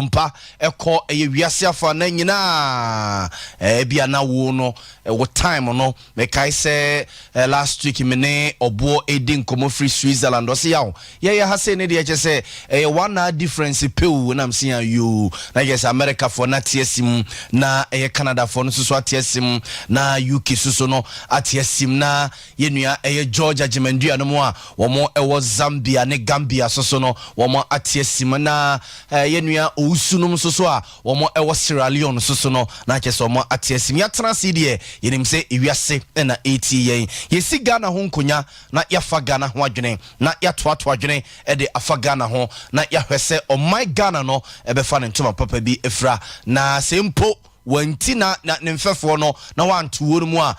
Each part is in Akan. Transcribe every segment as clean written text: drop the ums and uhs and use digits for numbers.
Sompa ɛkɔ ɛyɛ wiase afa na nyinaa. Ebi ana wo no ɛwɔ time no, mekae sɛ last week me ne ɔboɔ edi nkɔmmɔ firi Switzerland. Ɔse yaw yɛyɛ ha sei ne deɛ, kyɛ sɛ ɛyɛ 1 hour difference pew nam se a yoo, na kyɛ sɛ Americafoɔ no ate asi mu, na ɛyɛ Canadafoɔ no nso so ate asi mu, na UK soso no ate asi mu, na yɛnua ɛyɛ George Agyemandua no mu a wɔn ɛwɔ Zambia ne Gambia soso no, wɔn ate asi mu, na yɛnua Owusu nom nso so a wɔn ɛwɔ Sierra Leone soso no, na kyɛ sɛ wɔn ate asi mu. Yɛatena ase deɛ, yɛnim sɛ ewiase ɛna ɛretie yɛn. Yɛsi Ghana ho nkonya na yɛafa Ghana ho adwene na yɛatoato adwene ɛde afa Ghana ho, na yɛahwɛ sɛ ɔman Ghana no ɛbɛfa ne ntoma papa bi afira, na sɛ mpo wɔnti na ne mfɛfoɔ no na wanto wɔ no mu a,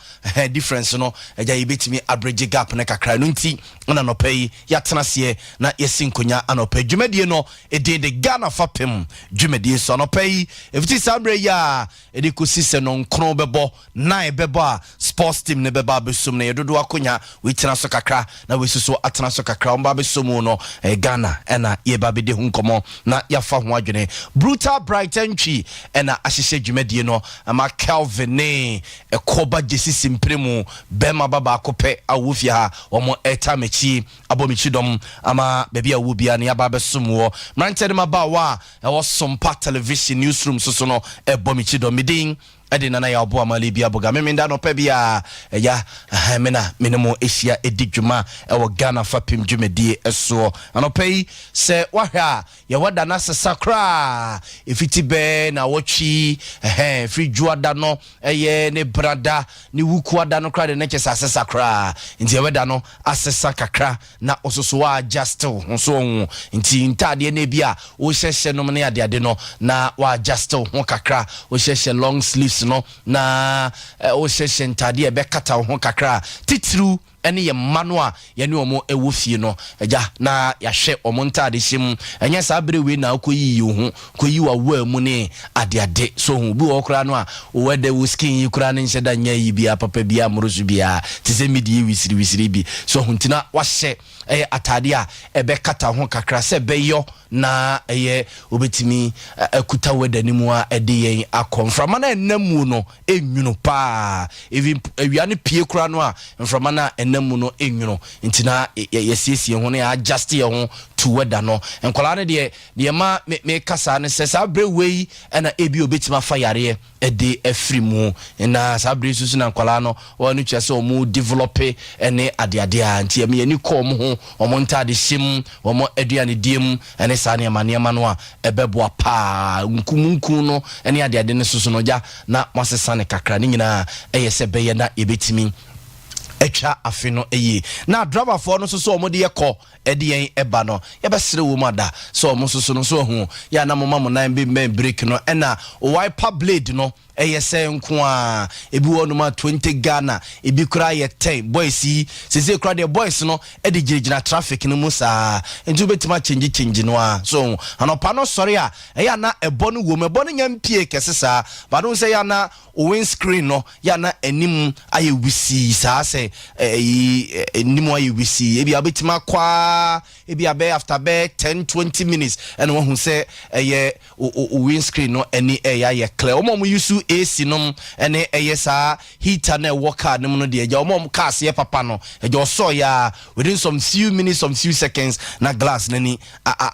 difference no agya, yɛbɛtumi abridge gap no kakra no. Nti na nɔpɛ yi yɛatena seɛ na yɛsi nkonya anɔpɛ dwumadie no ɛdin de Ghana Fapem dwumadie so. Anɔpɛ yi, ɛfiti saa mmerɛ yi a ɛde kɔsi sɛ 9 bɛbɔ, 9 bɛbɔ a, sports team ne bɛba abɛsom no. Yɛdodo akonya wɔtena so kakra na wɔasi so atena so kakra, wɔn ba abɛsom mu no, Ghana ɛna yɛba bɛdi ho nkɔmmɔ na yɛafa ho adwene. Brutal Brighton Twi ɛna ahyehyɛ dwumadie no ama Kelvin ne ɛkɔba gyesi simpere mu bɛrima ba baako pɛ a wɔwɔ fie ha. Wɔn ɛta m'akyi abɔ m'akyi dɔm ama baabi a wɔwɔ biara ne yɛaba abɛsom wɔ. Mmeranteɛ no mabaawa a ɛwɔ Sompa Television newsroom so no ɛbɔ m'akyi dɔm. Medin ɛde Nana yɛ ɔbo amale bi aboga memenda nɔpɛ bi a ɛya me na me ne mo ahyia ɛdi dwuma ɛwɔ Ghana Fapem dwumadie ɛsoɔ. Anɔpɛ yi, sɛ woahwɛ a, yɛwɔ da no asesa koraa. Ɛfiti bɛɛ na wɔtwi ɛhɛn firi dwoada no, ɛyɛ ne brada ne wukuada no koraa de ne kyɛ sɛ asesa koraa. Nti yɛwɔ da no asesa kakra na ɔsoso wa adjust wo ho so ho. Nti ntaadeɛ no bi a wohyɛhyɛ nom ne adeade no, na wa adjust wo ho kakra. Wohyɛhyɛ long sleeves no na wohyɛhyɛ ntaadeɛ a ɛbɛkata wo ho kakra, titiriw ɛne yɛn mma no a yɛne wɔn ɛwɔ fie no agya, na yɛahwɛ wɔn ntaade hyɛ mu. Ɛnyɛ saa bere wei na akɔyiyi wo ho, kɔyi w'awoa mu ne adeade so ho. Bi wɔ hɔ koraa no a wowɔ dɛ wo skin yi koraa ne nhyɛ da nyɛ yi bia papa bia mmoro so biara te sɛ medie wisiri wisiri bi so ho. Nti na wahyɛ ɛyɛ ataade a ɛbɛkata ho kakra sɛ ɛbɛyɔ na ɛyɛ wobɛtumi akuta wɛda no mu a ɛde yɛn akɔ. Mframa no a ɛnam mu no ɛnwunu paa. Even awia no pie koraa no a, mframa no a ɛnam mu no ɛnwunu. Nti na yɛsiesie ho na yɛadjust yɛn ho to wɛda no. Nkwadaa no deɛ, deɛ ma meka saa ne sɛ saa berɛ wei ɛna ebi obɛtumi afa yareɛ ɛde afiri mu, na saa berɛ nso so na nkwadaa no wɔn no kyerɛ sɛ wɔn develop ɛne adeade a. Nti ɛmi yɛni kɔ wɔn ho, wɔn ntaade hyɛ mu, wɔn aduane die mu ɛne saa nneɛma nneɛma no a ɛbɛboa paa. Nkum nkum no ɛne adeade no soso no gya na wɔasesa ne kakra ne nyinaa ɛyɛ sɛ bɛyɛ na yɛbɛtumi atwa afe no yie. Na driverfoɔ no nso so, wɔn de yɛ kɔ ɛde yɛn ɛba no, yɛbɛsrɛ wɔ mu ada sɛ ɔmo nso so no so ahu yɛ ana moma mo nan bi mbɛn brake no ɛna wiper blade no. Ɛyɛ sɛ nko a ebi wɔ nom a 20 Ghana, ebi koraa yɛ 10. Boys yi sese koraa deɛ, boys no ɛde gyinagyina traffic no mu saa, nti wobɛtumi akyɛngye kyɛngye no a so. Anɔpa no sɔre a, ɛyɛ ana ɛbɔ no wɔ mu, ɛbɔ no nya mpie kɛse saa baado sɛ yɛ ana windscreen no yɛ ana anim ayɛ wisii saa, sɛ ɛyi anim ayɛ wisii. Ebi a wobɛtumi akɔ a, ebi abɛyɛ after bɛyɛ 10, 20 minutes ɛna wahu sɛ ɛyɛ o windscreen no ani ɛyɛ ayɛ clear. Wɔn a wɔn use AC nom ɛne ɛyɛ saa heater na ɛwɔ car no mu no deɛ, ɛgya wɔn a wɔn cars yɛ papa no, ɛgya ɔsɔɔ yɛ a, within some few minutes, some few seconds, na glass n'ani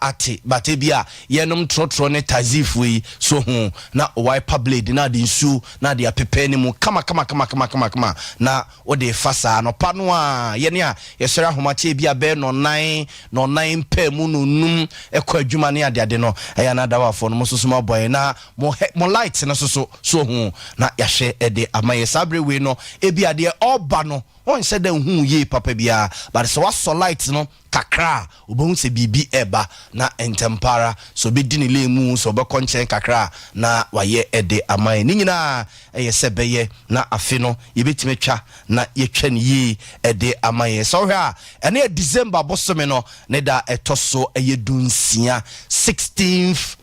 ate. But ebi a yɛnom trɔtrɔ ne taxifoɔ yi so ho na wiper blade na ade nsuo na ade apepɛ ne mu kama kama kama kama kama kama na wɔde fa saa nɔpa no a yɛne a yɛsɔre ahomakye bi a bɛyɛ 9:30, 9:30 mpɛ mu, 5:00 ɛkɔ adwuma ne adeade no, ɛyɛ anadawafoɔ no mo nso so mo abɔ yɛn na mo hɛ mo light no soso so ho na yɛahwɛ ɛde ama yɛ. Saa bere wei no, ebi adeɛ ɔba no wɔnhyɛ dɛ nhu yie papa biara, but sɛ wasɔ light no kakra a, wobɛhu sɛ biribi ɛba na ntɛm para sɛ obɛdi ne lane mu, sɛ ɔbɛkɔ nkyɛn kakra a, na wayɛ ɛde ama yɛn. Ne nyinaa ɛyɛ sɛ bɛyɛ na afe no yɛbɛtumi atwa na yɛtwa no yie ɛde ama yɛn. Sɛ wohwɛ a, ɛne yɛ December bosome no ne da ɛtɔ so ɛyɛ 16, 16th.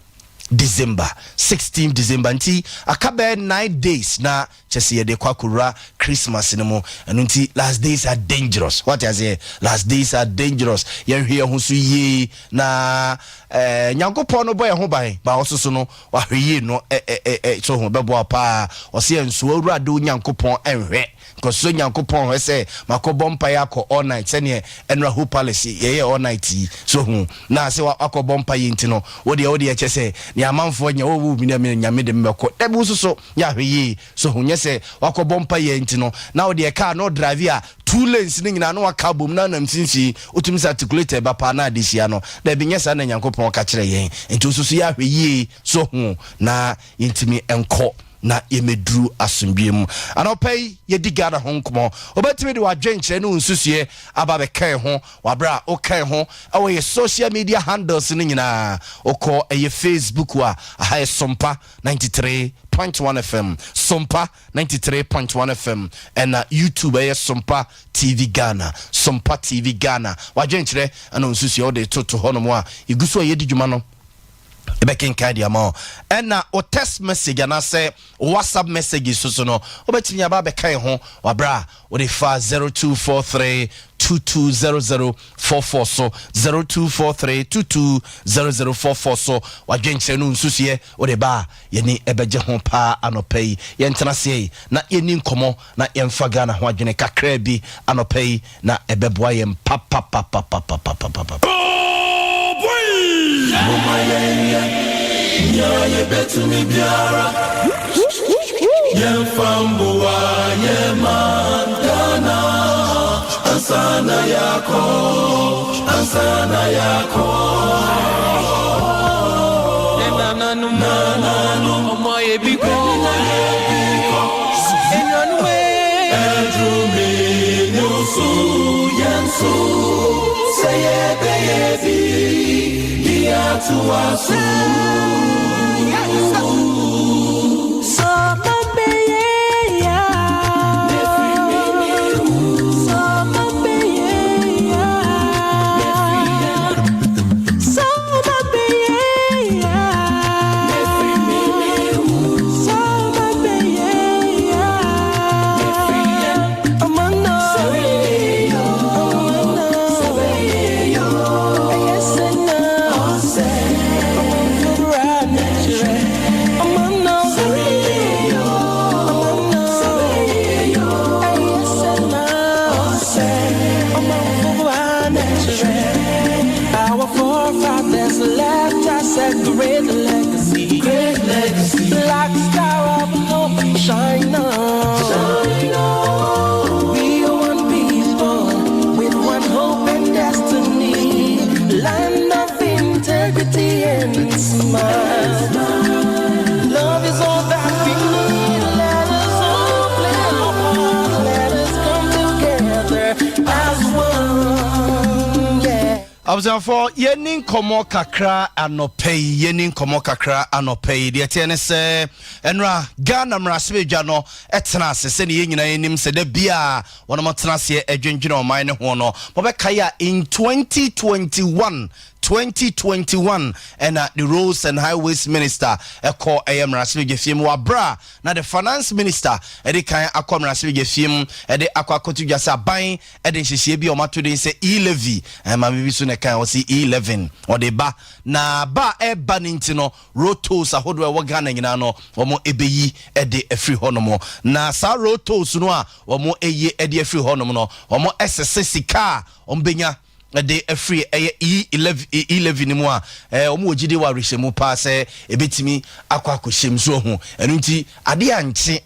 December, 16 December. Nti aka bɛyɛ 9 days na kyɛ sɛ yɛde kɔ akɔwura Christmas no mu. Ɛno nti last days are dangerous. Wate aseɛ? Last days are dangerous. Yɛnhwɛ yɛn ho so yie na Nyankopɔn no bɔ yɛn ho ban ba ɔso so no, wahwɛ yie no ɛ ɛ ɛ so ho bɛboa paa. Ɔsɛ yɛn nso Awurade Nyankopɔn ɛnhwɛ nkɔso. Nyankopɔn hwɛ sɛ makɔbɔ mpaeɛ akɔ all night, sɛneɛ ɛnora Hope Palace yɛyɛ all night yi so ho na sɛ wakɔbɔ mpaeɛ nti no, wodeɛ kyɛ sɛ ne amanfoɔ nya wɔwɔ bi na Nyame de mbɛkɔ dabi. Wo soso yɛ ahwɛ yie so ho, nyɛ sɛ wakɔbɔ mpaeɛ nti no na wodeɛ car na ɔdrive a two lanes ne nyinaa na waka bom na nam mfimfini, wotumi sɛ articulator ba paa na ade hyia no. Dabi, nyɛ saa na Nyankopɔn ka kyerɛ yɛn. Nti wo soso yɛ ahwɛ yie so ho na yɛntumi nkɔ na yɛmɛduru asomdwe mu. Anɔpa yi yɛdi Ghana ho nkɔmmɔ. Wobɛtumi de wadwenkyerɛ ne wo nsusuɛ aba bɛkae ho waberɛ a wokae ho ɛwɔ yɛ social media handles no nyinaa. Wokɔ ɛyɛ Facebook a, aha yɛ Sompa 93.1 FM, Sompa 93.1 FM, ɛna YouTube ɛyɛ Sompa TV Ghana, Sompa TV Ghana. Wadwenkyerɛ ɛna wo nsusuɛ wode toto hɔ nom a yɛgu so a yɛdi dwuma no, ɛbɛkenkan de ama wo. Ɛna o text message anaasɛ WhatsApp message so so no, wobɛtumi aba abɛka ho waberɛ a wode fa 0243 220044 so, 0243 220044 so. Wadwenkyerɛ no nsusuɛ wode ba a, yɛni ɛbɛgye ho paa. Anɔpa yi yɛntena seɛ yi na yɛni nkɔmmɔ na yɛmfa Ghana ho adwene kakraa bi anɔpa yi na ɛbɛboa yɛn papapapapapapapa. Moma yɛnyɛ nea yɛbɛtumi biara, yɛmfa mboa yɛma Ghana ansa na yɛakɔ, ansa na yɛakɔ. Nananom, ọmọ ebi kọ, enuanom. Ɛduru ne so, yɛn so sɛ yɛbɛyɛ bi de atoa so. Soma beye Soma beye Soma beye Soma beye Amana Amana Ayesena Amana Amana Ayesena Our forefathers left us a great legacy. Great legacy. Black star of hope, shine on. Shine on. We are one people with one hope and destiny. Land of integrity and smile. Love is all that we need. Let us all play our part. Let us come together as one. Yeah. Abusuafoɔ, yɛni nkɔmmɔ kakra anɔpɛ yi, yɛni nkɔmmɔ kakra anɔpɛ yi. Deɛ teɛ ne sɛ ɛnora Ghana mmarahyɛbadwa no ɛtena ase. Sɛne yɛn nyinaa yɛnim sɛ da bia wɔnom tena aseɛ adwendwene ɔman ne ho no, mɔbɛkae a in 2021, 2021 ɛna the Roads and Highways Minister ɛkɔ ɛyɛ mmarahyɛbadwa fie mu wabrɛ a na the Finance Minister ɛde kan akɔ mmarahyɛbadwa fie mu ɛde akɔ akɔto dwa sɛ aban ɛde nhyehyɛeɛ bi a ɔmato den sɛ e-levy. Maame bi so ne kan ɔsi e-11 ɔde ba na ba a ɛba ne nti no, road tolls ahodoɔ a ɛwɔ Ghana nyinaa no, wɔn ɛbɛyi ɛde afiri hɔnom. Na saa road tolls no a wɔn ɛyi ɛde afiri hɔnom no, wɔn ɛsese sika a wɔn bɛnya ɛde afiri ɛyɛ e-11, e-11 mu a wɔn wɔ gyidi wɔ arehyɛmu paa sɛ ebɛtumi akɔ akɔhyɛm so ho. Ɛno nti adeɛ ankye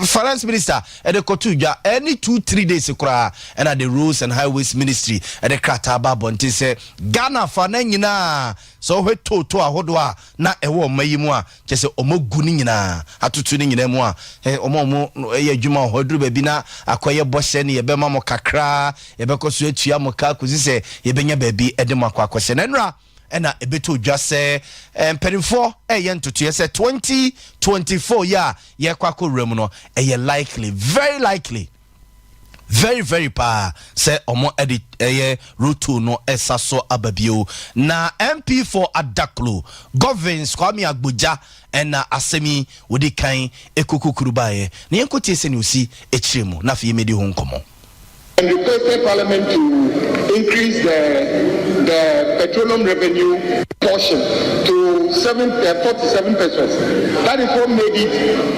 Finance Minister ɛde kɔto dwa ɛne 2-3 days koraa ɛna the Roads and Highways Ministry ɛde krataa ba abɔnten sɛ Ghana fa na nyinaa sɛ ɔhwɛ toll ahodoɔ a na ɛwɔ ɔma yi mu a, kyɛ sɛ ɔmo gu ne nyinaa atoto ne nyinaa mu a ɔmo a ɔmo ɛyɛ adwuma wɔ hɔ aduru baabi na akɔyɛ bɔhyɛ ne yɛbɛma mo kakraa, yɛbɛkɔ so atua mo ka kɔsi sɛ yɛbɛnya baabi ɛde mo akɔ akɔhyɛ. Na nnora ɛna ɛbɛtɔ dwa sɛ mpanimfoɔ ɛyɛ ntotoeɛ sɛ 2024 yi a yɛkɔ akɔwura mu no, ɛyɛ likely, very likely, Very very paa sɛ ɔmo ɛde ɛyɛ road toll no ɛsa so aba bio. Na MP for Adaklu, Governs Kwame Agbodza, ɛna asɛm yi wɔdi kan ekokokuru baeɛ, na yɛnkɔ tie sɛnea osi akyire mu, na afei yɛmɛdi ho nkɔmmɔ. And requested Parliament to increase the petroleum revenue portion to 47 pesewas. That is what made it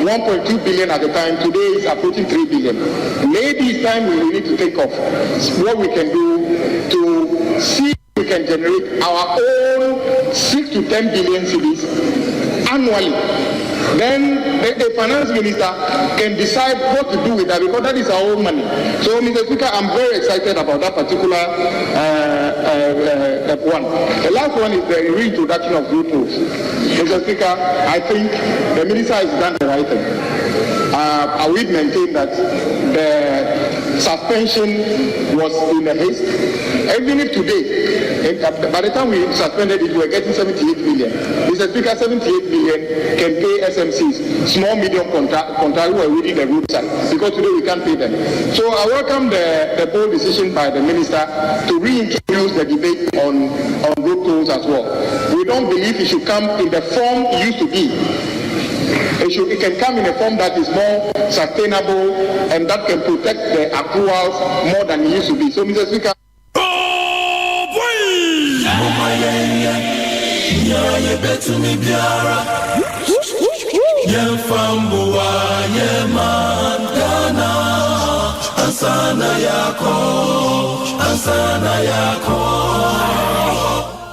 1.2 billion at the time. Today it's approaching 3 billion. Maybe it's time we need to think of what we can do to see if we can generate our own 6 to 10 billion cedis annually. Then the finance minister can decide what to do with that, because that is our own money. So, Mr. Speaker, I'm very excited about that particular one. The last one is the reintroduction of road tolls. Mr. Speaker, I think the minister has done the right thing. I would maintain that the suspension was in a haste. Even if today, by the time we suspended it, we were getting 78 billion. Mr. Speaker, 78 billion can pay SMCs, small, medium contract who are within the roadside, because today we can't pay them. So I welcome the bold decision by the minister to reintroduce the debate on road tolls as well. We don't believe it should come in the form it used to be. It can come in a form that is more sustainable and that can protect the accruals more than it used to be. So, Mr. Speaker, Oh boy! Mama yɛnyɛ nea yɛbɛtumi biara yɛmfa mboa yɛ man Ghana ansa na yɛakɔ, ansa na yɛakɔ.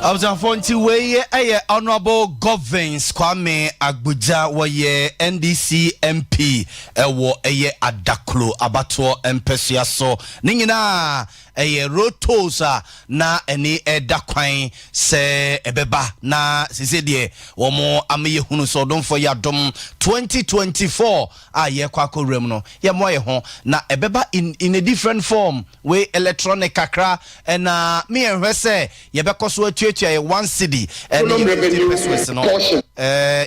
Abusuafoɔ, nti wei ɛyɛ Honourable Governs Kwame Agbodza, wɔyɛ NDC MP ɛwɔ ɛyɛ Adaklo abatoɔ mpɛsua so. Ne nyinaa ɛyɛ road tolls a na ɛne ɛda kwan sɛ ɛbɛba, na sese deɛ wɔn ama yɛ hunu sɛ ɔdomfoɔ yɛ adom, 2024 a yɛkɔ akɔwura mu no, yɛmmoa yɛ ho na ɛbɛba in a different form, wei electronic kakra, ɛna meyɛnhwɛ sɛ yɛbɛkɔ so atuatua yɛ 1 cedi ɛne yɛ 50 pesewas no.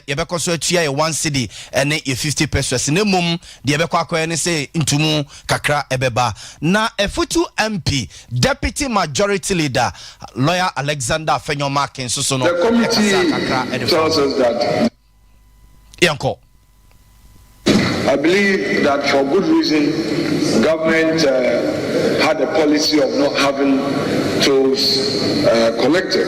Yɛbɛkɔ so atua yɛ 1 cedi ɛne yɛ 50 pesewas, na mmom deɛ yɛbɛkɔ akɔyɛ ne sɛ ntumu kakra ɛbɛba. Na Efutu MP, Deputy Majority Leader, Lawyer Alexander Afenyo Markin nso so no The committee tells us that yɛnkɔ. I believe that for good reason, government had a policy of not having tolls collected.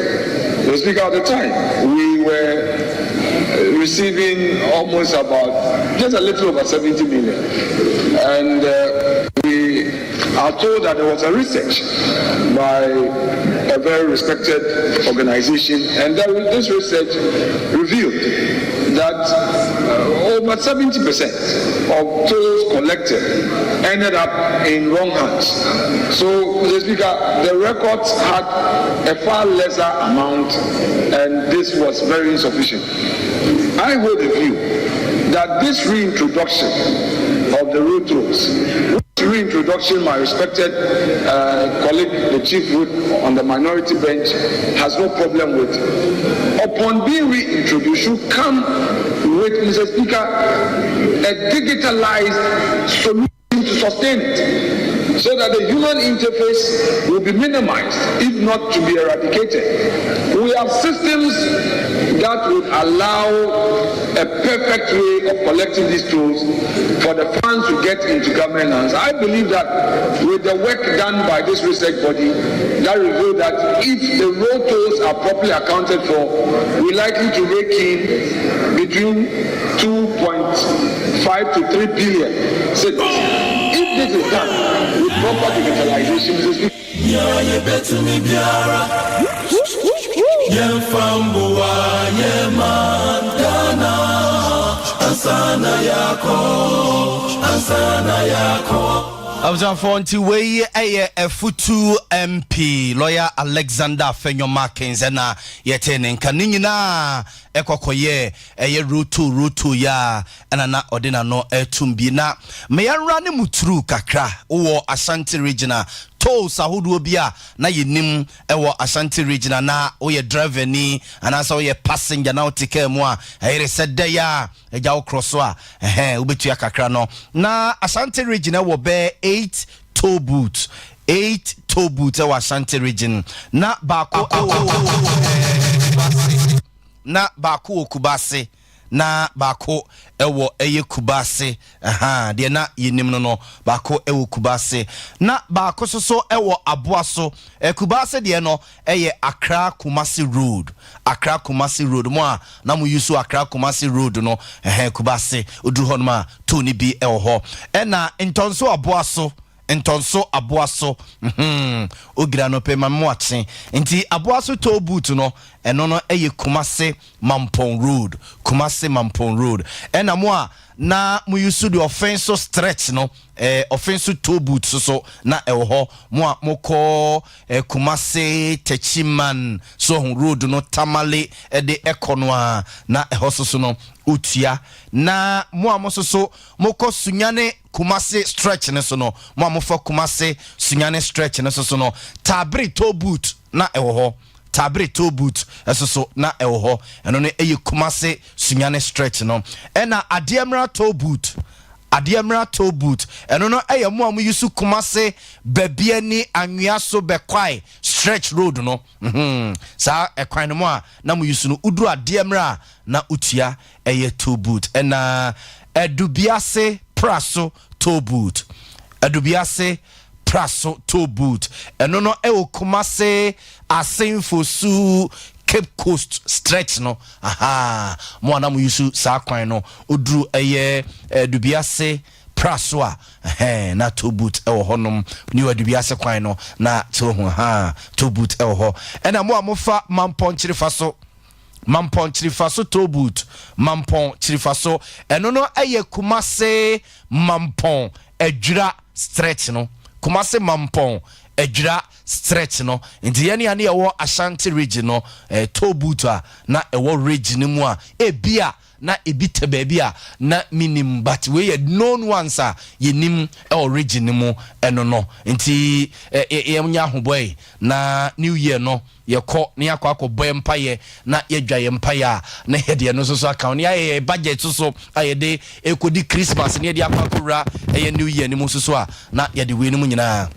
The Speaker, at the time, we were receiving almost about just a little over 70 million. And we are told that there was a research by a very respected organization, and that this research revealed that over 70% of tolls collected ended up in wrong hands. So, Mr. Speaker, the records had a far lesser amount, and this was very insufficient. I hold the view that this reintroduction of the road tolls, reintroduction my respected colleague, the Chief Whip on the minority bench, has no problem with, upon being reintroduced, should come with, Mr. Speaker, a digitalized solution to sustain it, so that the human interface will be minimized, if not to be eradicated. We have systems that would allow a perfect way of collecting these tolls for the funds to get into government hands. I believe that with the work done by this research body that revealed that if the road tolls are properly accounted for, we're likely to rake in between 2.5 to 3 billion. So if this is done with proper digitalization, Mr. Speaker, Nea yɛbɛtumi biara yɛmfa mboa yɛ man Ghana ansa na yɛakɔ, ansa na yɛakɔ. Abusuafoɔ, nti wei ɛyɛ Efutu MP, Lawyer Alexander Afenyo Markins, ɛna yɛte ne nka. Ne nyinaa ɛkɔkɔyɛ ɛyɛ roto roto yɛ a ɛna na ɔde n'ano ɛtum bi. Na mmea ne mu turu kakra wɔ Ashanti Region a tolls ahodoɔ bi a na yɛnim ɛwɔ Ashanti Region a na woyɛ driver ni anaasɛ woyɛ passenger na wote kaa mu a ɛyere sɛ dɛ a agya wo korɔ so a, ɛhɛn, wobɛtua kakra no. Na Ashanti Region ɛwɔ bɛɛ eight tolls. toll booth, 8 toll booth ɛwɔ Ashanti Region, na baako ɛwɔ na baako wɔ Kubase, na baako ɛwɔ ɛyɛ Kubase ɛha deɛ na yɛnim no, baako ɛwɔ Kubase na baako nso so ɛwɔ Aboa so. Kubase deɛ no ɛyɛ Accra Kumasi Road, Accra Kumasi Road mo a na mo use Accra Kumasi Road no, ɛhɛn, Kubase oduru hɔ nom a, toll ni bi ɛwɔ hɔ. Ɛna Ntɔnso Aboa so, Ntɔnso Aboa so, ogira no pɛ ma mo akye nti Aboa so toll booth no, ɛno no ɛyɛ Kumase Mampɔn Road, Kumase Mampɔn Road. Ɛna mo a na mo use de ɔfɛn so stretch no, ɔfɛn so toll booth so so na ɛwɔ hɔ. Mo a mokɔ Kumase Techiman so ho road no, Tamale ɛde ɛkɔ no a, na ɛhɔ so so no otua. Na mo a mo so so mokɔ Sunyane Kumase stretch ne so no, mo a mofa Kumase Sunyane stretch ne so so no, Taabere toll booth na ɛwɔ hɔ, Taabere toll booth ɛso so na ɛwɔ hɔ. Ɛno no ɛyɛ Kumase Sunyane stretch no. Ɛna Adeɛmra toll booth, Adeɛmra toll booth, ɛno no ɛyɛ mo a mo use Kumase baabi ani Anwea so Bɛkwae stretch road no, saa ɛkwan no mu a na mo use no, uduru Adeɛmra a na utua ɛyɛ toll booth. Ɛna Adubiase Praso toll booth, Adubiase Praso toll booth, ɛno no ɛwɔ Kumase Asenfosu Cape Coast stretch no. Aha, mo a na mo use saa kwan no, oduru ɛyɛ Adubiase Praso a, ɛhɛn, na toll booth ɛwɔ hɔnom ne Adubiase kwan no na te ho ha, toll booth ɛwɔ hɔ. Ɛna mo a mofa Mampɔn Kyirifa so, Mampɔn Kyirifa so toll booth, Mampɔn Kyirifa so, ɛno no ɛyɛ Kumase Mampɔn Adwira stretch no, Kumase Mampɔn Adwira stretch no. Nti yɛne a ne yɛwɔ Ashanti Region no, toll booth a na ɛwɔ region no mu a, ebi a na ebi tɛ baabi a na minim, but wei yɛ known ones a yɛnim ɛwɔ region no mu. Ɛno no nti yɛnyɛ ahobɔ yi na new year no yɛkɔ na yɛakɔ akɔbɔ yɛ mpayɛ na yɛdwa yɛ mpayɛ a, na yɛde ɛno nso so aka ho na yɛayɛ yɛ budget so so a yɛde ɛkɔdi Christmas na yɛde akɔ akɔwura ɛyɛ new year no mu nso so a, na yɛde wei no mu nyinaa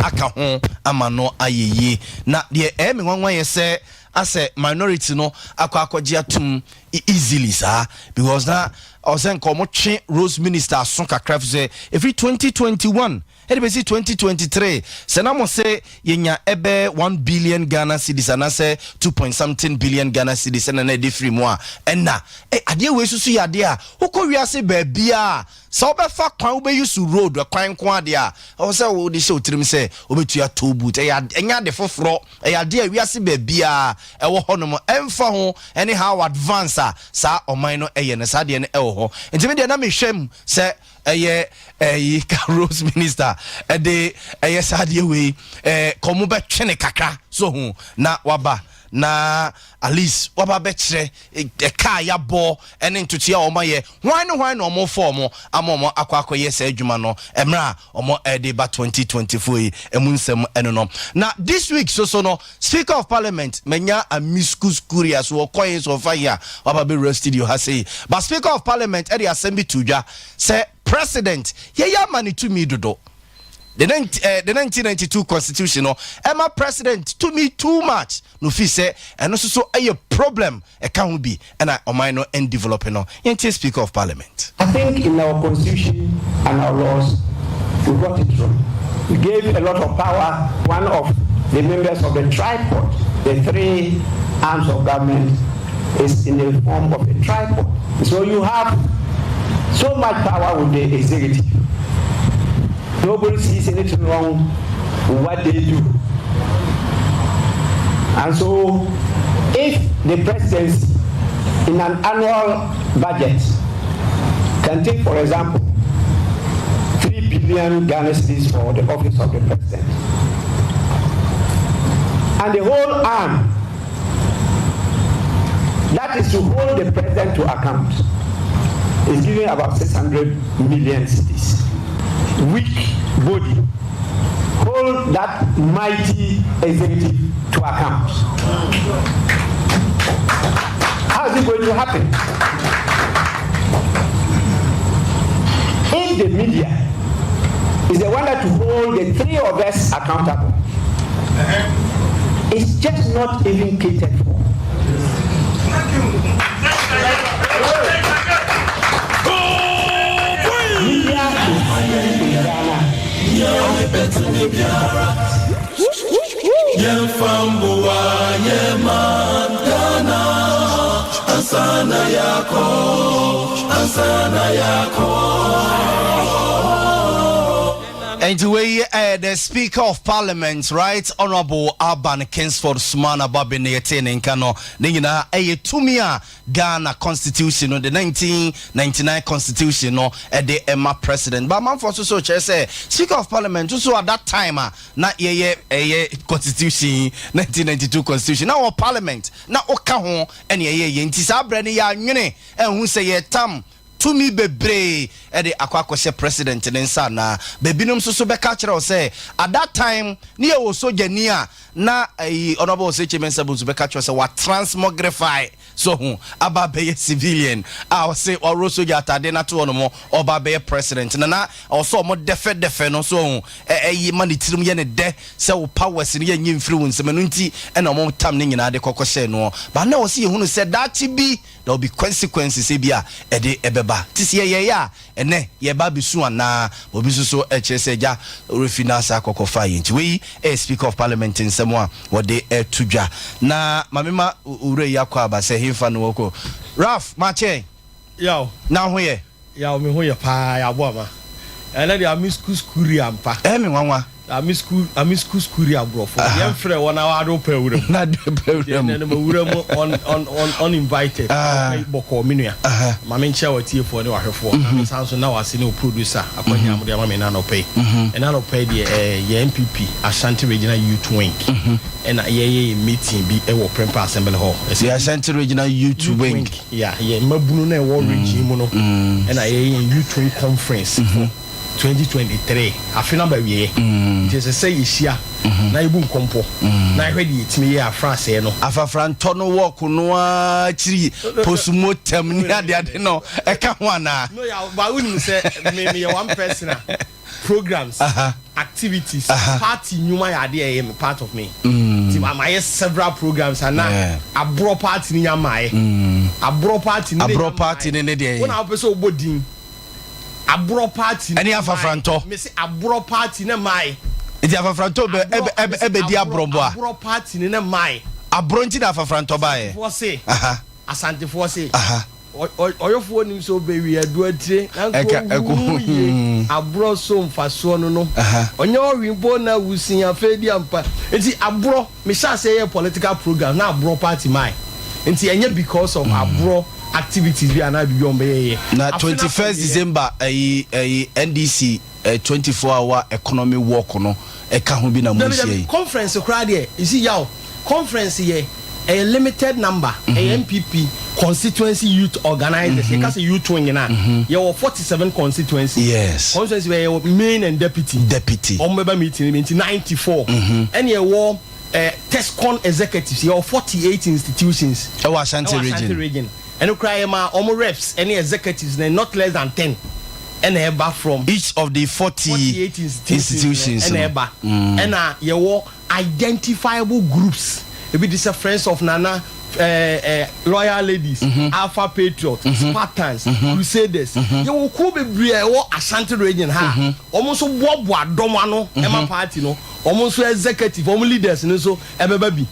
aka ho ama no ayɛ yie. Na deɛ ɛyɛ me nwanwa yɛ sɛ asɛ minority no akɔ akɔgye atum easily saa, because na ɔsɛ nka ɔmo twe Roads Minister aso kakra fi sɛ ɛfiri 2021 ɛde bɛsi 2023 sɛ na mo sɛ yɛnya ɛbɛ 1 billion Ghana cedis anaasɛ 2 point something billion Ghana cedis ɛna na ɛde firi mu a, ɛna adeɛ wei soso yɛ adeɛ a wokɔ wiase baabia sɛ wobɛfa kwan, wobɛyi so road kwan nko adeɛ a, ɛwɔ sɛ wode hyɛ wo tirim sɛ wobɛtua toll booth. Ɛyɛ ɛnyɛ ade foforɔ, ɛyɛ adeɛ a wiase baabia ɛwɔ hɔ nom, ɛmfa ho ɛne how advance a saa ɔman no ɛyɛ no, saa deɛ no ɛwɔ hɔ. Nti me deɛ na mehwɛ mu sɛ ɛyɛ ɛyi ka Roads Minister ɛde ɛyɛ saa adeɛ wei kɔn bɛtwe ne kakra so ho na waba na at least waba bɛkyerɛ ɛka a yabɔ ɛne ntotoe a wɔn ayɛ, hwan ne hwan na wɔn fɔ wɔn ama wɔn akɔ akɔyɛ saa adwuma no mmerɛ a wɔn ɛde ba 2024 yi. Ɛmu nsɛm ɛno no. Na this week so so no, Speaker of Parliament manya amicus curiae so wɔkɔ yi so ɔfa yi a waba bɛwura studio ha sei, but Speaker of Parliament ɛde asɛm bi to dwa sɛ President yɛyɛ ama ne tumi dodo. The 1992 Constitution no ɛma President tumi too much no fi sɛ ɛno nso so ɛyɛ problem ɛka ho bi ɛna ɔman no ɛndevelop no. Yɛntie Speaker of Parliament. I think in our constitution and our laws, we got it wrong. We gave a lot of power. One of the members of the tripod, the three arms of government, is in the form of a tripod. So you have so much power with the executive. Nobody sees anything wrong with what they do. And so, if the presidency in an annual budget can take, for example, 3 billion Ghana cedis for the Office of the President, and the whole arm that is to hold the president to account is giving about 600 million cedis, weak body hold that mighty executive to account? How is it going to happen? If the media Is the one that hold the three of us accountable. It's just not even catered for. Media is in Ghana. Yɛmfa mboa yɛman Ghana ansana yɛakɔ, ansana yɛakɔ. Nti wei the Speaker of Parliament, Right Honourable Alban Kingsford Sumana Bagbin ne yɛtee ne nka no. Ne nyinaa ɛyɛ tumi a Ghana Constitution no, the 1999 Constitution no, ɛde ɛma President. Ba amanfoɔ nso so kyerɛ sɛ Speaker of Parliament nso at that time a na yɛyɛ ɛyɛ Constitution, 1992 Constitution, na wɔ Parliament na ɔka ho ɛne ɛyɛ yɛ, nti saa berɛ no yɛanwene ɛho sɛ yɛtam tumi bebree ɛde akɔ akɔhyɛ President ne nsa anaa. Beebinom nso so bɛka kyerɛ wo sɛ at that time ne yɛwɔ sogyani a na ɛyi Honourable Osei Kyei nso bɛka kyerɛ sɛ wa transmogrify so ho aba abɛyɛ civilian a ɔse ɔwɔ sogya atade no ato hɔ nom, ɔba abɛyɛ President na ɔsɛ ɔmo dɛfɛdɛfɛ no so ho ɛyi ma ne tirim yɛ ne dɛ sɛ wo powers no yɛnyi mfiri wo nsɛm. Ɛno nti ɛna ɔmo tam ne nyinaa de kɔkɔ hyɛ no ba na ɔsɛ yɛhunu sɛ daakye bi there will be consequences bi a ɛde ɛbɛba ti sɛ yɛyɛ a ɛnɛ yɛba abɛsu anaa. Obi nso so ɛkyerɛ sɛ gya refi no asa akɔkɔ fa yɛ. Nti wei ɛyɛ Speaker of Parliament nsɛm a wɔde ɛto dwa. Na maame ma owura yi akɔ aba sɛ hemfa no wɔkɔ. Ralph makyɛ. Yaw. Na ho yɛ? Yaw, me ho yɛ paa, yɛabɔ ama. Ɛnɛ deɛ ame school school ampa. Ɛmi nwanwa. Ame school, ame school school aborɔfo. Yɛmfrɛ wɔ na wade wopɛ wura mu. Na de pɛ wura mu. Ɛnɛ ma wura mu uninvited. Bɔkɔɔ, me nua. Ma me nkyɛn wɔ tiefoɔ ne wahwɛfoɔ. Na me san so na wase ne o producer akɔnya mo de ama me na anɔpɛ yi. Ɛna anɔpɛ yi deɛ, yɛ NPP Ashanti Regional Youth Wing. Ɛna yɛyɛ yɛ meeting bi ɛwɔ Prempeh Assembly Hall. The Ashanti Regional Youth Wing. Yeah, yɛ mmabunu na ɛwɔ region mu no. Ɛna yɛyɛ yɛn Youth Wing conference for 2023. Afe no aba wieɛ. Nti ɛsɛ sɛ yɛhyia na yɛbu nkɔmpɔ na yɛhwɛ deɛ yɛtumi yɛ afra asɛe no. Afafrantɔ no wɔko no akyiri postmortem ne adeade no ɛka ho anaa? No, yeah, but wonim sɛ me meyɛ one person a programs, activities, party nnwuma yɛ adeɛ ɛyɛ me part of me. Nti mayɛ several programs ana aborɔ party no nya maayɛ. Aborɔ party no aborɔ party no ne deɛ. Wo na wopɛ sɛ wobɔ din aborɔ party. Ɛne afafrantɔ. Mese aborɔ party ne maae. Nti afafrantɔ bɛ ɛbɛ ɛbɛdi aborɔbɔ a. Aborɔ party ne maae. Aborɔ nti na afafrantɔ baeɛ. Asantefoɔ se, Asantefoɔ se, ɔyɔfoɔ nim sɛ ɔbɛwie adu atire na nka ɔwu yie aborɔ so mfasoɔ no, ɔnyɛ ɔhwe mpo na wusin afei di ampa. Nti aborɔ mehyɛ ase yɛ political program na aborɔ party maae, nti ɛnyɛ because of aborɔ activities bi anaa biribi a ɔmbɛyɛ yɛ. Na 21st December ɛyi NDC 24 hour economy walk no ɛka ho bi na mo nhyia yi? Conference koraa deɛ, you see, yaw, conference yɛ ɛyɛ limited number. Ɛyɛ NPP constituency youth organizers. Yɛ ka sɛ youth wing na yɛwɔ 47 constituency. Constituency bɛ yɛwɔ main and deputy. Deputy. Ɔmo bɛba meeting bi, nti 94. Ɛna yɛwɔ TESCON executives, yɛwɔ 48 institutions. Ɛwɔ Ashanti ɛwɔ Ashanti Region. Region. Ɛno koraa yɛ ma ɔmo reps ɛne executives na not less than 10 ɛna ɛba from each of the 40 48 institutions, institutions ɛna no. ɛba. Ɛna yɛwɔ identifiable groups ebi de sɛ Friends of Nana, Loyal Ladies, Alpha Patriot, Spartans, Crusaders. Yɛwɔ kuo bebree a ɛwɔ Ashanti Region ha. Wɔn nso boaboa dɔm ano ɛma party no. Wɔn nso executive, wɔn leaders no nso ɛbɛba bi.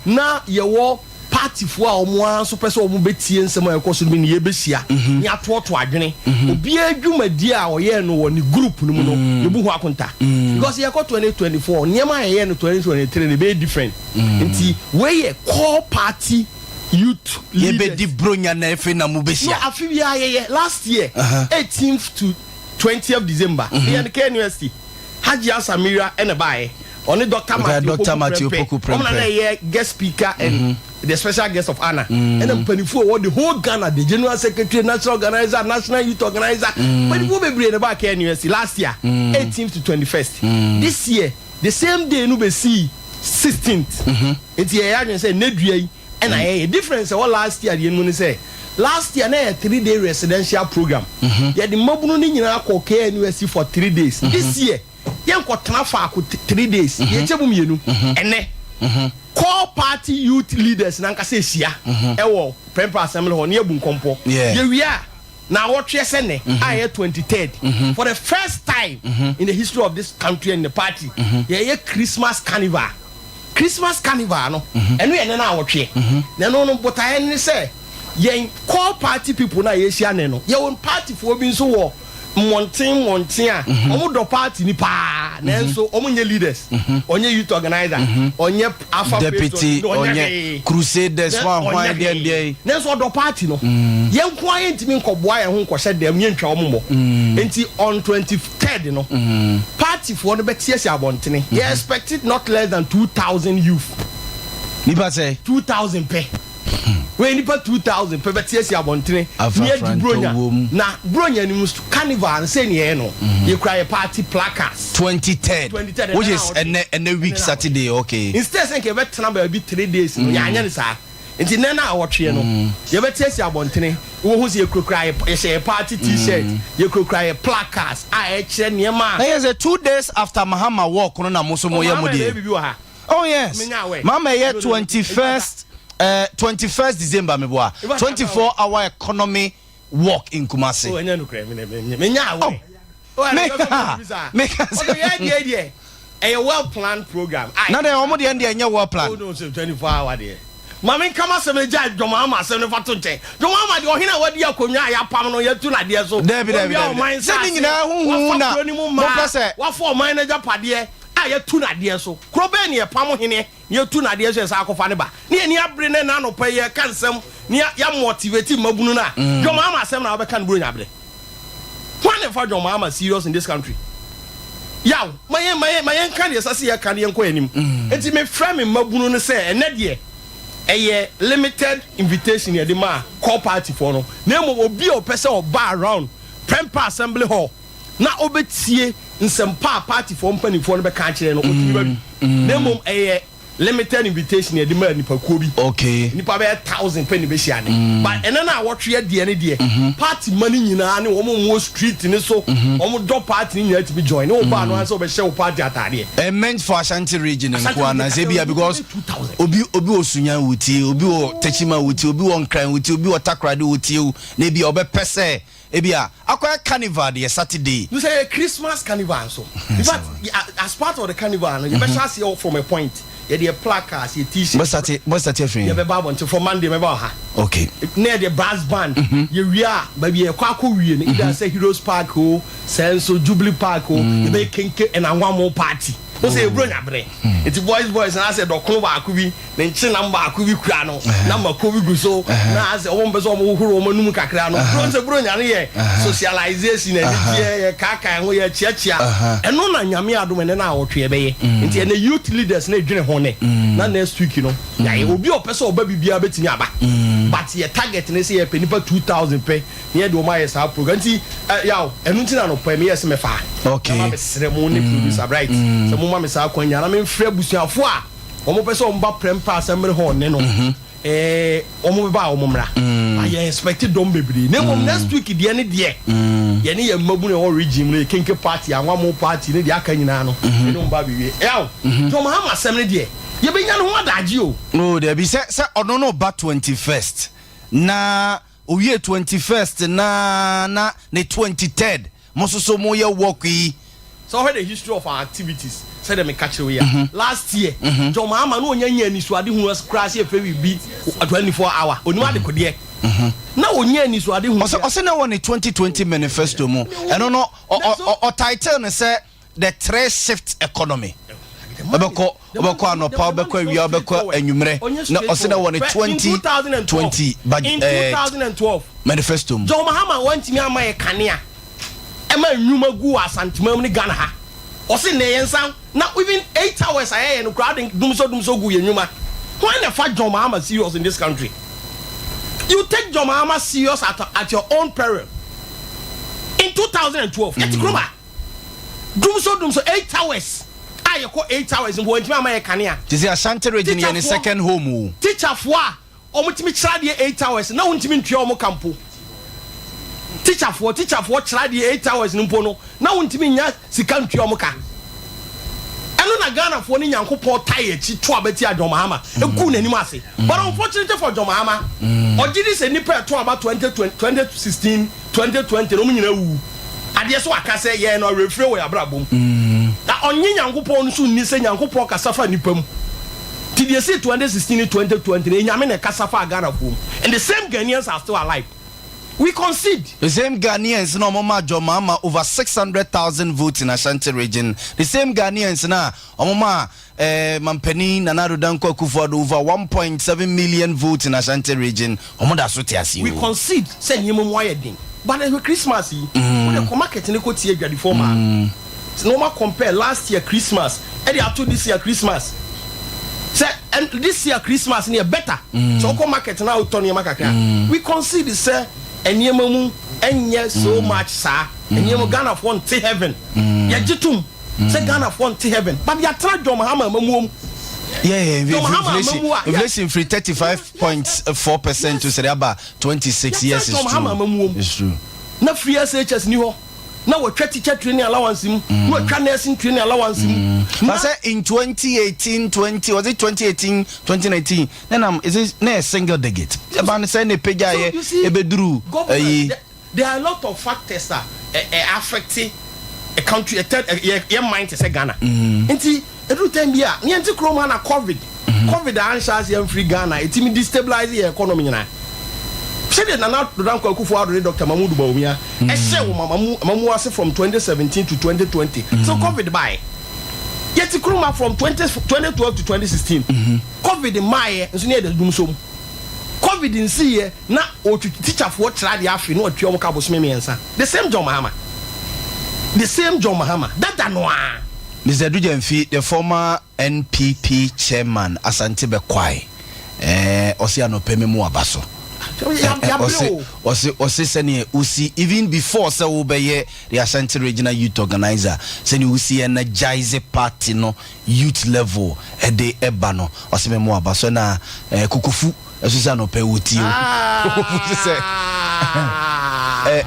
Na yɛwɔ partyfoɔ a wɔn ara nso pɛ sɛ wɔn bɛtie nsɛm a ɛkɔ so no bi ne yɛbɛhyia ne atoɔto adwene. Obiara dwumadie a ɔyɛɛ no wɔ ne group no mu no, yɛbu ho akonta because yɛkɔ 2024, nneɛma a yɛyɛ no 2023 no ɛbɛyɛ different. Nti wei yɛ core party youth leaders. Yɛbɛdi bronya na efe na mo No. bɛhyia. Afi bi a yɛyɛ last year, 18th to 20th December, yɛn no KNUST, Hajia Samira ɛna baayɛ, ɔne Dr Matthew Dr. Matthew Opoku Opoku Prempeh. Ɔmo na Prempeh. na yɛ guest speaker and the special guest of honour. Ɛna mpanimfoɔ wɔ the whole Ghana, the general secretary, national organizer, national youth organizer, mpanimfoɔ bebree na ba KNUST last year, 18th to 21st. This year, the same day no bɛ si 16th. Nti yɛ yɛ adwene sɛ ne dua yi ɛna yɛyɛ difference ɛwɔ last year deɛ no mu ne sɛ last year na yɛ 3-day residential program. Yɛde mmabunu no nyinaa kɔ KNUST for 3 days. This year Yɛnkɔtena faako 3 days. Yɛkyɛ mu mmienu. Ɛnɛ core party youth leaders nankasa ehyia ɛwɔ Prempeh Assembly Hall ne yɛbu nkɔmpɔ. Yɛwie a, na awɔtwe sɛ nɛ a yɛ 23rd, for the first time in the history of this country and the party, yɛyɛ Christmas carnival. Christmas carnival no, ɛno yɛ ne na awɔtwe na ɛno no botaeɛ ne sɛ yɛn core party people na yɛhyia ne no, yɛwɔ party foɔ bi nso wɔ mmɔnten mmɔnten a wɔn dɔ party ni paa, nanso wɔn nyɛ leaders, ɔnyɛ youth organizer, ɔnyɛ Alpha deputy Patron, ɔnyɛ ɔnyɛ hwee. Crusaders hwan hwan Ɔnyɛ deɛ hwee. Deɛ Nanso ɔdɔ party no. Yɛn nko ara yɛntumi nkɔboa yɛn ho nkɔhyɛ dɛm, yɛntwa wɔn mmɔ. Nti on 23rd no, party foɔ no bɛte asi abɔntene. Yɛ expect not less than 2,000 youth. Nipa sɛ 2,000 pɛ wei, nipa 2,000 pɛ bɛte asi abɔntene. Afa ne yɛdi Franto bronya wom. Na bronya no mu carnival no, sɛ neɛ no yɛkura yɛ party placards. 23rd. 23rd, which ɛnɛ is na ɛnɛ week ɛnɛ na Saturday, okay. Instead sɛ nka yɛbɛtena baabi 3 days no, yɛanyɛ no saa. Nti nnɛ no a wɔtweɛ no, yɛbɛte asi abɔntene. Wohu sɛ yɛkurakura yɛhyɛ yɛ party T-shirt, yɛkurakura yɛ placards a ɛkyerɛ nneɛma a Na yɛ sɛ 2 days after Mahama walk no na mo so mo yɛ mo Mahama na deɛ. ɛyɛ biribi wɔ ha. Oh yes. Menya awɛ. Mahama yɛ No, no, no. 21st 21st December, meboa, Iba- 24-hour economy walk in Kumasi. Oh, ɛnyɛ nokorɛ, menya awɛ. Oh. Meka Okay, yɛ deɛ ɛyɛ well planned program. Na deɛ ɔmo deɛ ɛnyɛ well Oh planned. no, sɛ 24 hour deɛ, maame nkama asɛm no gya dwɔma ama asɛm no fa to nkyɛn. Dwɔma ama deɛ, ɔhene a wadi akonnwa a yɛapam no, yɛtu nadeɛ so. Dabi, dabi, Wawia dabi. ɔman Sɛ ne nsase, nyinaa huhu wafa na kuro no mu mmaa, mopɛ sɛ- wafa ɔman no agyapadeɛ a yɛtu nadeɛ so. Kuro bɛɛ ne yɛpam hene ne yɛtu nadeɛ so, yɛ sɛ akɔfa ne ba ne yɛni abere ne n'anɔpɛ yɛka nsɛm ne yɛ motivate mmabunu no a, dwɔma ama asɛm na wobɛka no buro nyaberɛ. Hwan ne fa dwɔma ama serious in this country? Yaw, ma yɛn ka deɛ sɛ yɛka ne yɛnkɔ anim. Nti mefrɛ me mmabunu no sɛ ɛnɛ deɛ ɛyɛ limited invitation yɛde ma core party foɔ no, na mmom obi a ɔpɛ sɛ ɔba around Prempeh Assembly Hall na ɔbɛtie nsɛmpa a party foɔ mpanimfoɔ no bɛka akyerɛ no, ɔtumi ba bi, na mmom ɛyɛ limited invitation yɛde ma nipakuo bi. Nipa bɛyɛ 1,000 pɛ ne bɛhyia ne, but ɛnɛ no a wɔtwe deɛ ne deɛ, party ma no nyinaa ne wɔn mu wɔ street ne so, wɔn dɔ party ne nyinaa tumi join ne wɔn baa no ansɛ wɔbɛhyɛ wo party ataadeɛ. Meant for Ashanti Region Ashanti nko ana sɛ ebia because 2,000. obi wɔ Sunyani wotie, obi wɔ Techiman wotie, obi wɔ Nkran wotie, obi wɔ Takoradi wotie o, na ebia ɔbɛpɛ sɛ ebia akɔyɛ carnival deɛ Saturday. No sɛ yɛ Christmas carnival nso. In fact, as part of the carnival no, yɛbɛhyɛ aseɛ from a point, yɛde yɛ placards, yɛ T-shirt. Bɔ start afiri. Yɛbɛba abɔnten from Monday, mɛba wɔ ha. Na yɛde brass band, yɛwie a, baabi yɛkɔ akɔ wie no, either sɛ Heroes Park o, sɛ nso Jubilee Park o, yɛbɛyɛ kenkey and anwamo party o, sɛ yɛburo nyaberɛ. Nti boys boys na asɛ dɔkono baako bi ne nkyenam baako bi kura no na mako bi gu so, na asɛ ɔmo mpɛ sɛ ɔmo hohoro ɔmo anum kakra no, buro sɛ buro nya no yɛ socialization, anigyeɛ, yɛ kaakae ho, yɛ kyiakyia. Ɛno na Nyame adom ɛnɛ na awɔtwe yɛbɛyɛ. Nti ɛnɛ youth leaders na edwene ho ne na next week no yɛayɛ. Obi a ɔpɛ sɛ ɔba biribiara bɛtumi aba, but yɛ target ne sɛ yɛpɛ nipa 2,000 pɛ ne yɛde ɔmo ayɛ saa program. Nti yaw, ɛno nti na nɔpɛ meyɛ sɛ mɛfa na ma bɛsrɛ mo ne producer Bright sɛ moma me saa kwanya na memfrɛ abusuafoɔ a ɔmo pɛ sɛ ɔmo ba Prempeh Assembly Hall ne no, ɔmo bɛba a, ɔmo mmra. Ba yɛ expect dɔm bebree, na mmom next week deɛ ne deɛ, yɛne yɛ mmabunu ɛwɔ region mu no, yɛ kenkey party, anwamo party ne deɛ aka nyinaa no, ɛne ɔmo ba bɛwie. Yaw, John Mahama asɛm ne deɛ, yɛbɛnya ne ho adagye o. Oh, dabi, sɛ ɔno no ba 21st na owie 21st na ne 23rd mo nso so mo yɛ work yi. Sɛ ɔhwɛ the history of our activities, sɛdeɛ meka kyerɛ wo yi a, last year John Mahama na ɔnya nya anisoade hu koraa sɛ yɛfrɛ biribi 24 hour, onim adekodeɛ na ɔnya anisoade hu. Ɔsɛ na wɔ ne 2020 manifesto mu, ɛno no ɔtitle no sɛ the three shift economy. Ɔbɛkɔ anɔpa, ɔbɛkɔ awia, ɔbɛkɔ anwummerɛ. Na ɔsɛ na wɔ ne 2020 budget in 2012 manifesto mu. John Mahama wantumi ama yɛ kanea ɛma nnwuma gu wɔ Asanteman mu ne Ghana ha. Ɔsi ne yɛn nsa na even 8 hours a yɛyɛ no koraa de dumso dumso gu yɛn nnwuma. Wɔn na fa John Mahama serious in this country? You take John Mahama serious at your own peril. In 2012, yɛte kurom a dumso dumso 8 hours a yɛkɔ 8 hours mpo, wɔntumi ama yɛ kanea. Te sɛ Ashanti Region yɛ ne Teacherfoɔ- second home o. Teacherfoɔ a wɔn tumi kyerɛ adeɛ 8 hours na wɔn ntumi ntua wɔn kampo. Teacherfoɔ kyerɛ adeɛ 8 hours no mpo no, na wɔn ntumi nya sika ntua wɔn ka. Ɛno na Ghanafoɔ ne Nyankopɔn tae akyi to aba tia John Mahama, ɛguu n'anim ase. But unfortunately for John Mahama, ɔgye di sɛ nnipa a ɛto aba 2020, 2016, 2020 no wɔn nyinaa awuwu. Adeɛ so aka sɛ yɛn no awerɛfire wɔ yɛn abrabɔ mu. Na ɔnnye Nyankopɔn nso nni sɛ Nyankopɔn kasa fa nnipa mu. Nti deɛ ɛsii 2016 ne 2020 no, ɛyɛ Nyame na ɛkasa faa Ghanafoɔ mu. And the same Ghanaians are still alive. We concede. The same Ghanaians na ɔmo maa John Mahama over 600,000 votes in Ashanti region. The same Ghanaians na ɔmo maa eh, Mampanin Nana Addo Dankwa Akufo-Addo over 1.7 million votes in Ashanti region. Ɔmo da so te ase We o. concede sɛ nneɛma mu ayɛ den but ɛhwɛ Christmas yi, wo de kɔ market ne kɔ tie adwadifoɔ maa no na wɔn compare last year Christmas ɛde ato this year Christmas sɛ and this year Christmas no yɛ better. Sɛ wokɔ market na wotɔ nneɛma kakra. We concede sɛ nneɛma mu ɛnyɛ so much saa. Nneɛma Ghanafoɔ nte heaven. Yɛgye tom sɛ Ghanafoɔ nte heaven but yɛatena John Mahama amamuo mu. Yeah, John Mahama inflation, amamuo a, inflation free 35.4% to sɛ aba 26. Yes, yɛtena it's John Mahama true. amamuo mu. It's true. Na free SHS ni hɔ, na wɔtwa teacher training allowance mu, na wɔtwa nursing training allowance mu. But say in 2018, 20, was it 2018, 2019? Then is it na a single digit? Eba ne say ne pagya So ye you see, ebeduru governance, eyi. there are a lot of factors that affect a country, a third, yɛ mind te sɛ Ghana. Nti eduru time bi a ne yɛn ti kurom ha na COVID anhyɛ ase yɛn firi Ghana, etimi destabilize yɛ economy nyinaa. Sɛdeɛ Nana Addo Dankwa Akufo-Addo ne Dr. Mahmoud Bawumia ɛhyɛ wɔ mamu ase from 2017 to 2020. So COVID baeɛ, yɛte kurom ha from 20 2012 to 2016. COVID maayɛ nso ne yɛ de dum som. COVID nsiiɛ na otwi teacherfoɔ kyerɛ adeɛ afe na ɔtua wɔn ka bosome 3. The same John Mahama, the same John Mahama dada no a. Mr. Adu-Gyamfi, the former NPP chairman, Asante Bekwai, ɔsi anɔpɛ mi mu aba so. Yabrɛ Ɔsi o. Ɔsi sɛnea osi even before sɛ wobɛyɛ the Ashanti Regional Youth Organizer, sɛnea osi energize party no youth level ɛde ɛba no, ɔsi mi mu aba so na kokofu ɛso sɛ anɔpɛ wɔ tie o. Kokofu sɛ okay.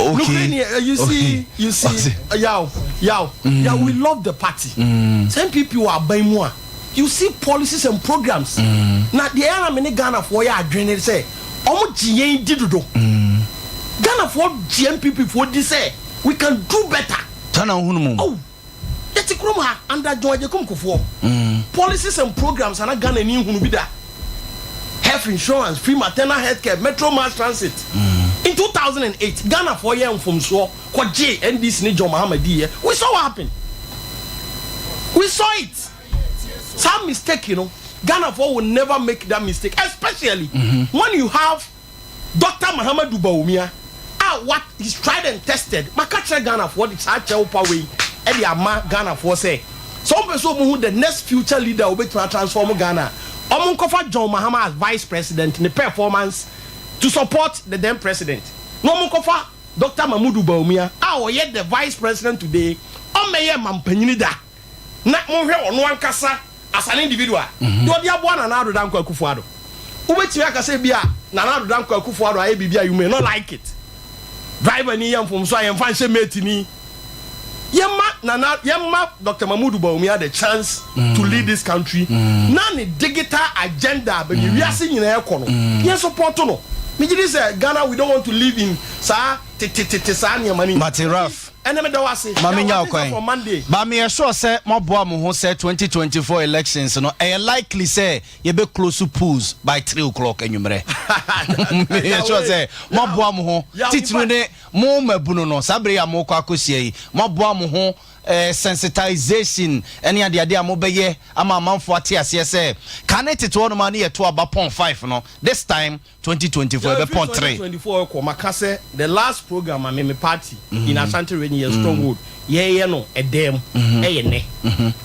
Look, you see, you see, yaw, yaw, yaw, we love the party. Sɛ NPP wɔ aban mu a, you see policies and programs. Na deɛ ɛyɛ na me ne Ghanafoɔ yɛ adwene sɛ, ɔmo gye yɛn di dodo. Ghanafoɔ gye NPP foɔ di sɛ we can do better. Tana ohunu mu. Oh, yɛte kurom ha under John Agyekum Kufuor. Policies and programs ana Ghana ni nhunu bi da. Health insurance, free maternal health care, metro mass transit. In 2008, Ghanafoɔ yɛ mfomsoɔ kɔgye NDC ne John Mahama di yɛ. We saw what happened. We saw it. Some mistake. Ghanafoɔ will never make that mistake, especially when you have Dr. Mahamudu Bawumia. Ah, what he's tried and tested. Maka kyerɛ Ghanafoɔ de saa kyɛw pa wei ɛde ama Ghanafoɔ sɛ sɛ wɔn pɛ sɛ wɔn hu the next future leader a wɔbɛtumi transform Ghana, wɔn nkɔfa John Mahama as vice president, ne performance to support the then president, na wɔn nkɔfa Dr. Mahmudu Bawumia a ɔyɛ the vice president today, ɔmmɛyɛ mampanyini da, na monhwɛ ɔno ankasa as an individual deɛ ɔde aboa Nana Addo Dankwa Akufo-Addo. Wobɛtumi aka sɛ bi a Nana Addo Dankwa Akufo-Addo ayɛ biribi a you may not like it. Driver ni yɛ mfomso a yɛmfa nhyɛ mate ni. Yɛma Nana, yɛma Dr. Mahmudu Bawumia the chance to lead this country na ne digital agenda baabi wiase nyinaa ɛkɔ no, yɛn support no. Megye di sɛ Ghana, we don't want to live in saa tetetete saa nneɛma no. Mate, Ralph. Ɛnɛ meda wo ase. Maame nya Yeah, ɔkwan for Monday. Ba meyɛ sure sɛ moaboa mo ho sɛ 2024 elections no, ɛyɛ likely sɛ yɛbɛ close polls by 3 o'clock anwummerɛ. Meyɛ sure sɛ moaboa mo ho, titiri ne mo mabunu no, saa bere yi a mokɔ akɔhyia yi, moaboa mo ho, sensitization ɛne adeade a mobɛyɛ ama amanfoɔ ate aseɛ sɛ kane tete hɔ nom a ne yɛto aba pɔn 5 no, this time 2024 ɛbɛpɔn 3. 2024 kɔ, maka sɛ the last program a meme party in Ashanti Region yɛ stronghold yɛyɛ no ɛdɛm ɛyɛ nɛ.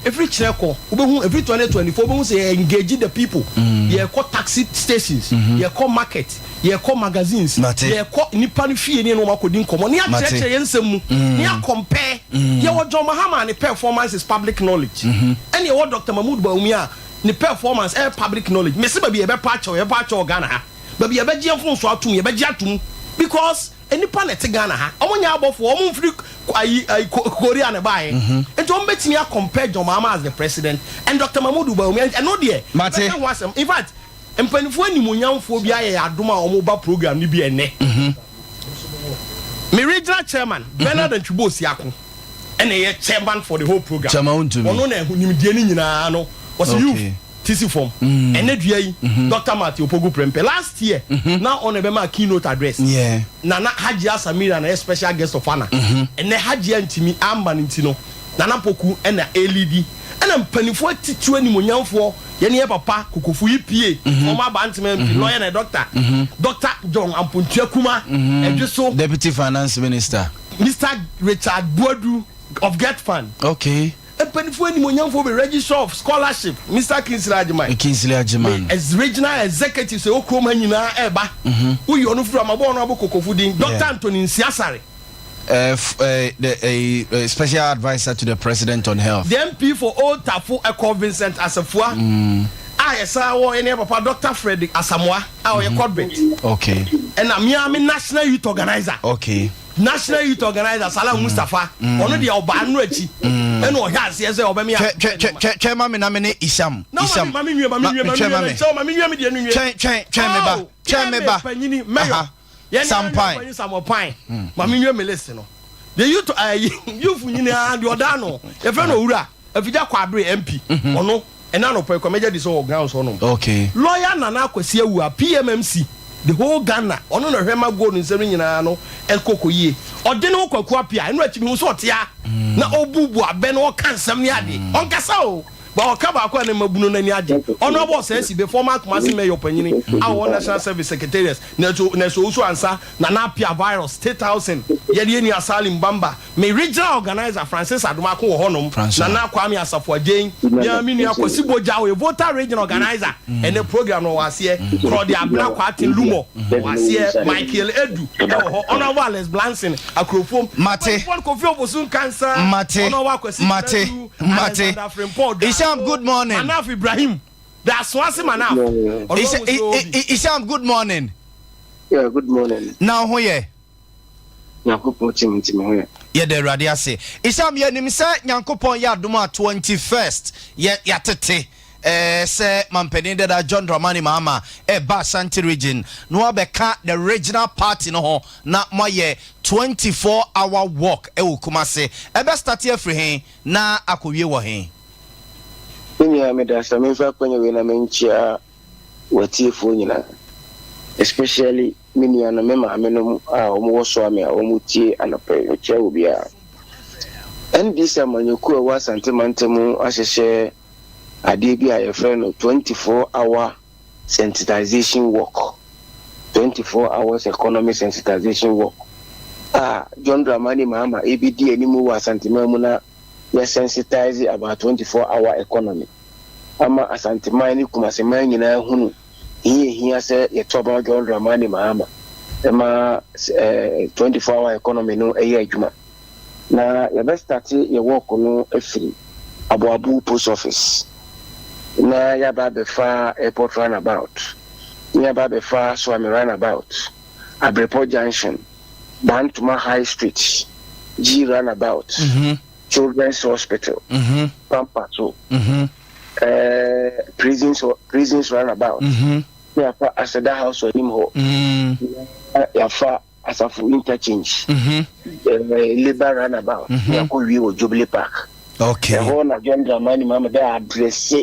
Ɛfiri kyerɛ kɔ, wobɛhu ɛfiri 2024, wobɛhu sɛ yɛ engage the people. Yɛkɔ taxi stations, yɛkɔ market, yɛkɔ magazines, Mate. yɛkɔ nipa no fie ne ne wɔn akɔdi nkɔmmɔ ne yɛakyerɛkyerɛ yɛn nsɛm mu ne yɛacompare. Yɛwɔ John Mahama, ne performance is public knowledge, ɛne yɛwɔ Dr. Mahmood Bawumia a ne performance ɛyɛ public knowledge. Mesi baabi yɛbɛpa akyɛw, yɛbɛpa akyɛw wɔ Ghana ha, baabi yɛbɛgye yɛn mfomso atum, yɛbɛgye atum because Nnipa na ɛte Ghana ha, wɔn nyɛ abɔfoɔ, wɔn mfiri ayi ayi Korea na ɛbaeɛ. Nti wɔn bɛtumi a compare John Mahama as the president and Doctor Mahmoud Bawumia, ɛno deɛ Mate. yɛbɛka ho asɛm. In fact, mpanimfoɔ animuonyamfoɔ bi ayɛ yɛn adom a wɔn ba program no bi ɛnnɛ. Me regional chairman, Bernard Antwibo Osiako, ɛna ɛyɛ chairman for the whole program. Chairman wontumi. Ɔno na ɛho nimdeɛ no nyinaa no, ɔsi youth ti si fam. Ɛnɛ dua yi, Doctor Matthew Opoku Prempeh, last year na ɔna ɛbɛma keynote address. Nana Hajia Samira na ɛyɛ special guest of honor. Ɛnɛ Hajia ntumi amma no nti no, Nana Poku ɛna ɛlidi. Ɛna mpanimfoɔ atitiriw animuonyamfoɔ, yɛne yɛ papa Kokofu EPA, former Bantama MP, lawyer na doctor, Doctor John Ampontua Kuma, Ɛdweso. Deputy Finance Minister. Mister Richard Boadu of Get Fund. Mpanimfoɔ animuonyamfoɔ bɛ Registrar of Scholarship, Mister Kingsley Agyeman. Kingsley Agyeman. Me regional executive sɛ okurom ha nyinaa ɛɛba. Woyi ɔno firi ama bɔ ɔno abɔ Kokofu din. Doctor Anthony Nsiasare. The special advisor to the president on health. The MP for Old Tafo Ɛkɔ Vincent Asafua. A yɛsan wɔ ɛne papa Doctor Frederick Asamoah a ɔyɛ Cuthbert. Ɛna mmea me national youth organizer. National youth organizer Salah Mustapha. Ɔno deɛ ɔbaa no akyi. Ɛna ɔhwɛ aseɛ sɛ ɔbɛmi a. Twɛ, twɛ, twɛ, twɛ, twɛ ma me na me ne Isham. Na Isham. ma me nwie, ma me nwie, ma me Twɛ ma nwie, me. nkyɛw, ma me nwie me deɛ no nwie. Twɛn, twɛn, twɛn me ba. Oh, Twɛn me ba. Panyini, mayor. Aha. Yɛn ne Sampan. panyin Samuel Pine. Ma me nwie me list no. The youth, youth nyinaa deɛ ɔda ano. Yɛfrɛ no Owura Afigya Kwabere MP. Ɔno ɛna anɔpɔ ekɔ mɛgya di sɛ wɔ grounds hɔnom. Lawyer Nana Akwasi Awuah PMMC, the whole Ghana, ɔno na ɔhwɛ ma gold nsɛm no nyinaa no ɛkɔ kɔ yie. Ɔde ne ho Kwaku Appiah, ɛno akyi mehu sɛ ɔtea na ɔbubu abɛ na ɔka nsɛm ne ade. Ɔnkasa o, ba ɔka baako a ne mmabunu no ani agye. Ɔno abɔ ɔsɛe si be former Kumasi mayor panyini a ɔwɔ National Service Secretariat, Nurse Owusu Ansah, Nana Appiah Virus, State Housing, yɛde yɛn nua Salim Bamba, me regional organiser Francis Adomako wɔ hɔnom, Francois. Nana Kwame Asafo Adjei, me ara me nua Kwasi Bogya ɔyɛ Volta region organiser, ɛnɛ program no ɔwɔ aseɛ, Claudia Abena Kwarteng Lumor ɔwɔ aseɛ, Michael Edu ɛwɔ hɔ, Honourable Alex Blanson Akurofom, Mate. Mpanyinfoɔ no Kofi Ofosu Nkansah, Mate. Honourable Akwasi Mate. Konadu, Mate. Alexander Frimpong Isham, Dado, good morning. Manaf Ibrahim, the Asoase Manaf, ɔno Isha, ɔwɔ so obi. Isham, good morning. Yeah, good morning. Na ho yɛ. Nyankopɔn kyim nti me ho yɛ. Yɛda Awurade ase. Isham, yɛnim sɛ Nyankopɔn yɛ adom a 21st yɛ yɛatete sɛ mampanin dada John Dramani Mahama ɛba Ashanti region na wabɛka the regional party no ho na moayɛ 24 hour walk ɛwɔ Kumase. Ɛbɛ start afiri he na akɔwie wɔ he? Me nua meda sɛ memfa akwanya wei na menkyia w'atiefoɔ nyinaa, especially me nuanom, me maame nom a wɔwɔ Suame a wɔtie anɔpa yi, mekyia obiara. NDC amanyɔkuo a ɛwɔ Asante mantam ahyehyɛ adeɛ bi a yɛfrɛ no 24 hour sensitization walk, 24 hours economy sensitization walk a John Dramani Mahama ebedi anim wɔ Asanteman mu na yɛ sensitize about 24 hour economy ama Asanteman ne Kumaseman nyinaa hunu hia hia sɛ yɛtɔ aba John Dramani Mahama ɛma 24 hour economy no ɛyɛ adwuma. Na yɛbɛ start yɛ walk no afiri Aboabo post office na yɛaba abɛfa airport roundabout na yɛaba abɛfa Suame roundabout, Abrepɔ junction, Bantoma High Street, G roundabout, Children's Hospital, Pampaso, prisons roundabout, na yɛafa Aseda House anim hɔ, na yɛafa Asafo interchange, Labour roundabout, na yɛakɔ wie wɔ Jubilee Park. Ɛhɔ na John Dramani Mahama bɛ address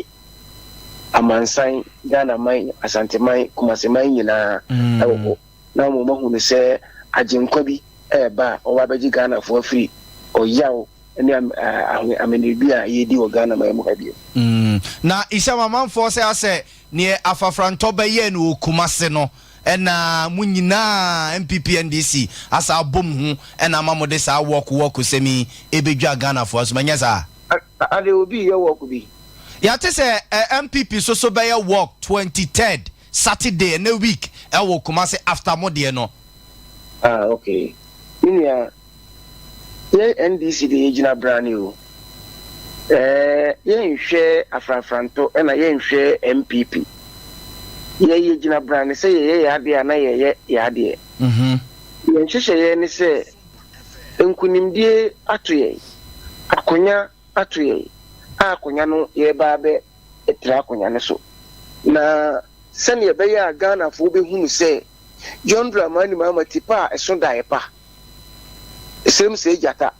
amansan, Ghana man, Asanteman, Kumaseman nyinaa ɛwɔ hɔ na wɔn ahunu sɛ agyenkwa bi ɛɛba a ɔba abɛgye Ghanafoɔ afiri ɔyaw ne amenedu a yɛdi wɔ Ghana man mu ha bio. Na Isham, amanfoɔ sɛ asɛ neɛ afafrantɔ bɛyɛ no wɔ Kumase no ɛna mo nyinaa NPP NDC asa abom ho ɛna ama mo de saa walk walk sɛm yi ɛbɛdwa Ghanafoɔ aso, manyɛ saa? Ade obi yɛ walk bi? Yɛate sɛ NPP so so bɛyɛ walk 23rd Saturday ɛnɛ week ɛwɔ Kumase after mo deɛ no. Ah, okay. Me nua, yɛn NDC de yɛgyina brane o. Yɛnhwɛ afrafrantɔ ɛna yɛnhwɛ NPP. Yɛyɛ gyina brane sɛ yɛyɛ yɛ adeɛ a na yɛyɛ yɛ adeɛ. Yɛn nhyehyɛeɛ ne sɛ nkunimdie ato yɛn, akonya ato yɛn, a akonya no yɛreba abɛ tra akonya no so. Na sɛdeɛ ɛbɛyɛ a Ghanafoɔ bɛhunu sɛ John Dramani Mahama tipa a ɛso daeɛ pa, sɛm sɛ gyata,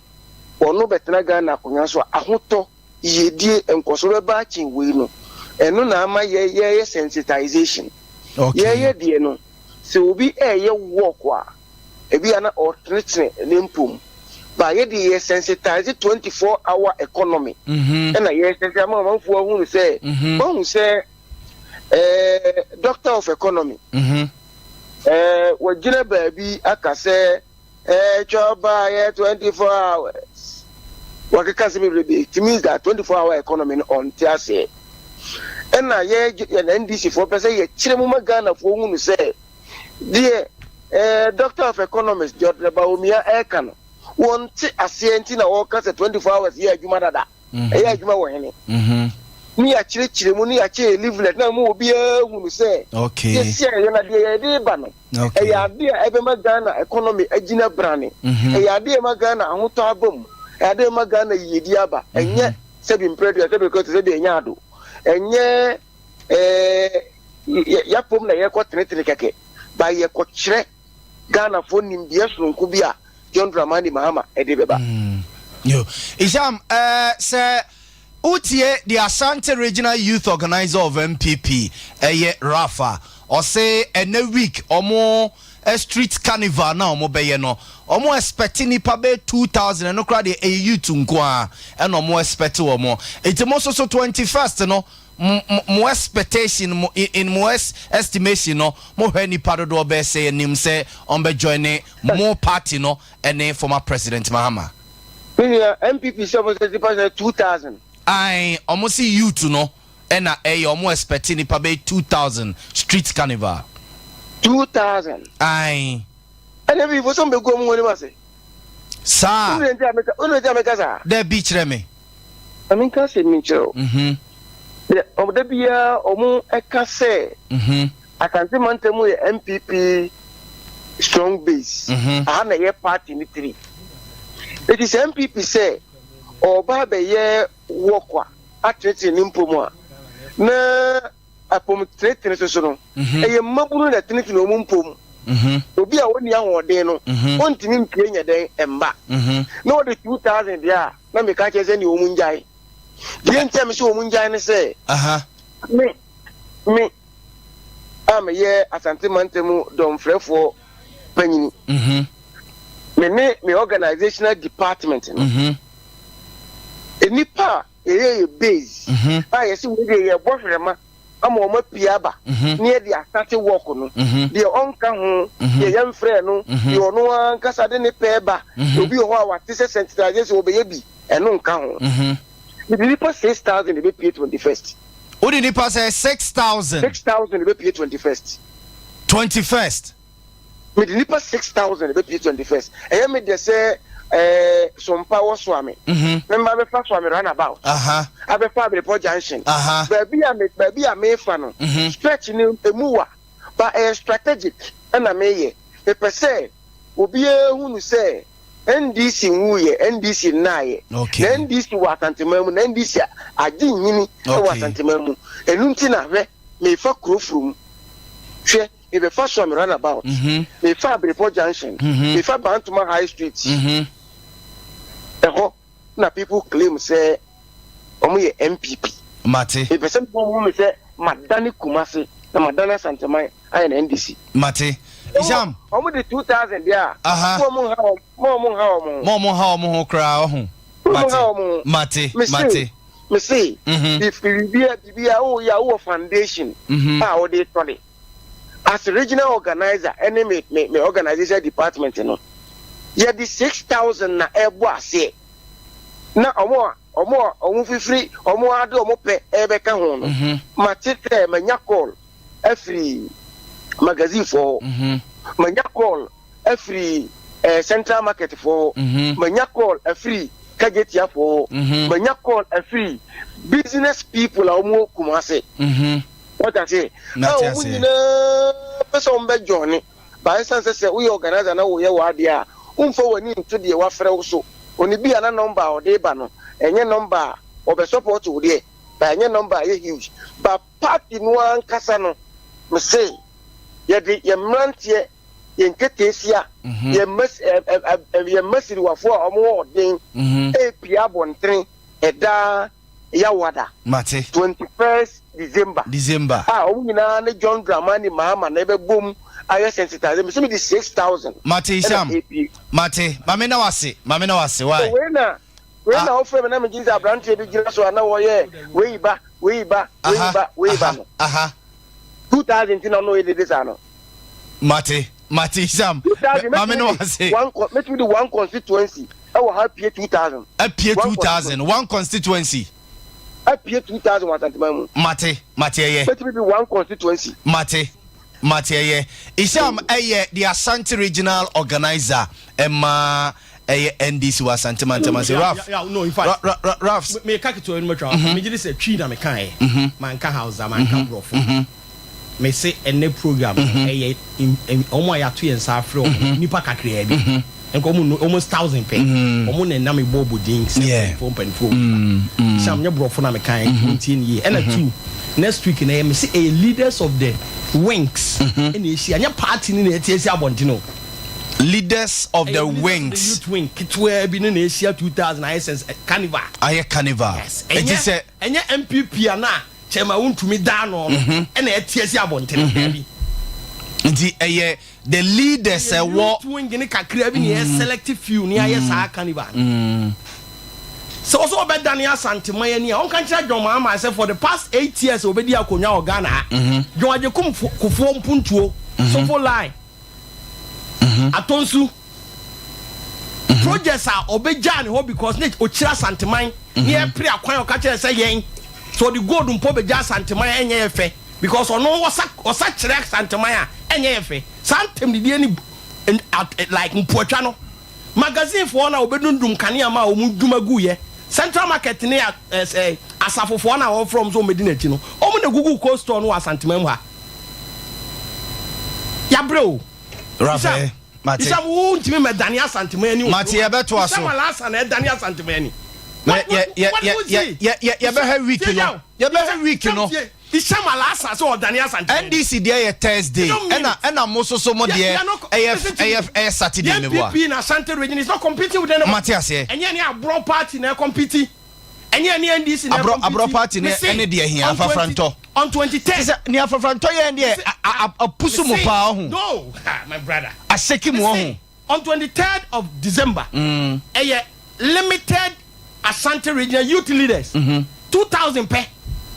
ɔno bɛtena Ghana akonya so a, ahotɔ, yiedie, nkɔsoɔ bɛba akyen wei no, ɛno na ama yɛ yɛyɛ sensitization. Yɛyɛ deɛ no, sɛ obi ɛɛyɛ walk a, ebi a na ɔretenetene ne mpom. Ba yɛ deɛ yɛ sensitize 24 hour economy. Ɛna yɛ sensitize ama amanfoɔ ahunu sɛ, wahu sɛ ɛɛ doctor of economy, ɛɛ wagyina baabi aka sɛ ɛɛ twɛ yɛ 24 hours. Wakeka sɛ bebrebe, it means that 24 hour economy no ɔnte aseɛ. Ɛna yɛ yɛn NDC foɔ pɛ sɛ yɛkyerɛ mu ma Ghanafoɔ hunu sɛ deɛ doctor of economics Dr. Bawumia ɛɛka no, wɔnte aseɛ nti na wɔka sɛ 24 hours yɛ adwuma dada. Ɛyɛ adwuma wɔ hene ne yɛakyerɛkyerɛ mu ne yɛakyerɛ leaflet na mu obiara hunu sɛ yɛsi a yɛyɛ na deɛ yɛde ba no, ɛyɛ ade a ɛbɛma Ghana economy agyina brane, ɛyɛ ade a ɛma Ghana ahotɔ aba mu, ɛyɛ ade a ɛma Ghana yiedi aba. Ɛnyɛ sɛbi mprɛdua, sɛbi kɔtɛ, sɛbi ɛnyɛ ado, ɛnyɛ yɛapom na yɛkɔ tenetene kɛkɛ ba, yɛkɔkyerɛ Ghanafoɔ nimdeɛ soronko bi a John Dramani Mahama ɛde bɛba. Yo, Isham, sɛ wotie the Ashanti Regional Youth Organizer of NPP, ɛyɛ Rafa, ɔse ɛnɛ week ɔmo street carnival na ɔmo bɛyɛ no, ɔmo expect nipa bɛyɛ 2000. Ɛno koraa deɛ, ɛyɛ youth nko a ɛna ɔmo expect wɔ mo. Eti mo nso so 21st no, mo expectation mo in mo estimation no, mo hwɛ nipa dodoɔ bɛyɛ sɛ anim sɛ ɔmo bɛ join ne mo party no ɛne former President Mahama? Me nua, NPP sɛ ɔmo sɛ nipa sɛ 2000? Ayi, ɔmo si youth no ɛna ɛyɛ ɔmo expect nipa bɛyɛ 2000 street carnival. 2000? Ayi. Ɛna bi fo sɛ ɔmo bɛ gu ɔmo wɔn anim ase. Saa. Wọ́n ti a meka saa. Dɛbi, kyerɛ me. Ɛmi nka sɛ mi nkyerɛ o. Deɛ ɔmo da biara ɔmo ɛka sɛ Asante mantam yɛ NPP strong base. Aha na ɛyɛ party ne tiri. Eti sɛ NPP sɛ ɔba abɛyɛ wɔkɔ a atenetene ne mpom a, na apom tenetene soso no, ɛyɛ mmabunu na tenetene wɔn mpom. Obi a wɔnni ahoɔden no, ɔntumi mpie nyɛ dɛn mba. Na wɔde 2000 deɛ a, na meka kyerɛ sɛ nea wɔn ngyae. Deɛ nti a me sɛ wɔn ngyae ne sɛ, me a meyɛ Asante mantam dɔmfrɛfoɔ panyini, me ne me organizational department no, nipa a yɛyɛ yɛ base a yɛsɛ wei deɛ yɛbɔ hwerɛma ama wɔn apue aba ne yɛde asate work no, deɛ ɔnka ho, deɛ yɛmfrɛ no, deɛ ɔno ankasa de ne pɛɛ ba, obi wɔ hɔ a wate sɛ sensitization wɔbɛyɛ bi, ɛno nka ho. Mede nipa 6000 ebɛpie 21st. Wode nipa sɛ 6000? 6000 ebɛpie 21st. 21st? Mede nipa 6000 ebɛpie 21st. Ɛyɛ me deɛ sɛ Sompa wɔ Soame, memba bɛfa Soame roundabout, abɛfa Abirepɔ Junction, baabi a mefa no, stretch no emu wa ba, ɛyɛ strategic. Ɛna meyɛ mepɛ sɛ obiara hunu sɛ NDC nwuyɛ, NDC nnaayɛ, na NDC wɔ Asanteman mu, na NDC agye nyini wɔ Asanteman mu. Ɛnu nti na hwɛ, mefa kuro furum, hwɛ, mebɛfa Soame roundabout, mefa Abirepɔ Junction, mefa Bantoma High Street. Ɛhɔ na people claim sɛ wɔn yɛ NPP. Mate. Mepɛ sɛ mo hu mi sɛ madane Kumase na madane Asanteman ayɛ na NDC. Mate, Isham. Wɔn de 2000 deɛ a, mo ɔmo nha wɔn, mo ɔmo nha wɔn ho. Mo ɔmo nha wɔn ho koraa ɔho. Mate, mate, mate. Mese bibia bibia o yɛ wɔ foundation a wɔde tɔle as regional organizer ɛne me organization department no, yɛde 6000 na ɛbɔ aseɛ, na ɔmo a ɔmo fifiri ɔmo ade ɔmo pɛ ɛbɛka ho no. Mate sɛ manya call afiri magazine foɔ hɔ, manya call afiri Central Market foɔ hɔ, manya call afiri Kajetia foɔ hɔ, manya call afiri business people a wɔn wɔ Kumase. Wɔta se a wɔn nyinaa pɛ sɛ wɔn bɛ join. But ɛsiane sɛ sɛ woyɛ organiser na woyɛ w'adeɛ a, womfa w'ani nto deɛ wafrɛ wo so. Ɔne bi a na number a ɔde ba no, ɛnyɛ number a ɔbɛ support wo deɛ, but ɛnyɛ number a ɛyɛ huge. But party no ankasa no, mese yɛde yɛn mmeranteɛ, yɛn nketeesia, yɛn mmas ɛ ɛ ɛ yɛn mmasiriwafoɔ a wɔwɔ ɔden repue abɔntene ɛda Yawada, Mate. 21st December, December. a wɔn nyinaa ne John Dramani Mahama na ɛbɛbom ayɛ sensitization. Mese mede 6,000 Mate ɛna Isham. ɛrepue. Mate. Mame na wase. Mame na wase. So Why? wei na wei Ah. na wofrɛ me na megye sɛ aberanteɛ bi gyina so a na wɔyɛ wei ba, wei ba, wei ba, wei ba no. 2000 nti na ɔno ɔyɛ dede saa no. Mate. Mate Isham. 2000 Mame na mɛtumi de wase. one mɛtumi de one constituency ɛwɔ ha pie 2000. Apie One 2000. One constituency. Apie 2000 wɔ Asanteman mu. Mate. Mate ɛyɛ. Mɛtumi de one constituency. Mate. Mate ɛyɛ. Isham ɛyɛ the Ashanti Regional Organizer ɛma ɛyɛ NDC wɔ Asante Mantam ase. Ralph. Yeah, no, in fact, Ra, Ra, Ralph. Me ka ketewa no matwa. Me gye sɛ Twi na me kan ɛ. Manka Hausa, manka Borɔfo. Me se ɛnɛ program ɛyɛ ɔmo a yɛato yɛn nsa afrɛ ɔmo nipa kakraa bi. Nka ɔmo no almost 1000 pɛ. Ɔmo na ɛnam ebɔ ɔbɔ din sɛ mpanyinfoɔ mpanyinfoɔ. Sam nyɛ Borɔfo na me kan ɛ. Ntie ne yie. Ɛna two, next week na ɛyɛ me se ɛyɛ leaders of the wings. Ɛna ehyia nyɛ party ni na ɛte esi abɔnten o. Leaders of the Ɛyɛ leaders of the wings. youth wing ketewa bi ne na ehyia 2000 ayɛ sɛ carnival. Ayɛ carnival. Yes. Ɛti sɛ Ɛnyɛ NPP ana chairman Wontumi daa no no ɛna ɛte esi abɔnten baabi. Nti ɛyɛ the leaders ɛwɔ youth wing ne kakra bi ne yɛ select few ne ayɛ saa carnival. Sɛ wɔsɛ ɔbɛdane Asanteman ani a, ɔnka nkyerɛ John Mahama sɛ for the past 8 years a obɛdi akonnwa wɔ Ghana ha, John Agyekum Kufuor mpuntuo, Sofo line, Atonsu projects a ɔbɛgyaa ne hɔ because ne ɔkyerɛ Asanteman ne yɛpere akwan a ɔka kyerɛ sɛ yɛn sɛ ɔde gold mpo bɛgya Asanteman a ɛnyɛ yɛ fɛ because ɔno ɔsa ɔsa kyerɛ Asanteman a ɛnyɛ yɛ fɛ. Saa ntɛmdidie ne like mpoatwa no magazine foɔ na wɔbɛdundum kanea ma a wɔn dwuma gu yɛ Central Market ne asafofoɔ na wɔfrɛ wɔn sɛ wɔn bɛdi n'akyi no, wɔn na gugu cold store no wɔ Asanteman mu ha. Yabrɛ o. Rafael, mate. Isam wo ntumi mɛ dani Asanteman ani. Mate, yɛbɛtoa so. Isam Alasa na ɛdani Asanteman ani. Yɛbɛhwɛ week no. Yɛbɛhwɛ week no. Isam Alasa sɛ ɔdani Asanteman. NDC deɛ yɛ Thursday. Ɛna mo soso mo deɛ ɛyɛ Saturday mi bɔ a. NPP na Ashanti Region is not competing with anyone. Mate aseɛ. Ɛnyɛ ne Aborɔ party na ɛcompete. Ɛnyɛ ne NDC na Aborɔ ɛcompete. Aborɔ party ne ɛne deɛ hia afafrantɔ. On 23rd. Sɛ ne afafrantɔ yɛn deɛ apusu mu paa ɔho. No, my brother. Aseki mu ɔho. On 23rd of December. Ɛyɛ limited Ashanti Regional youth leaders. 2000 pɛ.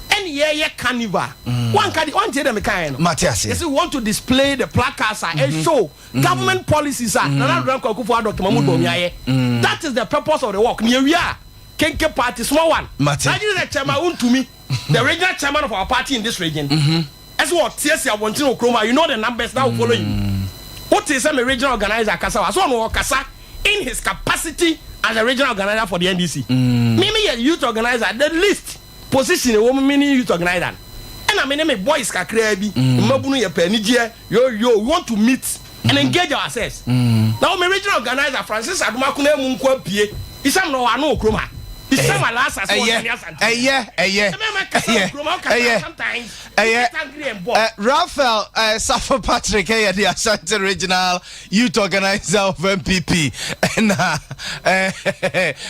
Ɛne yɛyɛ carnival. One kadi one tie dem kan no. Mate aseɛ. Yɛsɛ we want to display the placards a mm show government policies a Nana Addo Dankwa Akufo-Addo, Dr. Mahmoud Bawumia ayɛ. That is the purpose of the work. Ni ewia a Kenke party small one. Mate. Nigeria the chairman Wontumi, the regional chairman of our party in this region. Ɛsɛ wɔ tie si abɔnten wɔ kurom a you know the numbers now follow him. Wote sɛ me regional organizer kasa wa so ɔno ɔkasa in his capacity as a regional organizer for the NDC. Me yɛ youth organizer, the least position ɛwɔ mu me ne youth organizer no. Ɛna me ne me boys kakraa bi mmabunu yɛ pɛ anigyeɛ yo yo, we want to meet and engage ourselves. Na wɔn regional organizer Francis Adomako na emu nko apue Isam na ɔwɔ ano wɔ kurom ha. Isam Alasa sɛ Ɛyɛ ɔdane Asante. ɛyɛ ɛyɛ ɛyɛ ɛyɛ ɛyɛ Raphael Safo Patrick ɛyɛ the Ashanti Regional Youth Organizer of NPP. Ɛna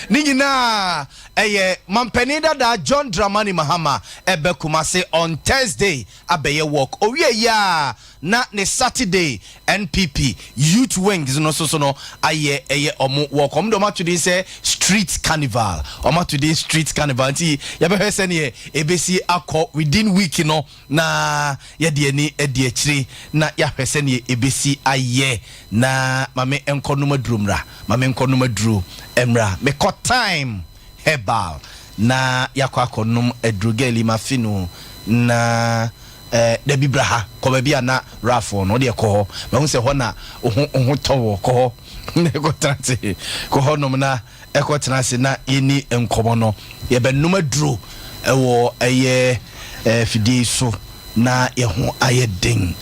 ne nyinaa ɛyɛ mampanin dada John Dramani Mahama ɛbɛ Kumase on Thursday abɛyɛ work owie yi a na ne Saturday NPP youth wings no so so no ayɛ ɛyɛ ɔmo work. Ɔmo de ɔmo ato din sɛ street carnival. Ɔmo ato din street carnival nti yɛbɛhwɛ sɛneɛ ebesi akɔ within week no na yɛde ani adi akyire na yɛahwɛ sɛneɛ ebesi ayɛ. Na maame nkɔ nom aduro mmra, maame nkɔ nom aduro mmra. Mekɔ Time Herbal na yɛakɔ akɔ nom aduro. Gɛli ma fi no na dabi bra ha kɔ baabi a na rafoɔ no wodeɛ kɔ hɔ mahu sɛ hɔ na wo ho tɔ wɔ. Kɔ hɔ na ɛkɔ tena ase. Kɔ hɔ nom na ɛkɔ tena ase na yɛni nkɔmmɔ no. Yɛbɛnom aduro ɛwɔ ɛyɛ fidie so na yɛho ayɛ den.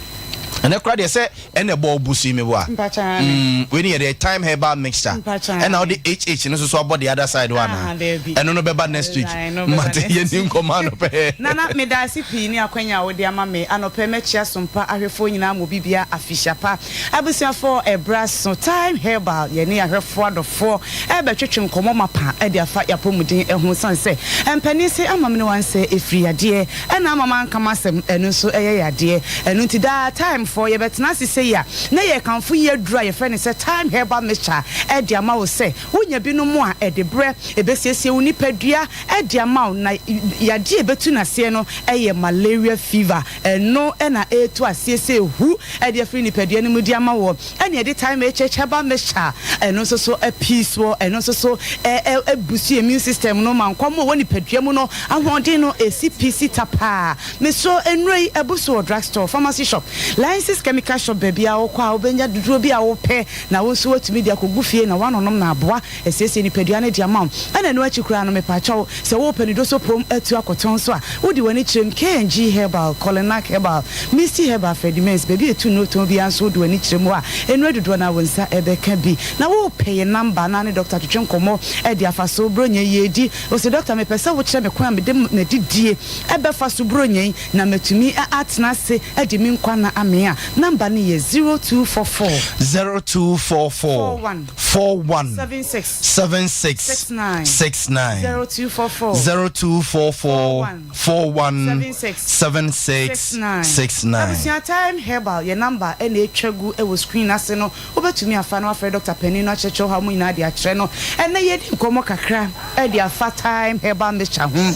Ɛnɛ kora deɛ sɛ ɛna ɛbɔ ɔbu so yi mi bɔ a. Mpakyɛ. Wei ni yɛ deɛ Thyme Herbal Mixture. Mpakyɛ. Ɛna ɔde HH no soso abɔ the other side hɔ Ah, ana? daabi. Ɛno no bɛba next week. Ɛno bɛba Mate next yɛ ni nkɔmɔ anɔpɛ. Nana, meda ase pii ne akwanya a wode ama me anɔpɛ. Mɛkyia Sompa ahwɛfoɔ nyinaa ma obibia afihyia pa. Abusuafoɔ, ɛbra so Thyme Herbal, yɛne ahwɛfoɔ adɔfoɔ ɛbɛtwetwe nkɔmmɔ mapa ɛde afa yɛapɔmuden ho, sane sɛ mpanin se ama me ne wansɛ ɛfiri yadeɛ ɛna ama ma nkama asɛm ɛno nso ɛyɛ yadeɛ. Ɛno nti daa Thyme foɔ yɛbɛtena ase sɛ yi a na yɛkamfo yi aduru a yɛfrɛ no sɛ Thyme Herbal Mixture ɛde ama wo sɛ wonya binom a ɛde berɛ ɛbɛsiesie wo nipadua ɛde ama wo. Na yadeɛ ɛbɛtu n'aseɛ no ɛyɛ malaria fever. Ɛno ɛna ɛretu aseɛ sɛ ehu ɛde afiri nipadua no mu de ama wɔ. Ɛna yɛde Thyme HH Herbal Mixture ɛno nso so apii soɔ. Ɛno nso so ɛ ɛ ɛbusu immune system no ma nkɔm a ɛwɔ nipadua mu no ahoɔden no esi pii si ta paa. Mesoro nnuro yi ɛbu so wɔ drugstore, pharmacy shop, License Chemical shop, baabi a wokɔ a wobɛnya dodoɔ bi a wopɛ na wo nso watumi de akɔgu fie na woanonom na aboa asiesie nipadua no de ama wo. Ɛna ɛno akyi koraa no, mepakyɛw, sɛ wopɛ ne doso pom atu akɔtɔn so a, wode w'ani kyerɛ mu KNG Herbal, Colinac Herbal, Misty Herbal, Fredimens, baabi a ɛtu nnuro tɔn biara nso, wode w'ani kyerɛ mu a nnuro dodoɔ no a wo nsa ɛbɛka bi. Na wopɛ yɛ number na ne doctor twetwe nkɔmmɔ ɛde afa so buronya yɛdi o sɛ, "Doctor, mepɛ sɛ wokyerɛ me kwan a mede madidie ɛbɛfa so buronya yi na matumi atena ase de me nkwa na ame" a, number no yɛ 0244 0244 41 41 76 76 69. 69. 0244 0244 41 76 76 69. 69. Abusua, Thyme Herbal yɛ number ɛna etwa gu ɛwɔ screen ase no. Wobɛtumi afa no afrɛ Dr panin no akyerɛkyerɛ ha mu nyinaa de akyerɛ no. Ɛnɛ yɛdi nkɔmmɔ kakra ɛde afa Thyme Herbal Mixture ho.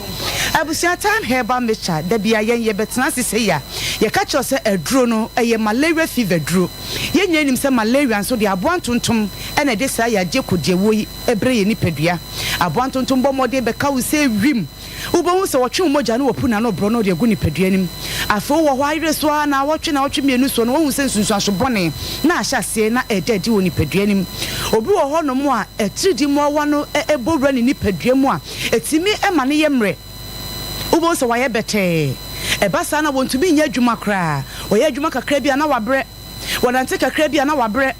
Abusua, Thyme Herbal Mixture, dabi a yɛn yɛbɛtena ase sɛ yi a yɛka kyerɛ sɛ aduro no ɛyɛ malaria fever duro. Yɛn nyinaa nim sɛ malaria nso de aboa ntontom ɛna ɛde saa yɛagye kodiawuo yi ɛbrɛ yɛ nipadua. Aboa ntontom bɔ mmɔden bɛka wo sɛ wim, wobɛhu sɛ wɔtwe wo mogya no wɔ pu n'ano borɔ no de agu nipadua no mu. Afei wowɔ hɔ ayere so a na wɔtwe na wɔtwe mmienu soɔ no, wɔhu sɛ nsunsuanso bɔne na ahyɛ aseɛ na ɛda adi wɔ nipadua no mu. Obi wɔ hɔnom a atiridi mmoawa no ɛbɔ wura ne nipadua mu a ɛtumi ma ne yɛ mmerɛ. Wobɛhu sɛ wayɛ bɛtɛɛ. Ɛba saa na wɔntumi nyɛ adwuma koraa. Wɔyɛ adwuma kakra bi a na wabrɛ, wɔnante kakra bi a na wabrɛ.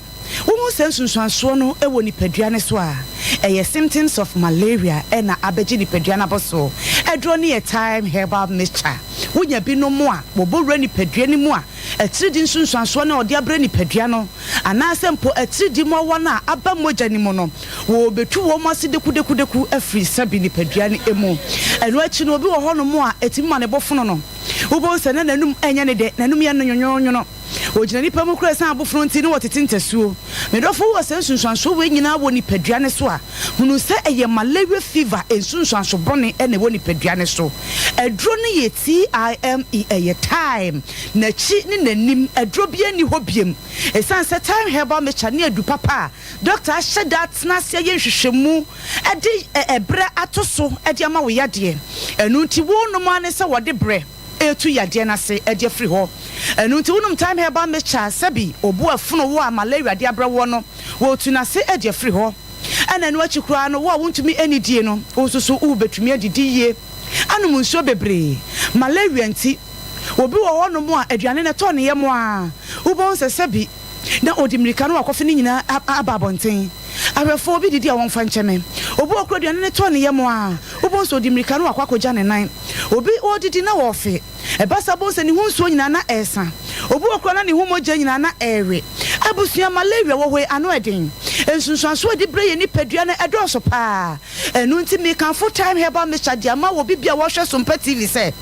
Wohu sɛ nsunsuansoɔ no wɔ nipadua no so a, ɛyɛ symptoms of malaria ɛna abɛgye nipadua no abɔ so. Ɛduro no yɛ Thyme Herbal Mixture. Wonya binom a wɔbɔ wura nipadua no mu a, atiridi nsunsuansoɔ no a ɔde abrɛ nipadua no anaasɛ mpo atiridi mmoawa no a aba mogya no mu no, wɔbɛtu wɔn ase dekudekudeku afiri sɛbi nipadua no mu. Ɛno akyi no, obi wɔ hɔnom a ɛtumi ma ne bo fono no. Wobɛhu sɛ na n'anum ɛnyɛ ne dɛ, n'anum yɛ no nwonwonwono. Wɔgyina nipa mu kora ɛsan abofono nti ne wɔtete ntasuo. Medɔfo, wɔ sɛ nsunsuansoɔ wei nyinaa wɔ nipadua ne so a, hunu sɛ ɛyɛ malaria fever nsunsuanso bɔne ɛna ɛwɔ nipadua ne so. Aduro no yɛ TIME, ɛyɛ Thyme. N'akyi ne n'anim aduro bi ani hɔ biem, ɛsiane sɛ Thyme Herbal Mixture ne adu papa a doctor ahyɛ da atena ase ayɛ nhwehwɛmu ɛde ɛbrɛ ato so ɛde ama wo yadeɛ. Ɛno nti wonom a ne sɛ wɔde brɛ etu yadeɛ n'ase ɛde afiri hɔ. Ɛno nti wonom Thyme Herbal Mixture, sɛbi obu ɛfono wo a malaria de abrɛ woɔ no, wɔtu n'ase ɛde afiri hɔ. Ɛna ɛno akyi koraa no, wo a wontumi anidie no, wo nso so wobɛtumi adidi yie, anom nsuo bebree. Malaria nti obi wɔ hɔnom a aduane no ɛtɔ ne yam a, wobɛhu sɛ sɛbi na ɔde mmirika no wakɔfe no nyinaa aba abɔnten. Ahwɛfoɔ, obi didi a wɔmfa nkyɛ me. Obi wɔ koro aduane no tɔ ne yam a, wobɛhu sɛ ɔde mmirika no wakɔ akɔgya ne nan. Obi ɔredidi na wɔɔfe ɛba sa, wobɛhu sɛ ne ho nsuo nyinaa na ɛresa. Obi wɔ koro na ne ho mogya nyinaa na ɛrewe. Abusua, malaria wɔ hɔ yi ano ɛden. Nsunsuansoɔ a ɛde brɛ yɛ nipadua no ɛdɔɔso paa. Ɛno nti mekamfo Thyme Herbal Mixture de ama wɔ bibi a wɔhwɛ Sompa TV sɛ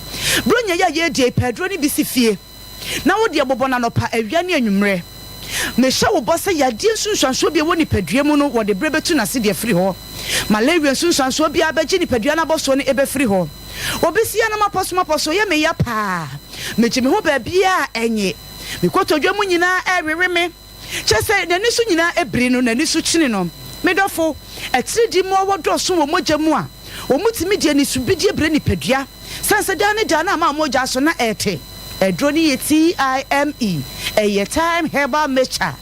buronya yi a yɛredi yi, pɛ aduro no bi si fie na wo deɛ bobɔ no anɔpa, awia ne anwummerɛ. Mehyɛ wo bɔ sɛ yadeɛ nsunsuansoɔ bi a ɛwɔ nipadua mu no, wɔde berɛ bɛtu n'ase deɛ firi hɔ. Malaria nsunsuansoɔ biara bɛgye nipadua no abɔsoɔ no ɛbɛfiri hɔ. Obi si anam apɔsomapɔso yɛ me ya paa, megye me ho baabiaa ɛnye me kotodwe mu nyinaa ɛrewewe me, kyerɛ sɛ n'ani so nyinaa ebiri no, n'ani so kyini no. Me dɔfo, atiridi mmoawa dɔɔso wɔ mogya mu a wɔn tumi de anisubidie brɛ nipadua sane sɛ daa ne daa na ama mogya so na ɛte. Aduro no yɛ TIME, ɛyɛ Thyme Herbal Mixture.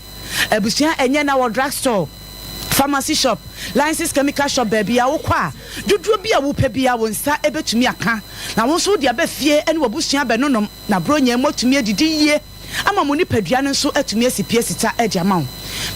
Abusua, ɛnyɛ na wɔ drugstore, pharmacy shop, License Chemical shop, baabi a wokɔ a dodoɔ bi a wopɛ bi a wo nsa bɛtumi aka na wo nso wode aba fie ne w'abusua bɛnonom na buronya mu atumi adidi yie. ama mo nipadua no nso atumi asi pi asita de ama wo.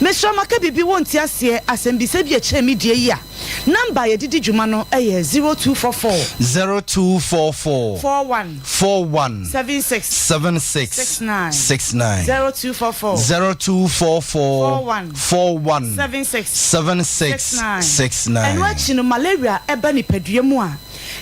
Mesrɛ wo maka biribi wonte aseɛ, asɛmbisa bi a ɛkyɛn me deɛ yi a, number a yɛde di dwuma no yɛ 0244. 0244. 41. 41. 76. 76. 69. 69. 0244. 0244. 41. 41. 76. 76. 69. 69. Ɛno akyi no, malaria ba nipadua mu a,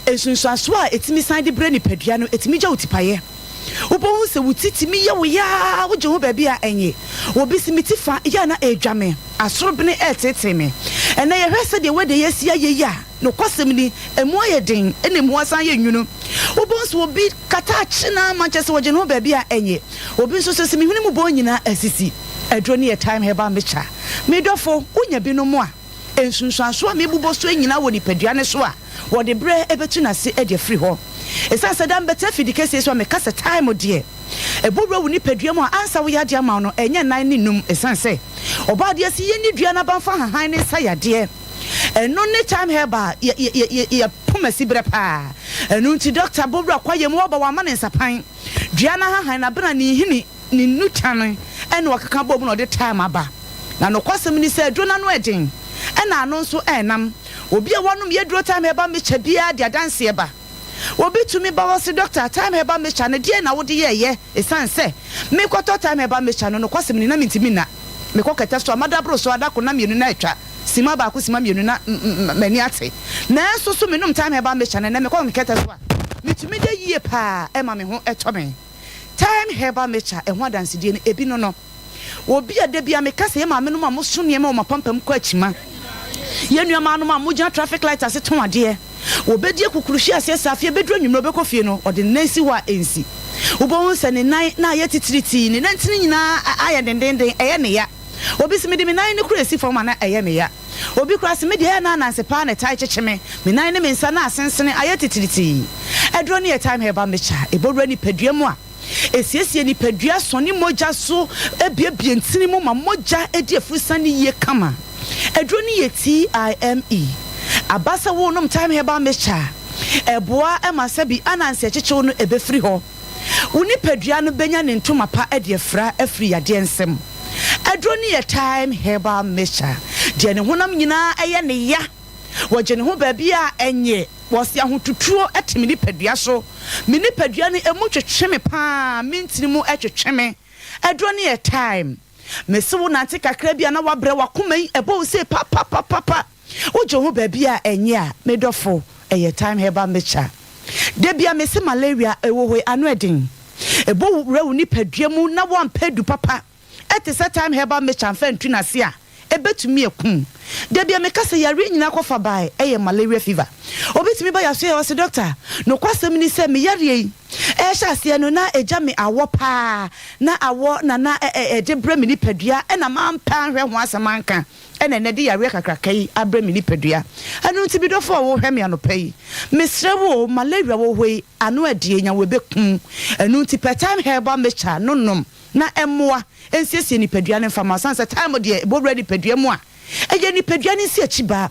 nsunsuansoɔ a ɛtumi san de brɛ nipadua no, ɛtumi gya wo tipaeɛ. Wobɛhu sɛ wo ti tumi yɛ wo ya ara, wogye ho baabi a ɛnye. Obi se, Me ti fa yɛ a na ɛredwa me, asorobene reteetee me. Ɛnnɛ yɛhwɛ sɛdeɛ weather yi asi ayɛ yi a, nokwasɛm ni, ɛmu ayɛ den na ɛmu asan ayɛ nwunu. Wobɛhu sɛ obi kata akye no ara ma kyerɛ sɛ ɔgye ne ho baabi a ɛnye. Obi nso sɛ, sɛ me hwene mu bɔn nyinaa asisi. Aduro no yɛ Thyme Herbal Mixture. Me dɔfo, wonya bi nom a, nsunsuansoɔ a mebobɔ so yi nyinaa wɔ nipadua no so a, wɔde berɛ bɛtu n'ase de afiri hɔ. Ɛsiane sɛ daa mebɛtena afidi kɛseɛ yi so a meka sɛ time deɛ, ɛbɔ wura wo nipadua mu a ansa woyɛ adeɛ ama wo no, ɛnyɛ nnan ne nnum. Ɛsiane sɛ Ɔbɔadeɛ se yɛnni dua no aba mfa nhahan ne nsa yadeɛ. Ɛno ne time herbal yɛ poma si berɛ paa. Ɛno nti dɔkta bɔ wura kwaeɛ mu ɔba wamma no nsapan. Dua no ahahan, n'abena, ne nhini, ne nnutan ɛna ɔkeka bɔɔ mu na ɔde thyme aba. Na nokwasɛm ne sɛ aduro no ano ɛden ɛna ano nso ɛnam. Obi a wanom yɛ aduro thyme herbal mixture biara de adanseɛ ba. Obi tumi ba hɔ se dɔkta thyme herbal mixture no deɛn na wode yɛɛyɛ? Ɛsiane sɛ mekɔtɔ thyme herbal mixture no nokwasɛm ni na mentumi nna. Mekɔ kɛtɛ so a mada boro so ada koro na mmienu na atwa sima baako sima mmienu na m'ani ate. Nanso so menom thyme herbal mixture no ɛnnɛ mekɔ me kɛtɛ so a metumi da yie paa ɛma me ho tɔ me. Thyme Herbal Mixture ɛho adansedie no ebi no no. Obi a da biara meka sɛ yɛn maamenom a moso nneɛma wɔ mo apampam kɔ akyima, yɛn nuammaanom a mogyina traffic light ase tɔn adeɛ, wɔbɛdi akukuruhwe aseɛ saa afei ɛbɛduru anwummerɛ ɔbɛkɔ fie no ɔde ne nan si hɔ a ɛnsi. Wobɛhu sɛ ne nan na ayɛ titiritii, ne nantini nyinaa ayɛ dendenden, ɛyɛ ne ya. Obi se mede me nan no kura si fam a na ɛyɛ me ya. Obi koraa se me deɛ ɛyɛ a na ananse paa na ɛtae kyekye me, me nan ne me nsa na asensene ayɛ titiritii. Aduro no yɛ Thyme Herbal Mixture, ɛbɔ wura nipadua mu a, ɛsiesie nipadua, sɔne mogya so, ɛbuebue ntini mu ma mogya di afurusane yie kama. Aduro no yɛ TIME. Aba sɛ worenom Thyme Herbal Mixture a, ɛboa ma sɛbi ananse ɛkyekye wo no ɛbɛfiri hɔ. Wo nipadua no bɛnya ne ntoma pa de afira afiri yadeɛ nsam. Aduro no yɛ Thyme Herbal Mixture. Deɛ ne honam nyinaa yɛ ne ya, wɔgye ne ho baabi a ɛnyɛ, wɔse ahotutuo te me nipadua so, me nipadua no ɛmu twetwe me pa ara, me ntini mu twetwe me. Aduro no yɛ Thyme. Mese wo nante kakra bi a na woabrɛ, w'akoma yi ɛbɔ wo sei papapapapa. Wogye wo ho baabi a ɛnyɛ a, me dɔfo, ɛyɛ Thyme Herbal Mixture. Da bi a mese malaria ɛwɔ hɔ yi, ano ɛden. Ɛbɔ wura wo nipadua mu na woampɛ adu papa ɛte sɛ Thyme Herbal Mixture amfa antu no ase a, ɛbɛtumi akum. Da bi a meka sɛ yareɛ nyinaa kɔfa bae ɛyɛ malaria fever. Obi tumi ba yasoɛ a ɔse, Doctor, nokwasɛm ni sɛ me yareɛ yi ɛrehyɛ aseɛ no na ɛgya me awɔ paa, na awɔ na na ɛde brɛ me nipadua ɛna mampɛ anhwɛ ho asɛm anka. na ɛnnɛ de yareɛ kakraka yi abrɛ me nipadua. Ɛno nti, me dɔfo a worehwɛ me anɔpa yi, mesrɛ wo o, malaria wɔ hɔ yi, ano adie, nya wo ɛbɛku wo. Ɛno nti, pɛ Thyme Herbal Mixture no nom na ɛmmoa nsiesie nipadua no mfa ma wo. Ɛsiane sɛ thyme deɛ ɛbɔ wura nipadua mu a, ɛyɛ nipadua no nsiakyibaa.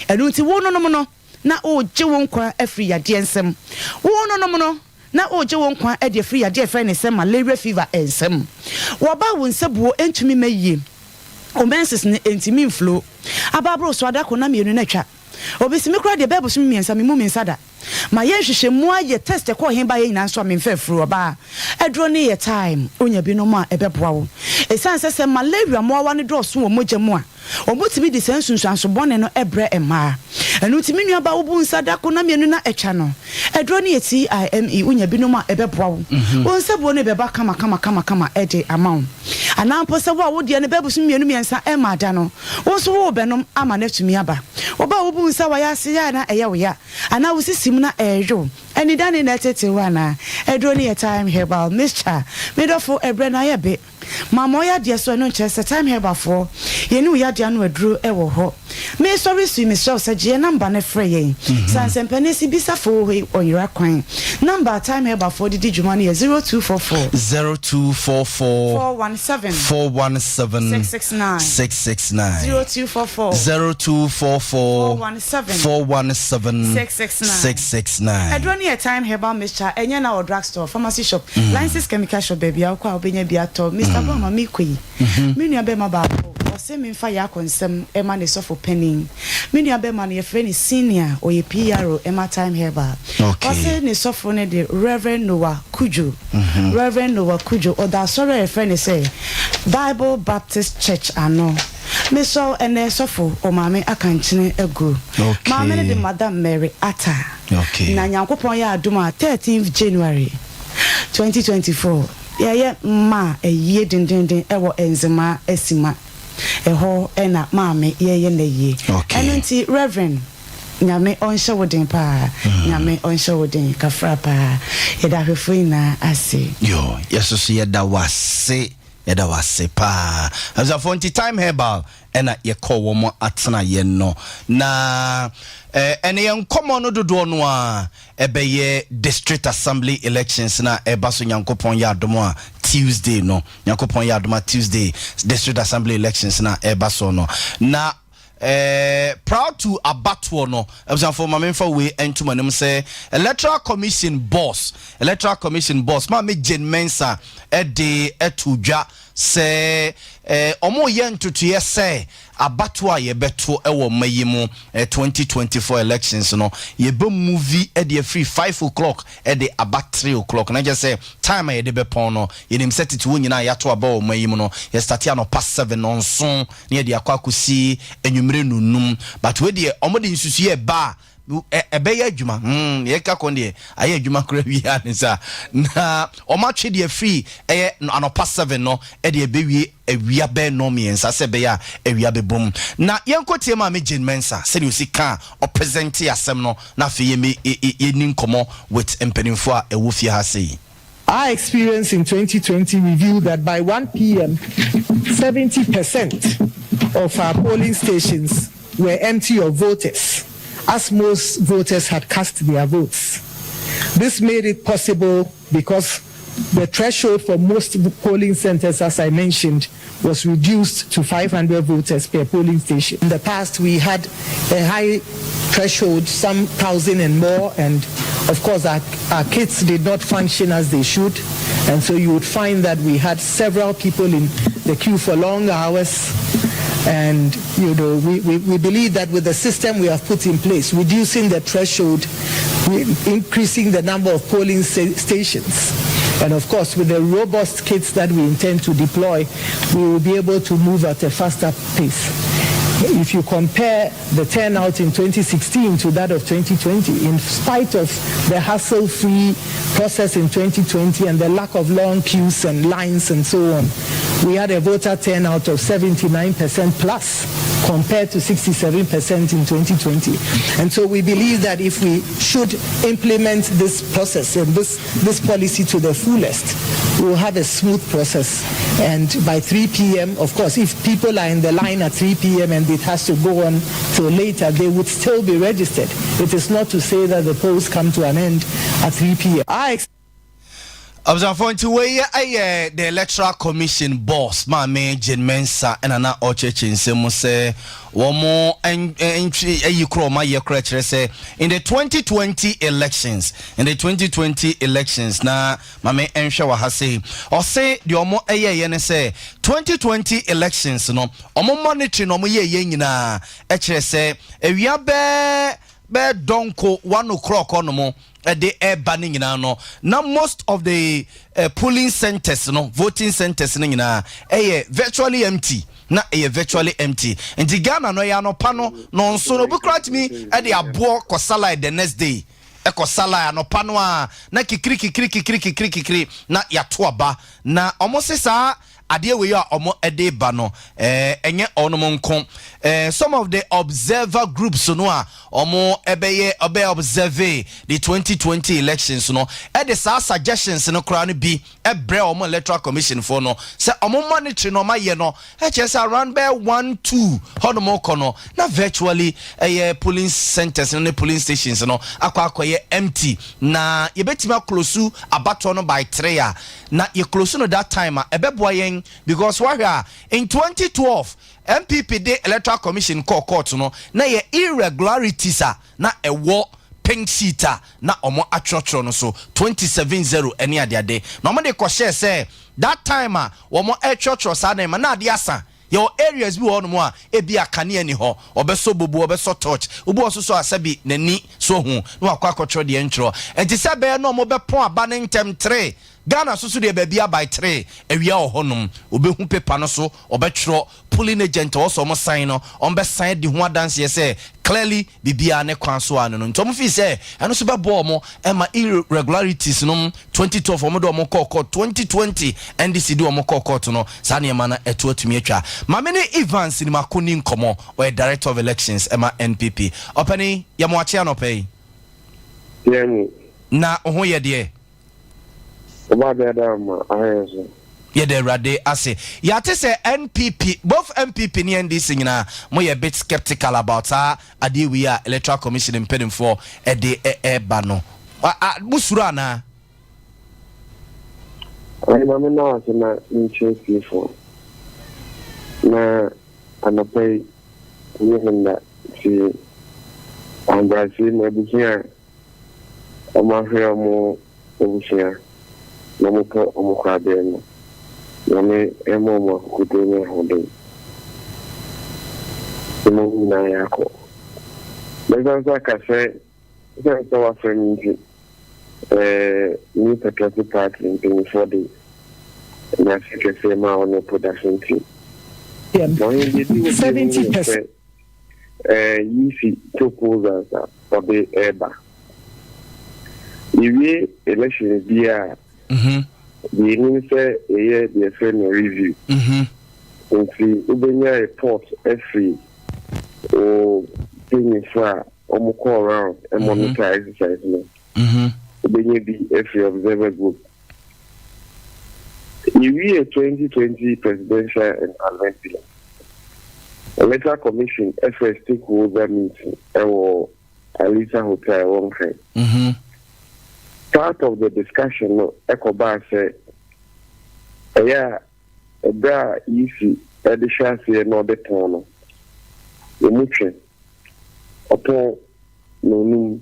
Ɛno nti, wononom no na woregye wo nkwa afiri yadeɛ nsam. Wononom no na woregye wo nkwa de afiri yadeɛ a yɛfrɛ no sɛ malaria fever nsam. Wɔba wo nsabuo ntumi mma yie. Wo menses no ntumi nflow. Aba aboro so ada kor na mienu na atwa. Obi se me koraa deɛ bɛyɛ bosome miensa me mu me nsa da. Mayɛ nhwehwɛmu ayɛ test ɛkɔɔ he baeɛ nyinaa nso a memfa afuru. Ɔbaa, aduro no yɛ time wonya bi nom a ɛbɛboa wo. Ɛsiane sɛ sɛ malaria mmoawa no dɔɔso wɔ mogya mu a, wɔtumi de saa nsunsuanso bɔne no brɛ mmaa. Ɛno nti me nuabaa wo bu nsa da kor na mienu na atwa no. Aduro no yɛ TIME, wonya binom a ɛbɛboa wo. Wo nsabuo no bɛba kama kama kama kama de ama wo. Anaa mpo sɛ wo a wo deɛ no bɛyɛ bosome mmienu mmiɛnsa ɛmmaa da no, wo nso worebɛnom ama no atumi aba. Wo ba a wobu nsa wɔ ayɛ ase yɛ a na ɛyɛ wo ya, anaa wo sisi mu na ɛrewe wo, anidane na ɛtetee wo anaa? Aduro no yɛ Thyme Herbal Mixture. Me dɔfo, ɛberɛ no ayɛ be. Ma ma ɔyɛ adeɛ so, ɛno nkyerɛ sɛ Thyme Herbal foɔ. Yɛne wo yadeɛ ano aduro wɔ hɔ. Mesɔre so yi, mesrɛ wo sɛ gye yɛn number no frɛ yɛn. Sɛ ansɛmpani se bisa fo wɔ hɔ yi, ɔnyera kwan. Number a Time Herbal foɔ de di dwuma no yɛ 0244. 0244. 417. 417. 669. 669. 0244. 0244. 417. 417. 669. 669. Aduro no yɛ Time Herbal Mixture, ɛnyɛ na wɔ drug store, pharmacy shop, License Chemical Shop, baabi a wokɔ a wobɛnya bi atɔ. Mister Boamah, merekɔ yi, me nua bɛrima baako, ɔse memfa yɛ akɔnsɛm ma ne sɔfo panin. Me nua bɛrima no, yɛfrɛ no Senior, ɔyɛ PRO ma Time Herbal. Ɔse ne sɔfo no de Rev. Noah Kudjo. Rev. Noah Kudjo, ɔda asɔre a yɛfrɛ no sɛ Bible Baptist Church ano. Mesɔ wo ɛnnɛ sɔfo, wo maame aka nkyene agu. Maame no de Madam Mary Atta. Na Nyankopɔn yɛ adom a 13th January 2024 yɛyɛ mma ayie dendenden wɔ Nzemaa Asima. Ɛhɔ na maame yɛyɛ n'ayie. Ɛno nti Rev. Nyame ɔnhyɛ wo den paa. Nyame ɔnhyɛ wo den kafra paa. Yɛda ahwɛfoɔ nyinaa ase. Yo, yɛsoso yɛda wo ase. Yɛda wo ase paa. Abusuafoɔ nti Time Herbal ɛna yɛkɔɔ wɔn atenaeɛ no. Na ɛne yɛn nkɔmmɔ no dodoɔ no ara ɛbɛyɛ District Assembly elections no a ɛreba so Nyankopɔn yɛ adom a Tuesday no. Nyankopɔn yɛ adom a Tuesday District Assembly elections no a ɛreba so no. Na Proud to abatoɔ no, abusuafoɔ ma memfa wei nto mo anim sɛ Electoral Commission boss, Electoral Commission boss Maame Jane Mensah de to dwa sɛ wɔreyɛ ntotoeɛ sɛ abatoɔ a yɛbɛto wɔ mma yi mu 2024 elections no, yɛbɛ move de afiri 5 o'clock de aba 3 o'clock. Na kyerɛ sɛ time a yɛde bɛpɔn no, yɛnim sɛ tete hɔ nyinaa yɛato aba wɔ mma yi mu no, yɛstate anɔpa 7 nɔnson na yɛde akɔ akɔsi anwummere nnɔnnum. But wei deɛ wɔde nsusuiɛ ɛba a, ɛbɛyɛ adwuma. Yɛka kɔn deɛ ayɛ adwuma koraa wie a ne sa. Na wɔatwe deɛ firi ɛyɛ anɔpa 7 no ɛde ɛbɛwie awia bɛyɛ 3:30 sɛ ɛbɛyɛ a awia bɛbom. Na yɛnkɔ tie Maame Jane Mensah sɛdeɛ ɔsi ka a ɔpresente asɛm no, na afei yɛni nkɔmmɔ with mpanimfoɔ a ɛwɔ fie ha sei. Our experience in 2020 revealed that by 1 p.m., 70% of our polling stations were empty of voters, as most voters had cast their votes. This made it possible because the threshold for most polling centers, as I mentioned, was reduced to 500 voters per polling station. In the past, we had a high threshold, some thousand and more, and of course, our kits did not function as they should. And so you would find that we had several people in the queue for long hours. And we believe that with the system we have put in place, reducing the threshold, increasing the number of polling stations, and of course, with the robust kits that we intend to deploy, we will be able to move at a faster pace. If you compare the turnout in 2016 to that of 2020, in spite of the hassle-free process in 2020 and the lack of long queues and lines and so on, we had a voter turnout of 79% plus compared to 67% in 2020. And so we believe that if we should implement this process and this policy to the fullest, we will have a smooth process. And by 3 p.m., of course, if people are in the line at 3 p.m. and it has to go on till later, they would still be registered. It is not to say that the polls come to an end at 3 p.m. I Abusuafoɔ, nti wei yɛ the Electoral Commission boss, Maame Jane Mensa, ɛna na ɔkyerɛkyerɛ nsɛm mu sɛ wɔn ntwi ayi korɔ ɔma yɛ korɔ kyerɛ sɛ in the 2020 elections, in the 2020 elections, na maame nhwɛ wɔ ha sei, ɔse deɛ ɔmo ɛyɛyɛ ne sɛ 2020 elections no, ɔmo monitoring na ɔmo yɛyɛ nyinaa ɛkyerɛ sɛ awia bɛɛ dɔnko 1 o'clock ɔnom ɛde ɛba ne nyinaa no, na most of the polling centers no, voting centers no nyinaa ɛyɛ virtually empty, na ɛyɛ virtually empty. Nti Ghana no, ɛyɛ anɔpa no nɔnso no, obi koraa tumi ɛde aboɔ kɔsa line the next day, ɛkɔsa line anɔpa no a na kikiri kikiri kikiri kikiri kikiri na yɛato aba. Na ɔmo se saa adeɛ wei a ɔmo ɛde ba no, ɛnyɛ ɔnom nko, some of the observer groups no a ɔmo ɛbɛyɛ ɔbɛyɛ observe the 2020 elections no, ɛde saa suggestions no koraa no bi ɛbrɛ ɔmo Electoral Commission foɔ no sɛ ɔmo monitoring no ɔmo ayɛ no, ɛkyerɛ sɛ around bɛyɛ 1, 2 hɔnom kɔ no na virtually ɛyɛ polling centers no ne polling stations no akɔ akɔyɛ empty, na yɛbɛtumi aclose abatoɔ no by 3 a na yɛclose no that time a ɛbɛboa yɛn, because wahwɛ a, in 2012 NPP de Electoral Commission kɔɔ court no, na yɛ irregularities a na ɛwɔ pink sheet a na ɔmo atwerɛtwerɛ no so 27-0 ɛne adeade, na ɔmo de kɔhyɛɛ sɛ that time a wɔn ɛtwerɛtwerɛ saa nneɛma na adeɛ asa. Yɛwɔ areas bi wɔ hɔnom a ebi akanea ni hɔ, ɔbɛsɔ bobo, ɔbɛsɔ torch, obi wɔ so so asɛbi n'ani so hu na wakɔ akɔtwerɛ deɛ ntwerɛ. Nti sɛ bɛyɛ na ɔmo bɛpɔn aba ne ntɛm 3, Ghana soso deɛ baabi aba 3 awia wɔ hɔnom, obɛhu paper no so, ɔbɛtwerɛ, polling agent ɔwɔ sɛ ɔmo sign no, ɔmo bɛ sign di ho adanseɛ sɛ clearly biribiara ne kwan so ano no. Nti ɔmo fi sɛ ɛno nso bɛboa ɔmo ɛma irregularities no 2012 ɔmo de ɔmo kɔɔ court, 2020 NDC de ɔmo kɔɔ court no, saa nneɛma no ɛto atumi atwa. Maame ne Evans Nimako ni nkɔmɔ, ɔyɛ director of elections ɛma NPP. Ɔpɛni, yɛmo akye anɔpɛ yi. Yɛmu. Na ho yɛ deɛ? Ɔba bɛɛ da ma ahɛn so. Yɛde Awurade ase. Yɛate sɛ NPP, both NPP ne NDC nyinaa, moyɛ bit skeptical about saa adeɛ wei a Electoral Commission mpanimfoɔ ɛde ɛɛba no. Mosuro anaa? Ɔyɛ maame na ase na nkyɛn fiefoɔ na anɔpa yi nye me nda nti ahobrɛase ma abusua a ɔmo ahwɛ ɔmo abusua na ɔmo pɛ ɔmo kɔ no, Nyame ɛma ɔmo akokoduro ne ahoɔden na ɔmo nyinaa yɛ akɔ. Mɛsan nso aka sɛ ɛsiane sɛ wafrɛ me nti, New Patriotic Party mpanyinfoɔ de nyase kɛseɛ ma ɔne production team na ɔyɛ deɛ bi wɔ bi 70%. Sɛ EC proposals a ɔde ɛɛba, yɛwie election bi a, deɛ ɛnim sɛ ɛyɛ deɛ ɛfrɛ no review, nti wobɛnya report afiri o mpanyinfoɔ a ɔmo kɔ round monitor exercise no, wobɛnya bi afiri observer group. Yɛwie 2020 presidential and parliamentary, Electoral Commission ɛfrɛ stakeholder meeting ɛwɔ Alisa Hotel ɛwɔ Nkran. Part of the discussion no ɛkɔbaa sɛ ɛyɛ a ɛberɛ a EC ɛde hyɛ aseɛ na ɔde pɔn no emu twe ɔpɔn n'onum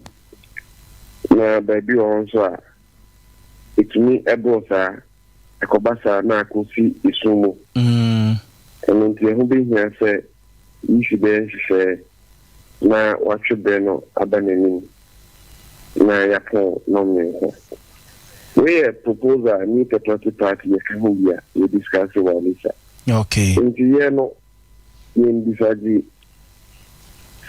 na baabi wɔ hɔ nso a ɛtumi ɛboro saa, ɛkɔba saa na akɔsi esum mu. Ɛno nti ɛho bɛhia sɛ EC bɛyɛ nhyehyɛɛ na watwe berɛ no aba n'anim na yɛapɔn no mmiɛnsa. Wei yɛ proposal New Patriotic Party yɛka ho bi a yɛdiscuss wɔ Alisa. Nti yɛ no yɛn disagree.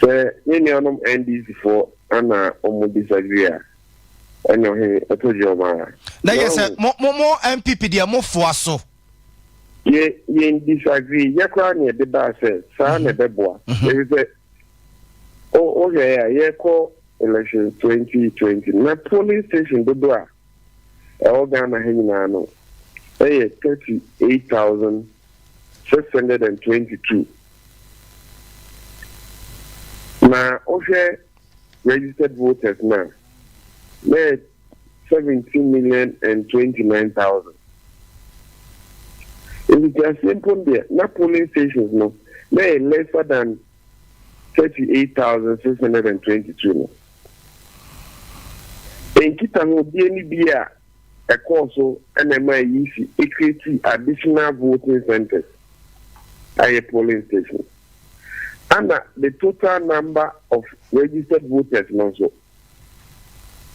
Sɛ yɛn nuanom NDC foɔ ana ɔmo disagree a, ɛne ɔhene ɛtɔ gye ɔmo ara. Na yɛ sɛ mo NPP deɛ, mo foa so. Yɛn disagree. Yɛ koraa ne yɛde baa sɛ saa na ɛbɛboa, ɛfi sɛ wohwɛ yɛ a, yɛkɔ election 2020 na polling station dodo a ɛwɔ Ghana ha nyinaa no ɛyɛ 38,622, na wohwɛ registered voters na na yɛ 17,029,000. Nti mpo deɛ na polling stations no na yɛ lesser than 38,622 no. Nkitahodie no bi a ɛkɔɔ so ɛna ɛma EC ecreate additional voting centers ayɛ polling station, ana the total number of registered voters no nso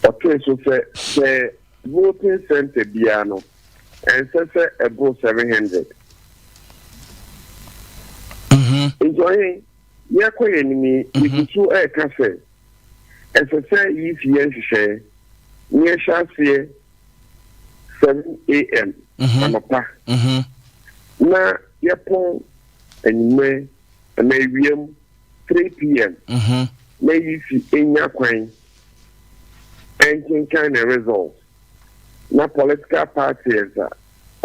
ɔtee so sɛ voting center biara no ɛnsɛ sɛ ɛboro 700. Nti ɔyɛ yɛkɔ yɛn anim yi, yɛgu so ɛreka sɛ ɛsɛ sɛ EC yɛ nhyehyɛeɛ na yɛhyɛ aseɛ 7 a.m. anɔpa na yɛpɔn anwummerɛ anaa awiam 3 p.m. na EC nnya kwan nkenkan ne results na political parties a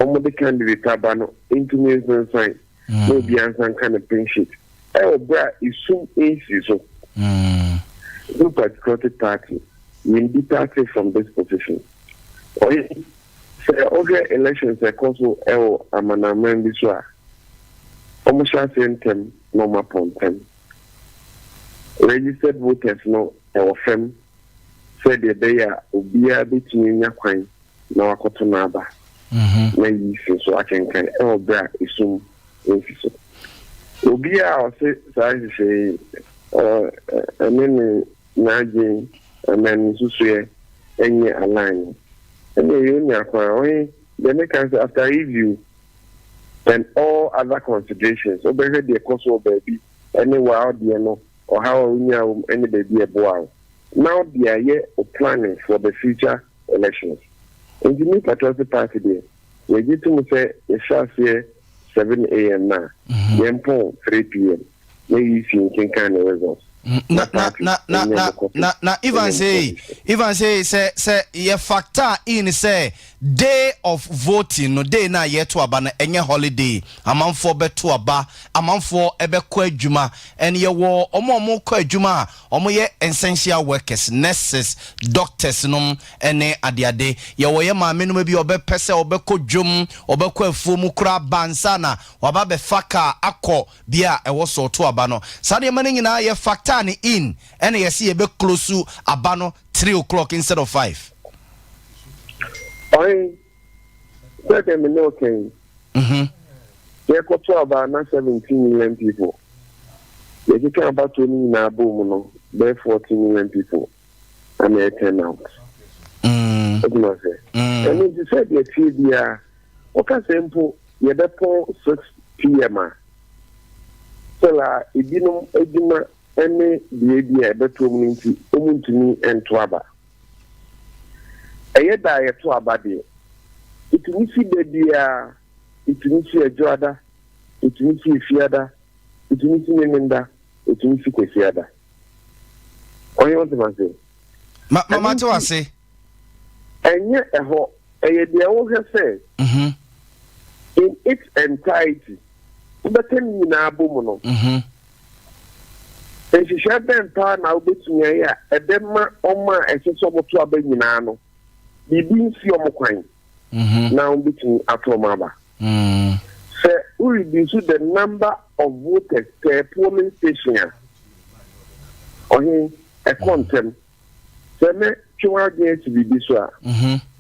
wɔde candidate aba no ntumi nsensan na obiara nsa nka ne pink sheet ɛwɔ berɛ a esum nsi so. New Patriotic Party, yɛn depart from this position. Ɔyɛ sɛ ɔhwɛ elections ɛkɔ so ɛwɔ amanaman bi so a, wɔn hyɛ aseɛ ntɛm na wɔn apɔ ntɛm. Registered voters no ɛwɔ fam sɛdeɛ ɛbɛyɛ a obiara bɛtumi anya kwan na wakɔto n'aba na yi si so akenkan ɛwɔ berɛ a esum nsi so. Obiara a ɔse saa nhyehyɛ yi ɛne ne n'adwen anaa ne nsusuɛ ɛnyɛ align no, ɛna ɛyɛ onya kwan ɔhe deɛ meka sɛ after review and all other considerations, wobɛhwɛ deɛ ɛkɔ so wɔ baabi ɛne waa deɛ no ɔhaw a wonya wɔ mu ɛne baabi ɛboa wo now deɛ ayɛ o planning for the future elections. Nti New Patriotic Party deɛ, yɛgye tom sɛ yɛhyɛ aseɛ 7 a.m. na yɛmpɔn 3 p.m. na EC nkenkan ne results. Na Ivan say sɛ yɛ factor in sɛ day of voting no, day na yɛto aba no, ɛnyɛ holiday, amanfoɔ bɛto aba, amanfoɔ ɛbɛkɔ adwuma, ɛne yɛwɔ ɔmo a ɔmo kɔ adwuma a ɔmo yɛ essential workers, nurses, doctors nom ɛne adeade. Yɛwɔ yɛ maame nom bi a ɔbɛpɛ sɛ ɔbɛkɔ dwom, ɔbɛkɔ afuo mu koraa bansa na waba bɛfa kaa akɔ bia a ɛwɔ so ɔto aba no. Saa nneɛma no nyinaa yɛ factor ne in, ɛna yɛsi yɛbɛ close aba no 3 o'clock instead of 5. Ɔhe sɛdeɛ me ne ɔkɛn yɛkɔto aba na 17 million people, yɛkeka abatoɔ no nyinaa bɔ mu no, bɛyɛ 40 million people ana ɛ turn out. Ɛduma sɛ ɛno nti sɛdeɛ tie biara wɔka sɛ mpo yɛbɛpɔn 6 p.m. a, sɛla ebinom adwuma ne deɛ bi a ɛbɛto mu no nti ɔmu ntumi nto aba. Ɛyɛ da a yɛto aba deɛ, ɛtumi si da biara, ɛtumi si Adwoada, ɛtumi si Efiada, ɛtumi si Memenda, ɛtumi si Kwasiada. Ɔyɛ wɔn tɛm ase. Ma mama te wase. Ɛnyɛ ɛhɔ, ɛyɛ deɛ wɔhwɛ sɛ in its entirety wobɛka ne nyinaa bɔ mu no, nhyehyɛ bɛn paa na wobɛtumi ayɛ a ɛbɛma ɔma a ɛsɛ sɛ ɔmoto aba nyinaa no biribi nsi ɔmo kwan na wobɛtumi ato ɔmo aba. Sɛ wo reduce the number of voters per polling station a, ɔhe ɛkɔ ntɛm. Sɛ mɛ twe w'adwene asi biribi so a,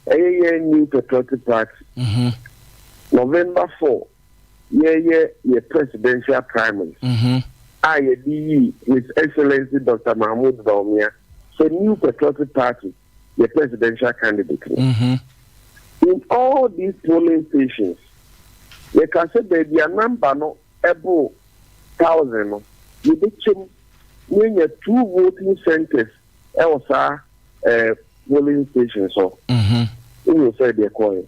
ɛyɛ yɛn New Patriotic Party, November 4 yɛyɛ yɛ presidential primaries a yɛde yi His Excellency Dr Mahmood Bawumia sɛ New Patriotic Party yɛ presidential candidate no, in all these polling stations, yɛka sɛ baabi a number no ɛboro 1,000 no, yɛbɛkyɛm na yɛnya two voting centers ɛwɔ saa polling station so. Ɛwɔ sɛ deɛ kɔɛ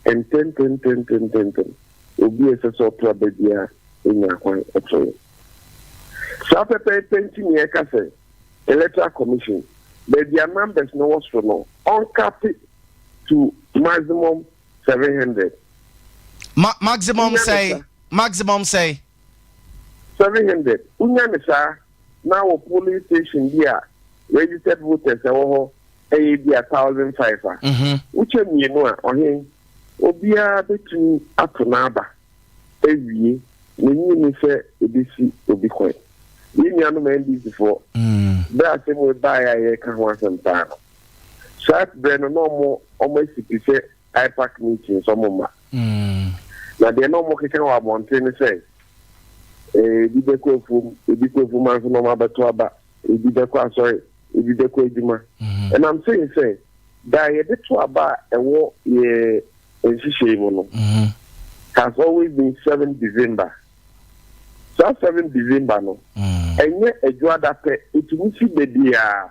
ntɛntɛntɛntɛntɛntɛm, obi a ɛsɛ sɛ ɔto aba biara ɛnya kwan ɛto yɛ saa pɛpɛɛpɛ. Nti ne yɛka sɛ Electoral Commission, baabi a numbers no wɔ soro no, ɔn cap to maximum 700. Maximum say, maximum say. 700. Wonya ne saa na wɔ polling station bi a registered voters ɛwɔ hɔ ɛyɛ bi a 1,500 a, wokyɛ mmienu a, ɔhen obiara bɛtumi ato n'aba awie. N'enyi ni sɛ ebesi obi kwan. Yɛn nuanom NDC foɔ, bere asɛm wo baeɛ a yɛreka ho asɛm paa no, saa berɛ no na ɔmo asi pi sɛ IPAC meetings ɔmo mma. Na deɛ na ɔmo keka wɔ abɔnten ne sɛ ebi bɛkɔ afuom, ebi kɔ afuom anso na ɔmo abɛto aba, ebi bɛkɔ asɔre, ebi bɛkɔ adwuma. Ɛnam sɛ da yɛde to aba a ɛwɔ yɛ nhyehyɛ mu no has always been 7 December. Saa 7 December no, ɛnyɛ Adwoada pɛ, etumi si beebiaa.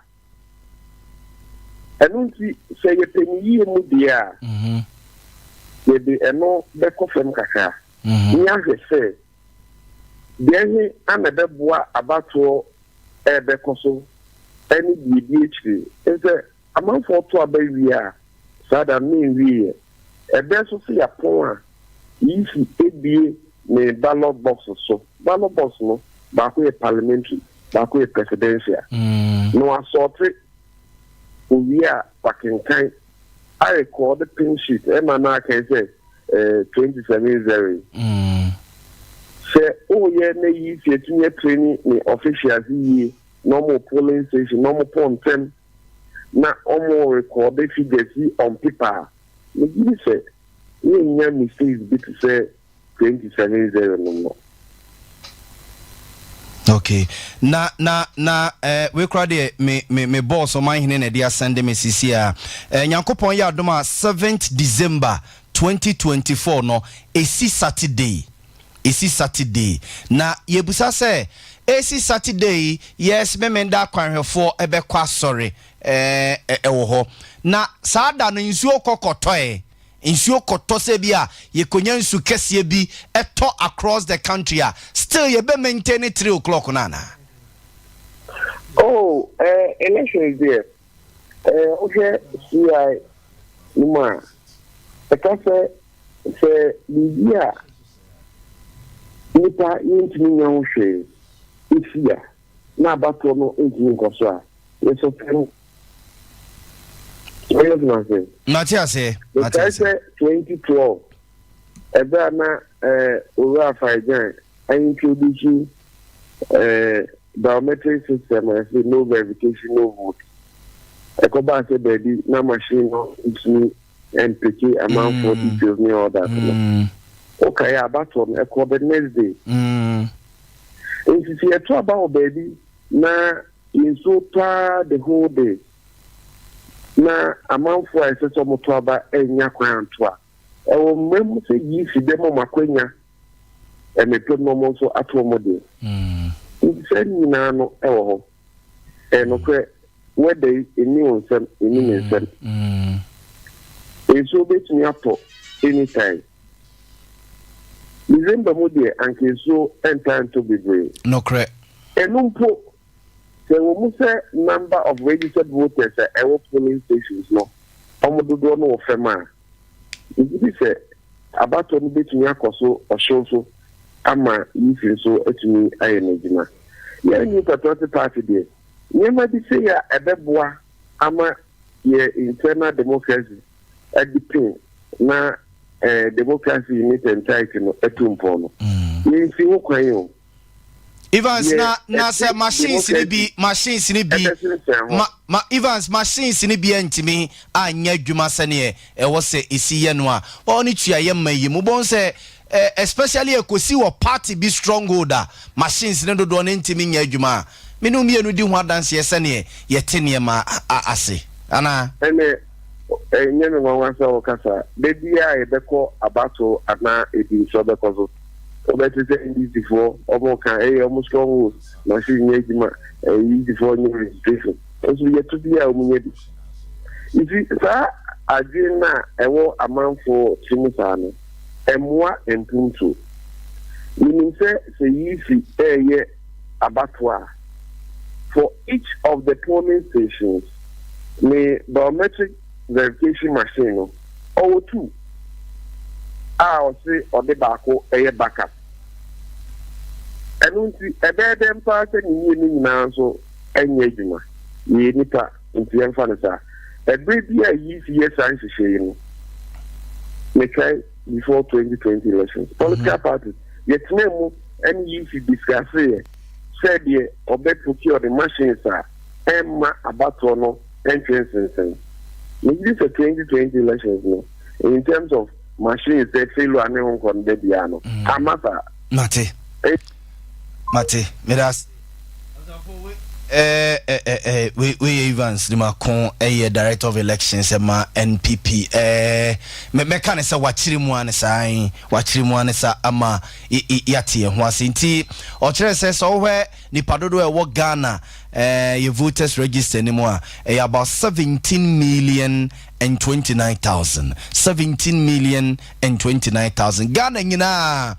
Ɛno nti sɛ yɛpɛ ne yie mu deɛ a, yɛde ɛno bɛkɔ fam kakra ne ahwɛ sɛ deɛ he ana ɛbɛboa abatoɔ ɛɛbɛkɔ so. Ɛne deɛ ɛdi akyire ne sɛ amanfoɔ to aba wie a, saa da no na ɛnwieɛ. Ɛberɛ nso sɛ yɛapɔn a, EC abue ne ballot box so. Ballot box no, baako yɛ parliamentary, baako yɛ presidential. Na wasɔɔte, owie a wakenkan, arekɔɔde pink sheet, ɛma no akan sɛ eh, 27 zero yi. Sɛ woyɛ na EC atumi atreni ne officials yie, na ɔmo polling station na ɔmo pɔ ntɛm na ɔmo rekɔɔde figures yi on paper a, megye di sɛ yɛnnya mistakes bi te sɛ 27-0 no no. Okay, na na na eh, wei koraa deɛ me me me boss ɔmanhene na ɛde asɛnde me sisi a eh, Nyankopɔn yɛ adom a 7th December 2024 no esi Saturday. Ɛsi Saturday. Na yɛbisa sɛ, ɛsi Saturday yi, yes, Memenda akwanhwɛfoɔ bɛkɔ asɔre, ɛɛ, ɛwɔ hɔ. Na saa da no nsuo kɔ kɔtɔ ɛ, nsuo kɔtɔ sɛ bi a yɛkɔnya nsu kɛseɛ bi ɛtɔ across the country a, still yɛbɛ maintain 3 o'clock no anaa? Oh, elections deɛ, wohwɛ CI no mu a, ɛka sɛ biribi a nipa yɛntumi nyɛ ho hwee esi a na abatoɔ no ntumi nkɔ so a, yɛsɔ fɛm wɔyɛ tena ase. Mate aseɛ, mate Mekae aseɛ. Sɛ 2012 ɛberɛ a na Owura Afari-Gyan introduce biometric system a yɛsɛ no verification, no vote, ɛkɔbaa sɛ baabi na machine no ntumi mpeke amanfoɔ details ne all that no. Wokae a, abatoɔ no ɛkɔ the next day. Nti sɛ yɛto aba wɔ baabi na nsuo paa the whole day na amanfoɔ a ɛsɛ sɛ ɔmoto aba ɛnya kwan anto a, ɛwɔ mmerɛ mu sɛ yi si dɛm ɔmo akwanya ɛmepem na ɔmo nso ato ɔmo deɛ. Nti sɛ nyinaa no ɛwɔ hɔ, ɛyɛ nokorɛ, wɛda yi ɛni wo nsɛm, ɛni me nsɛm. Nsuo bɛtumi atɔ anytime. December mu deɛ, anka nsuo ɛntaa ntɔ bebree. Nokorɛ. Ɛno mpo sɛ wɔ mu sɛ number of registered voters a ɛwɔ polling stations no, ɔmo dodoɔ no wɔ fam a, megye di sɛ abatɔ no bɛtumi akɔ so ɔhyew so ama EC nso atumi ayɛ n'adwuma. Yɛn New Patriotic Party deɛ, nneɛma bi sɛ yɛ a ɛbɛboa ama yɛ internal democracy adi pin na democracy in its entirety no atu mpɔn no, yɛnsi ho kwan o. Evans, Yɛ na sɛ ɛte machines ni bi democracy machines ni bi ɛbɛsensɛn ho. Ma Evans, machines ni bi antumi anyɛ adwuma sɛneɛ ɛwɔ sɛ ɛsi yɛ no a, ɔne tua yɛ mma yi mu bɔn sɛ especially ɛkɔsi wɔ party bi stronghold a, machines ne dodoɔ no ntumi nyɛ adwuma a, me ne wo mmienu di ho adanseɛ sɛneɛ yɛte nneɛma ase anaa? Ɛnɛ ɛnyɛ me nwanwa sɛ wɔkasa da biara a yɛbɛkɔ abato anaa ɛdi nso bɛkɔ so, wobɛte sɛ NDC foɔ ɔmo ka ɛyɛ ɔmo stronghold machine nyɛ adwuma, ɛyɛ EC foɔ nyɛ registration nso yɛto bi a ɔmo nyɛ bi. Nti saa adwene no a ɛwɔ amanfoɔ tirim saa no ɛmmoa mpuntuo. Menim sɛ EC ɛɛyɛ abato a, for each of the polling stations ne biometric verification machine no, ɔwɔ two a ɔse ɔde baako ɛyɛ backup. Ɛno nti ɛbɛyɛ dɛn paa sɛ ne mmienu nyinaa nso ɛnyɛ adwuma? Yɛyɛ nipa nti yɛmfa no saa. Ɛberɛ bi a EC yɛ saa nhyehyɛ yi no, mekae before 2020 elections, political parties yɛtena mu ɛne EC discuss yɛ sɛdeɛ ɔbɛ procure the machines a ɛmma abatoɔ no ɛntwe nsensɛn. Megye sɛ 2020 elections no, in terms of machines sɛ failure ne ho nkɔ no da biara no ama saa. Mate, mate, meda ase. Wei Evans Nimako, ɛyɛ director of elections ɛma NPP. Mɛka ne sɛ wakyerɛ mu ane saa yi, wakyerɛ mu ane saa ama yɛate yɛn ho ase. Nti ɔkyerɛ sɛ wohwɛ nipa dodoɔ a ɛwɔ Ghana yɛ voters register no mu a, ɛyɛ about 17,029,000, 17,029,000 Ghana nyinaa.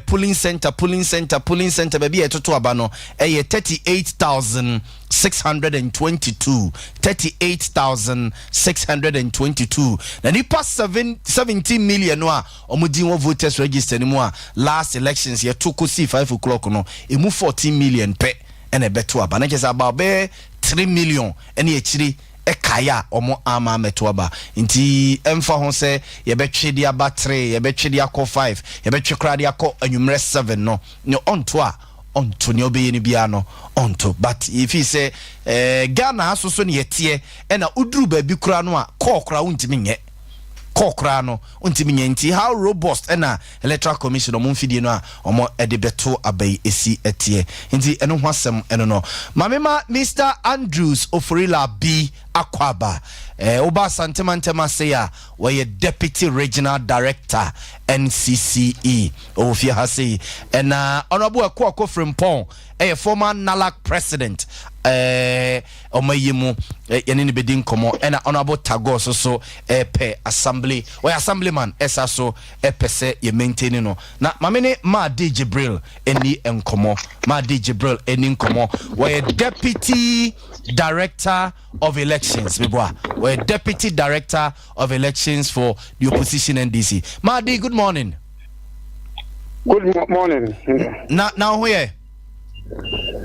Polling center, polling center, polling center, baabi a yɛtoto aba no ɛyɛ 38,622, 38,622. Na nipa 7 17 million no a wɔn din wɔ voters register no mu a last elections yɛto kɔsi 5 o'clock no, emu 14 million pɛ ɛna ɛbɛto aba. Na kyerɛ sɛ about bɛyɛ 3 million ɛne akyire ɛkae a wɔn ama amɛto aba. Nti ɛmfa ho sɛ yɛbɛtwe de aba 3, yɛbɛtwe de akɔ 5, yɛbɛtwe koraa de akɔ anwummerɛ 7 no, ne ɔnto a ɔnto, nea ɔbɛyɛ no biara no ɔnto. But yɛfii sɛ Ghana ha so so ne yɛteɛ, ɛna woduru baabi koraa no a kɔɔ koraa wontumi nyɛ, kɔɔ koraa no wontumi nyɛ. Nti how robust ɛna Electoral Commission ɔmo mfidie no a ɔmo ɛde bɛto aba yi esi ɛteɛ? Nti ɛno ho asɛm ɛno no. Maame ma Mr Andrews Oforila bi akɔ aba woba Asantema ase a wɔyɛ Deputy Regional Director, NCCE, ɔwɔ fie ha sei. Ɛna Honorable Ɛko Akɔ Frimpɔn ɛyɛ former NALAC president, ɔmo ayi mu yɛne ne bɛdi nkɔmmɔ. Ɛna Honorable Tagor so so ɛpɛ assembly, ɔyɛ assemblyman, ɛsa so ɛpɛ sɛ yɛ maintain no. Na maame ne Maadi Jibril ɛni nkɔmmɔ, Maadi Jibril ɛni nkɔmmɔ. Wɔyɛ Deputy Director of Elections, meboa, wɔyɛ Deputy Director of Elections for the opposition NDC. Maadi, good morning. Good morning. Na ho yɛ?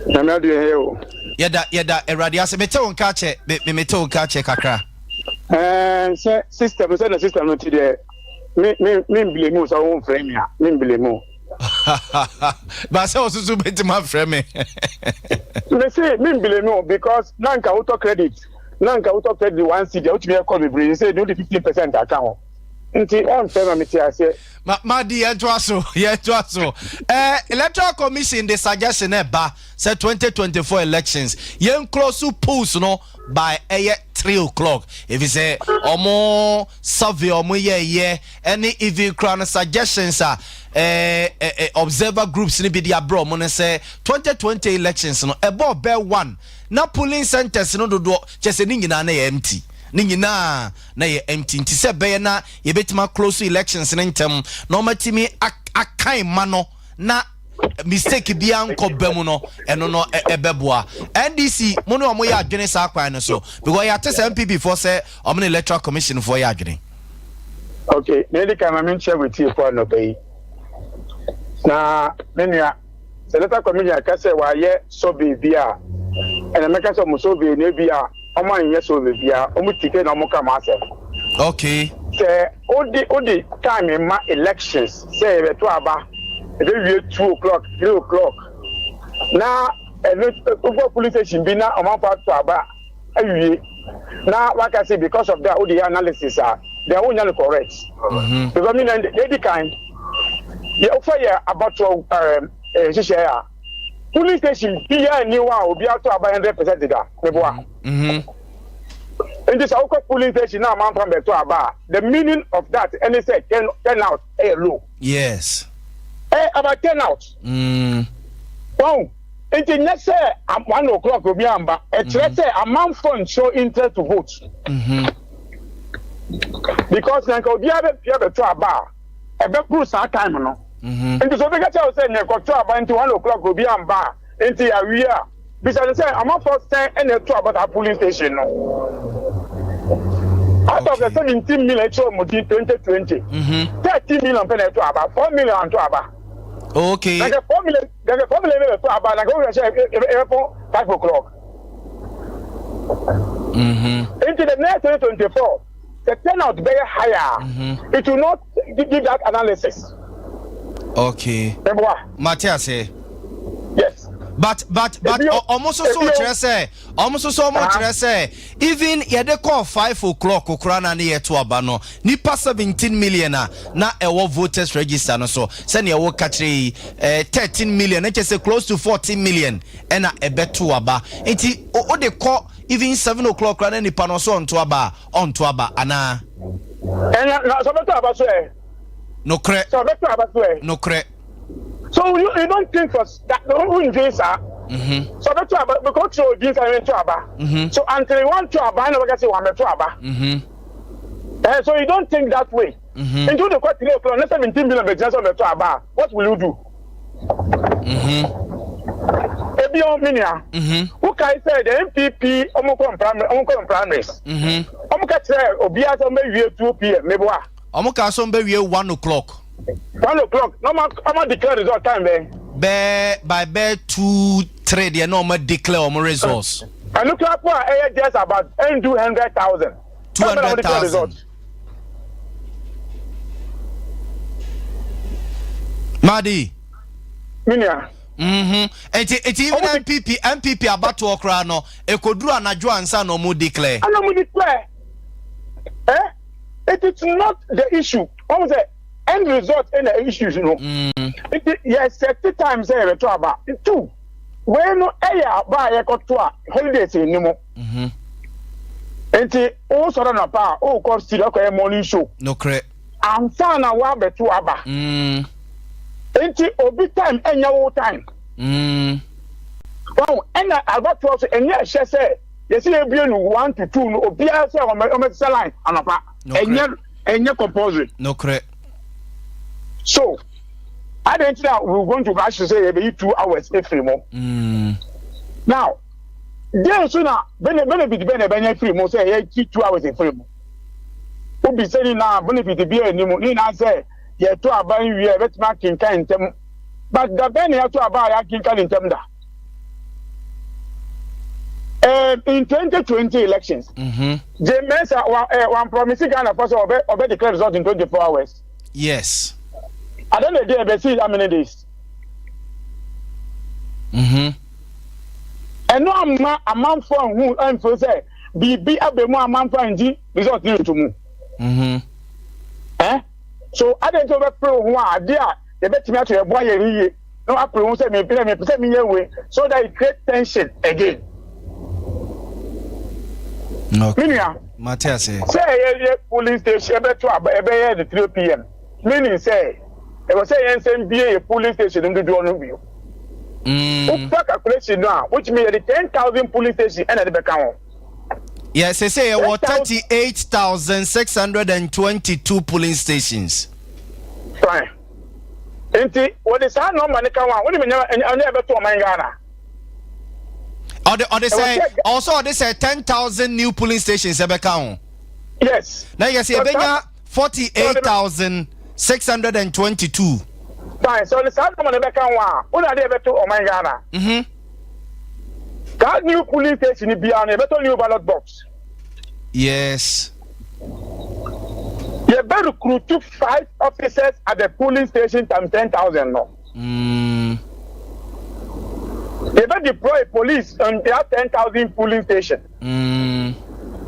Nyame adeɛ yɛ o. Yɛda Awurade ase. Mete wo nka kyɛ, me mete wo nka kyɛ kakra. Sɛ system, sɛ na system no ti deɛ, me mbile mu sɛ wo mfrɛ me a, me mbile mu. Ba sɛ wo soso bɛtumi afrɛ me. Me se me mbile mu because na nka wotɔ credit, na nka wotɔ credit 1 cedi a, wotumi ɛkɔ bebree sɛ de wode 15% aka ho, nti ɛmfɛ ma mete aseɛ. Ma madi, yɛntoa so, yɛntoa so. Electoral Commission de suggestion ɛba sɛ 2024 elections yɛn close polls no by ɛyɛ 3 o'clock, efi sɛ ɔmo survey ɔmo yɛɛyɛ ɛne even kura no suggestions a observer groups ni bi de abrɛ ɔmo no sɛ 2020 elections no ɛbɔ ɔbɛ 1 na polling centers no dodoɔ kyɛ sɛ ne nyinaa na yɛ empty, ne nyinaa na yɛ empty. Nti sɛ ɛbɛyɛ na yɛbɛtumi close elections ne ntɛm na ɔmatumi akan ma no na mistake biara nkɔ ba mu no, ɛno no ɛbɛboa. NDC mo ne ɔmo yɛ adwene saa kwan no so? Because yɛate sɛ NPP foɔ sɛ ɔmo ne Electoral Commission foɔ yɛ adwene. Ok, na edi kan ma menkyerɛ wetiefoɔ anɔpa yi. Na me nua, sɛ Electoral Commission aka sɛ wayɛ survey bi a, ɛna mɛka sɛ ɔmo survey no bi a ɔmo anyɛ survey bi a ɔmo tike na ɔmo ka mo asɛm. Sɛ wode time ma elections sɛ yɛbɛto aba, ɛbɛwie 2 o'clock, 3 o'clock, na ɛno wokɔ police station bi na ɔmanfo ato aba awie na waka sɛ because of that wode yɛ analysis a, then wonya no correct. Because mi na edi kan yɛ wofa yɛ abatoɔ nhyehyɛ a, polling station biara ni hɔ a obi ato aba 100% da, meboa? Nti sɛ wokɔ polling station na amanfa bɛto aba a, the meaning of that ɛne sɛ turn out ɛyɛ low. About turn out. Wɔn nti nyɛ sɛ 1 o'clock obi amba, ɛkyerɛ sɛ amanfo nso interest to vote. Because na nka obiara bɛ pia bɛto aba a, ɛbɛkuru saa time no. Nti sɛ obi ka kyerɛ wo sɛ nea ɛkɔto aba nti 1 o'clock obi amba a, nti awie a, bisa no sɛ amanfo sɛn ɛna ɛto aba saa polling station no out of the 17 million ɛkyerɛ ɔmo din 2020, 13 million pɛ na ɛto aba, 4 million anto aba. Na nka 4 million, na nka 4 million bɛ to aba, na nka wohwɛ sɛ ɛbɛpɔn 5 o'clock. Nti the next 2024, the turnout bɛyɛ higher. It will not give that analysis. Ɛboa. Mate ase. Yes. But ɔmo nso so kyerɛ sɛ ɔmo nso so ɔmo kyerɛ sɛ even yɛde kɔɔ 5 o'clock koraa na ne yɛto aba no, nipa 17 million a na ɛwɔ voters register no so, sɛnea ɛwɔ kakyere yi, 13 million ɛkyɛ sɛ close to 14 million ɛna ɛbɛto aba. Nti o de kɔ even 7 o'clock koraa na nipa no so ɔnto aba a, ɔnto aba anaa? Ɛna na sɛ ɔbɛto aba so ɛ. Nokorɛ. Sɛ ɔbɛto aba so ɛ. Nokorɛ. So you don't think for that, wundwen saa. So ɔbɛto aba because ɔkyerɛ odi nsa ne to aba. So until you want to aba, ɛna ɔbɛka sɛ wɔn abɛto aba. So you don't think that way. Nti wode kɔ 3 o'clock na 17 million bɛgyina sɛ ɔbɛtɔ aba a, what will you do? Ebio, me nua, wokae sɛ the NPP ɔmo kɔ primary, ɔmo kɔ primaries. Ɔmo ka kyerɛ obiara sɛ ɔmo bɛwie 2 pm, meboa. Ɔmo ka sɛ ɔmo bɛwie 1 o'clock. 1 o'clock, na ɔmo ɔmo declare result time bɛn? Bɛɛ by bɛɛ 2 3 deɛ na ɔmo declare ɔmo results. Ɛno koraa po a ɛyɛ just about ɛndu 100,000. 200,000. Madi. Minia. Eti eti even NPP NPP abatoɔ koraa no ekoduru anadwo ansa na ɔmo declare. Ɛna ɔmo declare. Eh? It is not the issue. Ɔmo sɛ end result ɛna issues no. Nti yɛ set time sɛ yɛbɛto aba. Two, wei no ɛyɛ aba a yɛkɔto a holidays nni mu. Nti wosɔre anɔpa a wokɔ studio akɔyɛ morning show. Nokorɛ. Ansa na woabɛto aba. Nti obi time ɛnyɛ wo time. Wahu, ɛna abatoɔ so ɛnyɛ ɛhyɛ sɛ yɛsɛ yɛbue no 1 to 2 no obiara sɛ ɔmɛsesa line anɔpa. Ɛnyɛ ɛnyɛ compulsory. Nokorɛ. So adɛn nti na we going to rush sɛ yɛbɛyi 2 hours efiri mu? Now deɛ nso na benefit bɛn na ɛbɛnya firi mu sɛ yɛyi 2 hours efiri mu? Obi sɛ ni na benefit bi anim ne nyinaa sɛ yɛto aba nwie a yɛbɛtumi akenkan ntɛm, but da bɛn na yɛto aba a yɛakenkan ntɛm da? In 2020 elections, Jean Mensa wa wan promise Ghana for sɛ ɔbɛ declare result in 24 hours. At the end of the day, ɛbɛsi how many days? Ɛno ama amanfo ahu ɛnfo sɛ biribi aba mu, amanfo angyi result ne nto mu. Eh? So adi nti wobɛpere wo ho a ade a yɛbɛtumi ato yɛboa yɛn yie na wapere ho sɛ mepɛ mepɛ sɛ menyɛ wei so that it create tension again. Okay. Me nua. Mate ase. Sɛ ɛyɛ yɛ polling station ɛbɛto aba ɛbɛyɛ de 3 p.m., meaning sɛ ɛwɔ sɛ yɛn nsɛm bie yɛ polling station no dodoɔ no bio. Wofa calculation no a, wotumi yɛde 10,000 polling station ɛna ɛde bɛka ho. Yɛ sɛ yɛwɔ 38,622 polling stations. Fine. Nti wɔde saa nɔɔma ne ka ho a, wode menya ɛnyɛ ɛbɛto ɔman Ghana. Ɔde sɛ ɔsɔ ɔde sɛ 10,000 new polling stations ɛbɛka ho. Yes. Na yɛ sɛ yɛbɛnya 48,622. Fine. So ɔde saa nɔɔma ne bɛka ho a, wode adeɛ ɛbɛto ɔman Ghana. Saa new polling station biara no, yɛbɛtɔ new ballot box. Yɛbɛ recruit five officers at the polling station times 10,000 no. Yɛbɛ deploy police on that 10,000 polling station.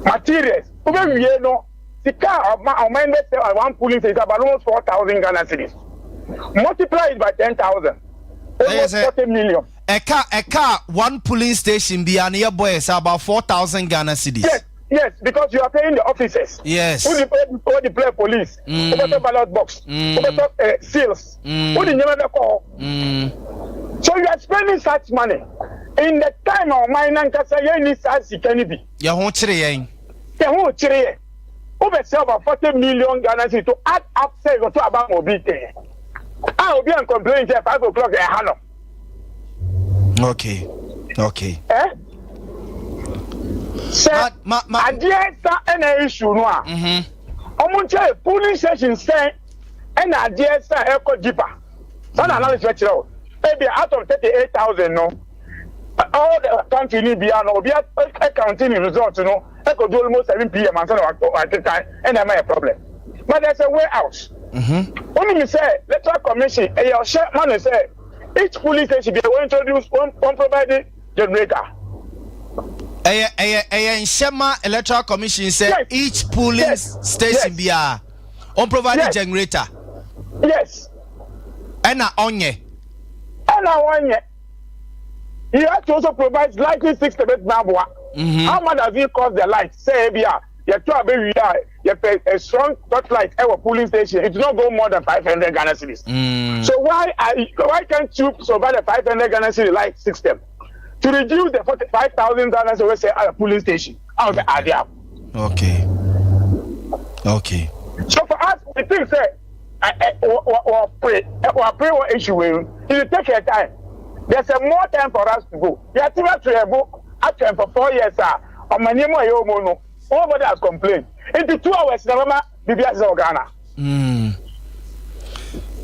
Materials. Wobɛwie no, sika a ɔma ɔman bɛ sɛ at one polling station about almost 4,000 Ghana cedis. Multiply it by 10,000. Almost 40 million. Ɛka one polling station bi a ne yɛ bɔ yɛ sɛ about 4,000 Ghana cedis. Yes, because you are paying the officers. Who deploy, who deploy police? Who ballot box? Who seals? Who the name call? So you are spending such money in the time of ɔman nankasa yɛn ni saa sika ni bi. Yɛn ho kyerɛ yɛn. Yɛn ho kyerɛ yɛn. Wobɛ sell about 40 million Ghana cedis to add up sɛ yɛkɔtɔ aba ma obi tɛn. A obi an complain sɛ 5 o'clock ɛha no. Okay. Eh? Sɛ adeɛ sa ɛna issue no a, ɔmo nkyɛn polling station sɛn ɛna adeɛ sa ɛkɔ deeper saa na analysis bɛkyerɛ o. Ebi out of 38,000 no, all the country ni bia no, obi ɛcounting the result no ɛkɔ do almost 7 p.m. ansa na wakeka, ɛna ɛma yɛ problem. But there is a way out. Onim sɛ Electoral Commission ɛyɛ ɔhyɛ ma no sɛ each polling station bi wɔn introduce wɔn provide generator. Ɛyɛ nhyɛma Electoral Commission sɛ each polling station biara on provide generator. Yes. Ɛna ɔnyɛ. Ɛna wɔnyɛ. You have to also provide lighting system etina aboa. How much does it cost, the light? Sɛ ebi a yɛtɔ abɛwie a yɛpɛ a strong torchlight ɛwɔ polling station, it no go more than 500 Ghana cedis. So why can't you provide a 500 Ghana cedi light system to reduce the 45,000 Ghana cedis wey say at a polling station out of the idea? Okay. So for us, we think sɛ ɛ ɛ wɔ wɔ pray wɔ pray wɔ issue wei no, it will take a time. There's a more time for us to go. Yɛatumi ato yɛn bo atwɛn for 4 years a ɔmanneɛ mu a yɛwɔ mu no, nobody has complained. Nti 2 hours na bɛma biribi asɛ wɔ Ghana.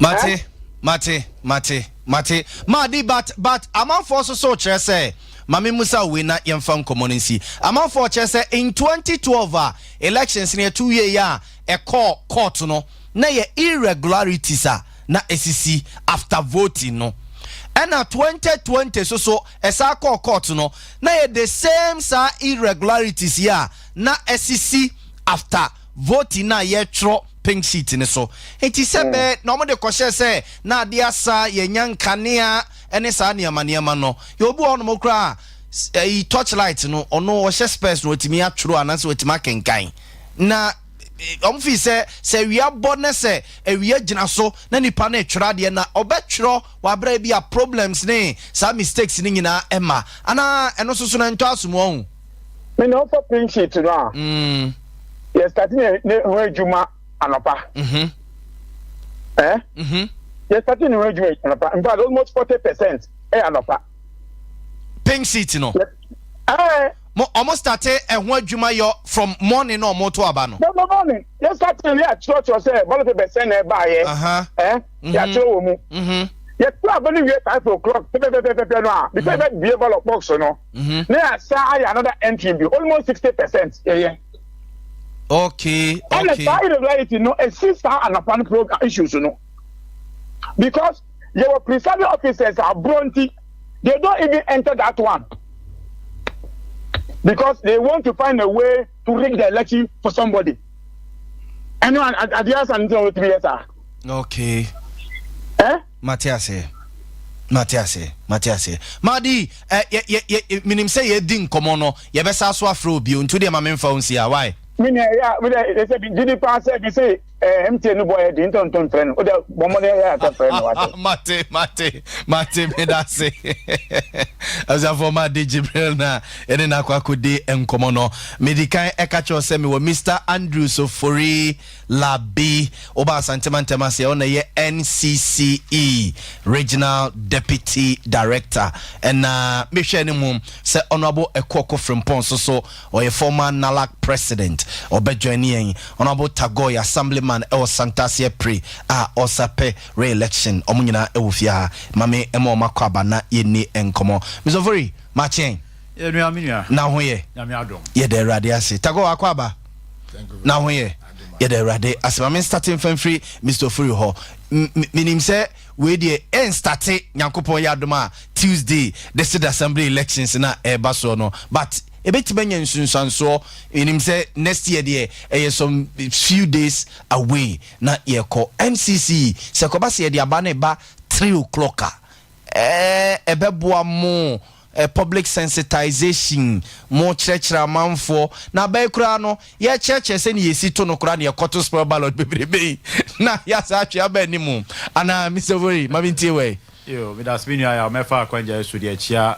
Mate, mate, mate, mate. Maadi, but amanfoɔ nso so kyerɛ sɛ, maame musa wei na yɛmfa nkɔmmɔ no nsi. Amanfoɔ kyerɛ sɛ in 2012 a elections no yɛto wie yi a ɛkɔɔ court no, na yɛ irregularities a na esisi after voting no, ɛna 2020 so so ɛsa kɔɔ court no, na yɛ the same saa irregularities yi a na esisi after voting na yɛtwerɛ pink sheet ne so. Nti sɛ bɛɛ na wɔde kɔhyɛ sɛ na adeɛ asa, yɛnya nkanea ne saa nneɛma nneɛma no, yɛ obi wɔ hɔnom koraa ɛyi torchlight no, ɔno ɔhyɛ specs no, ɔtumi atwerɛ anaasɛ ɔtumi akenkan na ɔmo fi sɛ awia bɔ ne sɛ awia gyina so na nipa no etwerɛ adeɛ na ɔbɛtwerɛ wabere bi a problems ne saa mistakes ne nyinaa ɛma anaa ɛno nso so na ntɔ asom ɔho. Me na ɔfɔ pink sheet no a, yɛ start ne ho adwuma anɔpa. Yɛ start ne ho adwuma anɔpa. In fact, almost 40% ɛyɛ anɔpa. Pink sheet no, mo ɔmo start ɛho adwuma yɔ from morning na ɔmo to aba no. No, morning yɛ start ne yɛ akyerɛkyerɛ sɛ ballot paper sɛn na ɛbaa yɛ. Yɛ akyerɛ wɔ mu. Yɛ to aba no wie 5 o'clock pɛpɛpɛpɛpɛ no a, before yɛ bɛ bie ballot box no, ne yɛ asa ayɛ another entry bi, almost 60% yɛyɛ. Ɛna saa irregularity no esi saa anapa no program issues no because yɛwɔ presiding officers aborɔ nti they don't even enter that one because they want to find a way to rig the election for somebody. Ɛno adeɛ asa no nti na wɔtumi yɛ saa. Eh? Mate ase, mate ase, mate ase. Maadi, ɛ yɛ yɛ yɛ minim sɛ yɛdi nkɔmɔ no, yɛbɛsa so afrɛ obi nti deɛ ma memfa wo nsi a why. Mi ni ɛyà mi dɛ ɛsɛ bi gidi paa sɛ bi sɛ MTN no bɔ yɛ di ntɔntɔn frɛ no o de bɔn mɔden yɛ atɔ frɛ no wate. Mate, mate, mate, meda ase. Abusuafoɔ, Maadi Jibril na ɛne no akɔ akɔdi nkɔmmɔ no. Medi kan ɛka kyerɛw sɛ mewɔ Mr Andrews Ofori Labi. Woba Asantema ntɛm ase, ɔna yɛ NCCE Regional Deputy Director, ɛna mehwɛ ne mu sɛ Honorable Ɛkɔɔkɔ Frimpɔn nso so, ɔyɛ former NALAC president, ɔbɛjoin yɛn. Honorable Tagoy, assemblyman ɛwɔ Santaseɛ Pre a ɔsa pɛ re-election, ɔmo nyinaa ɛwɔ fie ha. Mame ɛma ɔmo akɔ aba na yɛnni nkɔmmɔ. Mr Ofori, makyɛn. Yɛnua, me nua. Na ho yɛ? Nyame adom. Yɛda Awurade ase. Tagoy, akɔ aba na ho yɛ? Yɛda Awurade ase. Ma me start mfamfiri Mr Ofori hɔ. Menim sɛ wei deɛ ɛnstart, Nyankopɔn yɛ adom a, Tuesday district assembly elections na ɛreba soɔ no, but ɛbɛtumi anya nsunsuansoɔ. Menim sɛ next year deɛ ɛyɛ some few days away na yɛkɔ NCC. Sɛ kɔba sɛ yɛde aba no ba 3 o'clock a, ɛbɛboa mo public sensitization, mo kyerɛkyerɛ amanfoɔ na abɛɛ koraa no, yɛkyerɛkyerɛ sɛ ne yɛsi to no koraa ne yɛkɔto spoil ballot bebrebe yi na yɛasa atwe aba anim anaa? Mr Ofori, ma mentie wei. Yo, meda ase, me nua. Yɛ mɛfa akwangya yi so deɛ akyia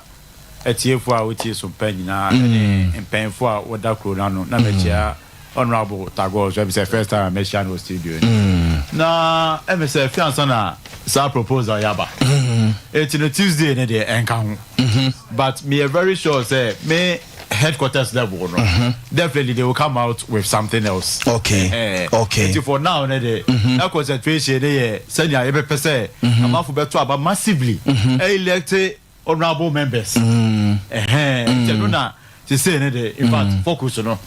atiefoɔ a wotie so mpa nyinaa ne mpanyinfoɔ a wɔda kuro no ano, na mɛkyia Honorable Tagor so. Ɛbi sɛ first time a mɛhyia no wɔ studio ni na ɛmɛ sɛ fi ansa na saa proposal yaba eti no, Tuesday ne deɛ ɛnka ho, but me are very sure sɛ me headquarters level no, definitely they will come out with something else. Nti for now ne de na concentration ne yɛ sɛnea yɛbɛpɛ sɛ amanfo bɛto aba massively, elect honourable members. Nti ɛno na sese ne de, in fact, focus no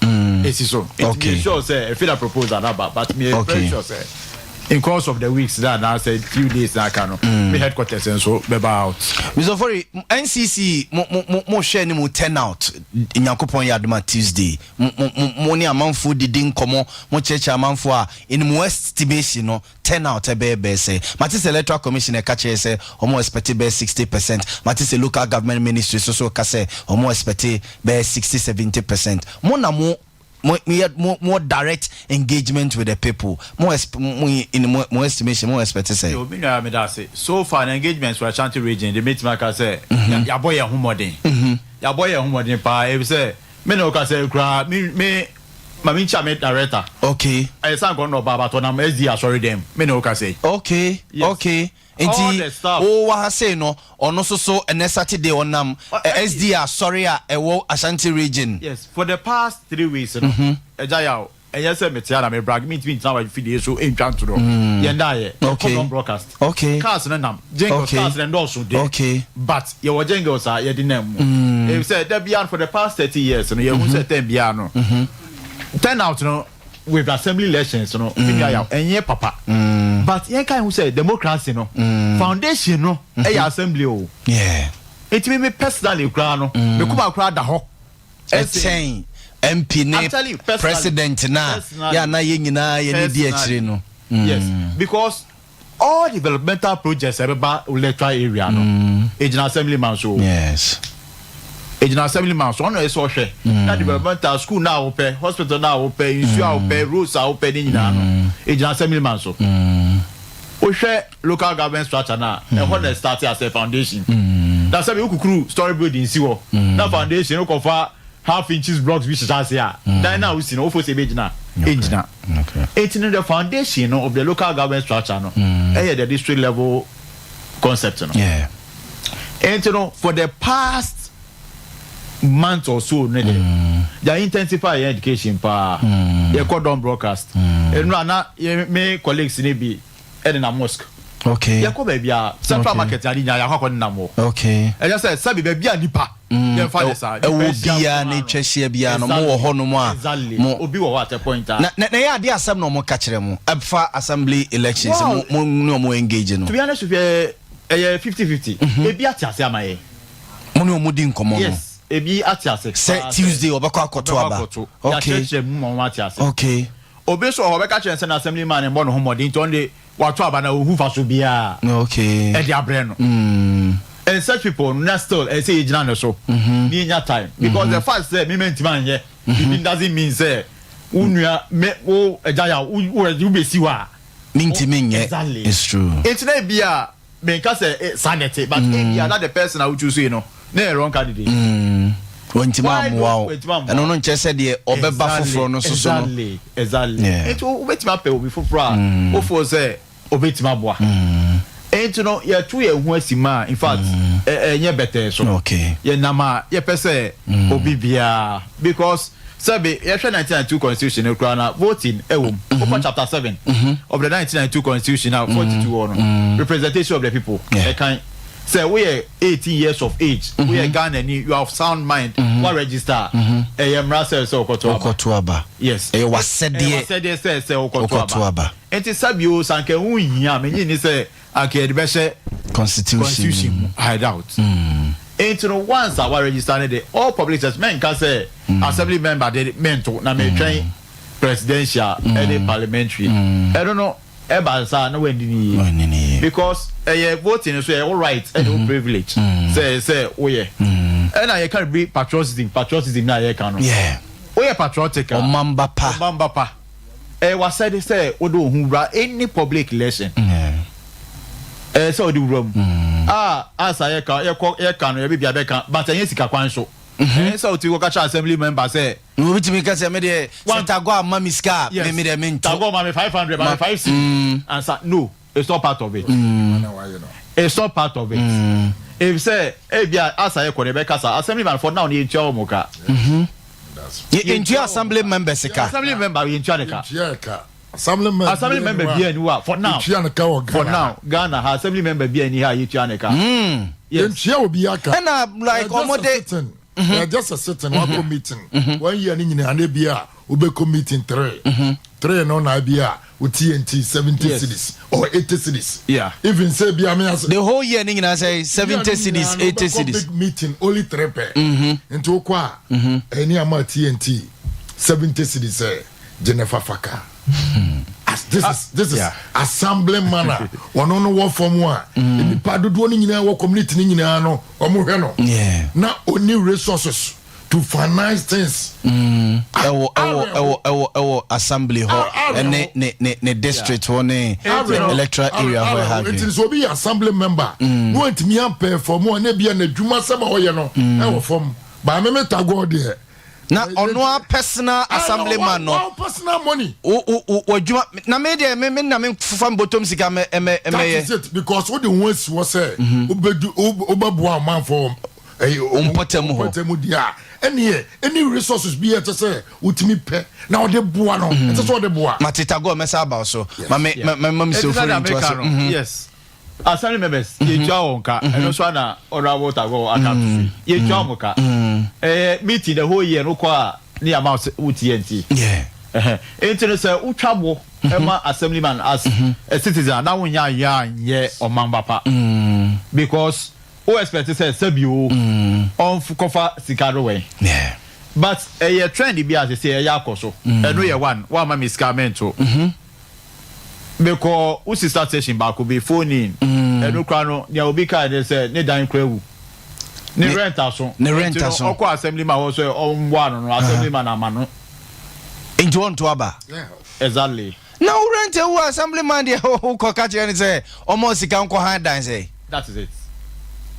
esi so. Nti me sure sɛ efi na proposal naba, but me very sure sɛ in course of the weeks na na sɛ few days na aka no, me headquarters nso bɛba out. Mr Ofori, NCC mo mo mo mo hwɛ ne mu turnout, Nyankopɔn yɛ adom a, Tuesday mo mo mo mo ne amanfoɔ didi nkɔmɔ, mo kyerɛkyerɛ amanfoɔ a, in mo estimation no, turnout ɛbɛyɛ bɛyɛ sɛ? Mate sɛ Electoral Commission ɛka kyerɛ sɛ ɔmo expect bɛyɛ 60%. Mate sɛ Local Government Ministry so so ka sɛ ɔmo expect bɛyɛ 60-70%. Mo na mo direct engagement with the people, mo exp mo in mo estimation, mo expect sɛ? Yo, mi nua, mi da ase. So far na engagement for Ashanti Region de, metumi aka sɛ yabɔ yɛn ho mmɔden, yabɔ yɛn ho mmɔden paa. Ebi sɛ me na ɔka sɛ kura me. Ma me nkyia me director. Okay. Ɛyɛ sɛ anka ɔno na ɔba but ɔnam SDA asɔre dɛm me ne wo kasa yi. Okay Yes. okay All nti the staff. wo wɔ ha sei no ɔno nso so ɛnɛ Saturday ɔnam SDA asɔre a ɛwɔ Ashanti region. Yes for the past 3 weeks no Agya Yaw ɛnyɛ sɛ mete ha na me brag mentumi ntena w'afidie so ntwa ntorɔ yɛn daeɛ yɛkɔ non broadcast cars no nam jingles cars no ɛndɔɔso deɛ but yɛwɔ jingles a yɛde nam mu efisɛ da biara no for the past 30 years no yɛhu sɛ term biara no turn out no with assembly elections no me nua Yaw ɛnyɛ papa but yɛn ka ho sɛ democracy no foundation no ɛyɛ assembly o eti me me personally koraa no me kuma koraa da hɔ. Ɛkyɛn MP ne Actually, personally, president no a personally, yɛ a na yɛn nyinaa yɛn ani di akyire personally, no. yes, because all developmental projects ɛbɛba electoral area no, egyina assemblyman so. Egyina assemblyman so, ɔno ɛsɛ ɔhwɛ na developmental school na wopɛ, hospital na wopɛ, nsuo a wopɛ, roads a wopɛ ne nyinaa no, egyina assemblyman so. Wohwɛ local government structure na ɛhɔ na start as a foundation. Na sɛbi wokukuru story building si hɔ na foundation wokɔfa half inches blocks bi hyehyɛ ase a, dan na wosi no wofo sɛ ebegyina, egyina. Eti no the foundation no of the local government structure no ɛyɛ the district level concept no. Eti no for the past month or so ne de, they intensify yɛn education paa. Yɛkɔ dawn broadcast enura na yɛ me colleagues ne bi ɛde na mosque. Yɛkɔ baabi a central market ade nyinaa yɛakɔ akɔ nenam hɔ. Ɛyɛ sɛ sɛbi baabi a nipa yɛmfa ne saa. Ɛwɔ biara ne twa hyia biara no mo wɔ hɔ nom a. Mo obi wɔ hɔ at a point a. Na na ɛyɛ adeɛ asɛm na ɔmo ka kyerɛ mo ɛfa assembly elections mo mo ne ɔmo engage no. To be honest with you, ɛyɛ 50-50. Ebi ate ase ama yɛn. Mo ne ɔmo di nkɔmɔ no. Yes, ebi ate ase. Sɛ Tuesday ɔbɛkɔ akɔto aba. Yɛakyerɛkyerɛ mu ma wɔn ate ase. Obi nso wɔ hɔ ɔbɛka kyerɛ sɛ na assembly man mbɔ ne ho mmɔden nti ɔno de wato aba na ohu fa so biara. Ɛde abrɛ no. And such people na still ɛsɛ yɛ gyina ne so. Ne yɛ nya time because the fact sɛ mímɛ ntoma nyɛ bibi doesn't mean sɛ wo nua mɛ wo ɛgya ya wo wo wo bɛ si hɔ a. Mi ntumi nyɛ. Exactly. It's true. Eti na ebi a menka sɛ saa na ɛte but ebi a na the person a wo choose yi no na yɛ wrong candidate. Wɔntumi amoa wo, ɛno no nkyɛ sɛ deɛ ɔbɛba foforɔ no soso no. Exactly. Nti wobɛtumi apɛ obi foforɔ a wofo sɛ obɛtumi aboa. Nti no yɛto yɛn ho asi mu a, in fact ɛnyɛ bɛtɛɛ so. Yɛnam a yɛpɛ sɛ obi biara because sɛbi yɛhwɛ 1992 constitution no koraa na voting ɛwɔ mu. Wokɔ chapter 7 of the 1992 constitution na 42 hɔ no, representation of the people, ɛkan sɛ woyɛ 18 years of age, woyɛ Ghana ni, you have sound mind, wa register, ɛyɛ mmara sɛ sɛ wokɔto aba. Wokɔto aba. Yes. Ɛyɛ wasɛdeɛ. Ɛyɛ wasɛdeɛ sɛ sɛ wokɔto Wokɔto aba. Aba. Nti sɛbi o sanka ɛho nhia menyi ni sɛ anka yɛde bɛhyɛ constitution constitution mu, I doubt. Nti no once a wa register ne de, all public service mɛnka sɛ assembly member de mento na metwɛn presidential ɛne parliamentary. Ɛno no ɛba nsa na wandi ne yie because ɛyɛ voting nso yɛ wo right ɛne wo privilege sɛ sɛ woyɛ. Ɛna yɛka bi patriotism, patriotism na yɛka no, woyɛ patriotic a, ɔmamba pa. Ɔmamba pa, ɛyɛ wasɛde sɛ wode wo ho wura any public election, ɛyɛ sɛ wode wura mu a asa yɛka yɛkɔ yɛka no yɛbɛbia bɛka but ɛnyɛ sika kwan so. Ɛnyɛ sɛ wotu kɔka kyerɛ assembly member sɛ Obi tumi ka sɛ me deɛ sɛ Tagor ama mi sika a, me deɛ me nto. Tagor ma me 500, ma me 5 cedi ansa. No, it's not part of it. It's not part of it. If sɛ ebia asa yɛ kɔ no yɛbɛka sa assembly man for now no yɛntua wɔn ka. Yɛntua assembly members ka. Assembly member yɛntua ne ka. Yɛntua ka. Assembly member assembly member bi ani wa for now. Yɛntua ne ka wɔ Ghana. For now Ghana ha assembly member bi ani ha yɛtua ne ka. Yes. Yɛntua obi aka. Ɛna like ɔmo de. Yɛ just a sitting wakɔ meeting one year ne nyinaa ne bi a wobɛkɔ meeting three three no na bi a wotie nti 70 cedis or 80 cedis. Even sɛ bi a me ase. The whole year ne nyinaa sɛ 70 cedis, 80 cedis. Big meeting only three pɛ. Nti wokɔ a ɛni ama TNT 70 cedis sɛ gye ne fa ka. As this is this is assembly man a ɔno no wɔ fam a nipa dodoɔ no nyinaa wɔ community no nyinaa no ɔmo hwɛ no na oni resources to finance things. Ɛwɔ assembly hɔ ɛne ne district hɔ ne electoral area hɔ ɛha dwen. Nti sɛ obi yɛ assembly member na wantumi ampɛ fam a na ebia n'adwuma sɛm a ɔyɛ no ɛwɔ fam baame mi Tagor deɛ. Na ɔno ara personal assemblyman no. Wɔn personal money. Wo wo wo w'adwuma na me deɛ me me na me fa me bɔtɔm sika mɛ mɛ That mɛyɛ. is it because wode ho asi hɔ sɛ wobɛdu wobɛboa ɔmanfoɔ ɛyi Wo mpɔtam hɔ. mpɔtam deɛ a ɛneɛ any resources bi a ɛkyɛ sɛ wotumi pɛ na wode boa no ɛsɛ sɛ wode boa. Mate Tagore mɛsa aba wo so. Ma me ma ma ma Mr. Ɛti sɛ Ofori deɛ ntoa meka so. no yes assembly members yɛtua wɔn ka ɛno nso ana honourable Tagore aka ato so yi yɛtua wɔn ka ɛyɛ meeting the whole year no kɔ a ne yɛ ama wo TNT nti no sɛ wotwa bo ɛma assemblyman as a citizen na wonya ayɛ anyɛ ɔman ba pa because wo expect sɛ sɛbi o ɔnkɔfa sika no wɛn but ɛyɛ trend bi a sɛ ɛyɛ akɔ so ɛno yɛ one woama me sika mento mekɔ wo sister station baako bi phone in ɛno kora no nea obi kaa ne sɛ ne dan kora wu ne rent aso ne rent aso ɔkɔ assembly man hɔ sɛ ɔmboa no no assembly man ama no nti wɔnto aba exactly na wo rent awu assembly man deɛ wokɔ ka kyerɛ ne sɛ ɔma sika nkɔ han dan sɛ that is it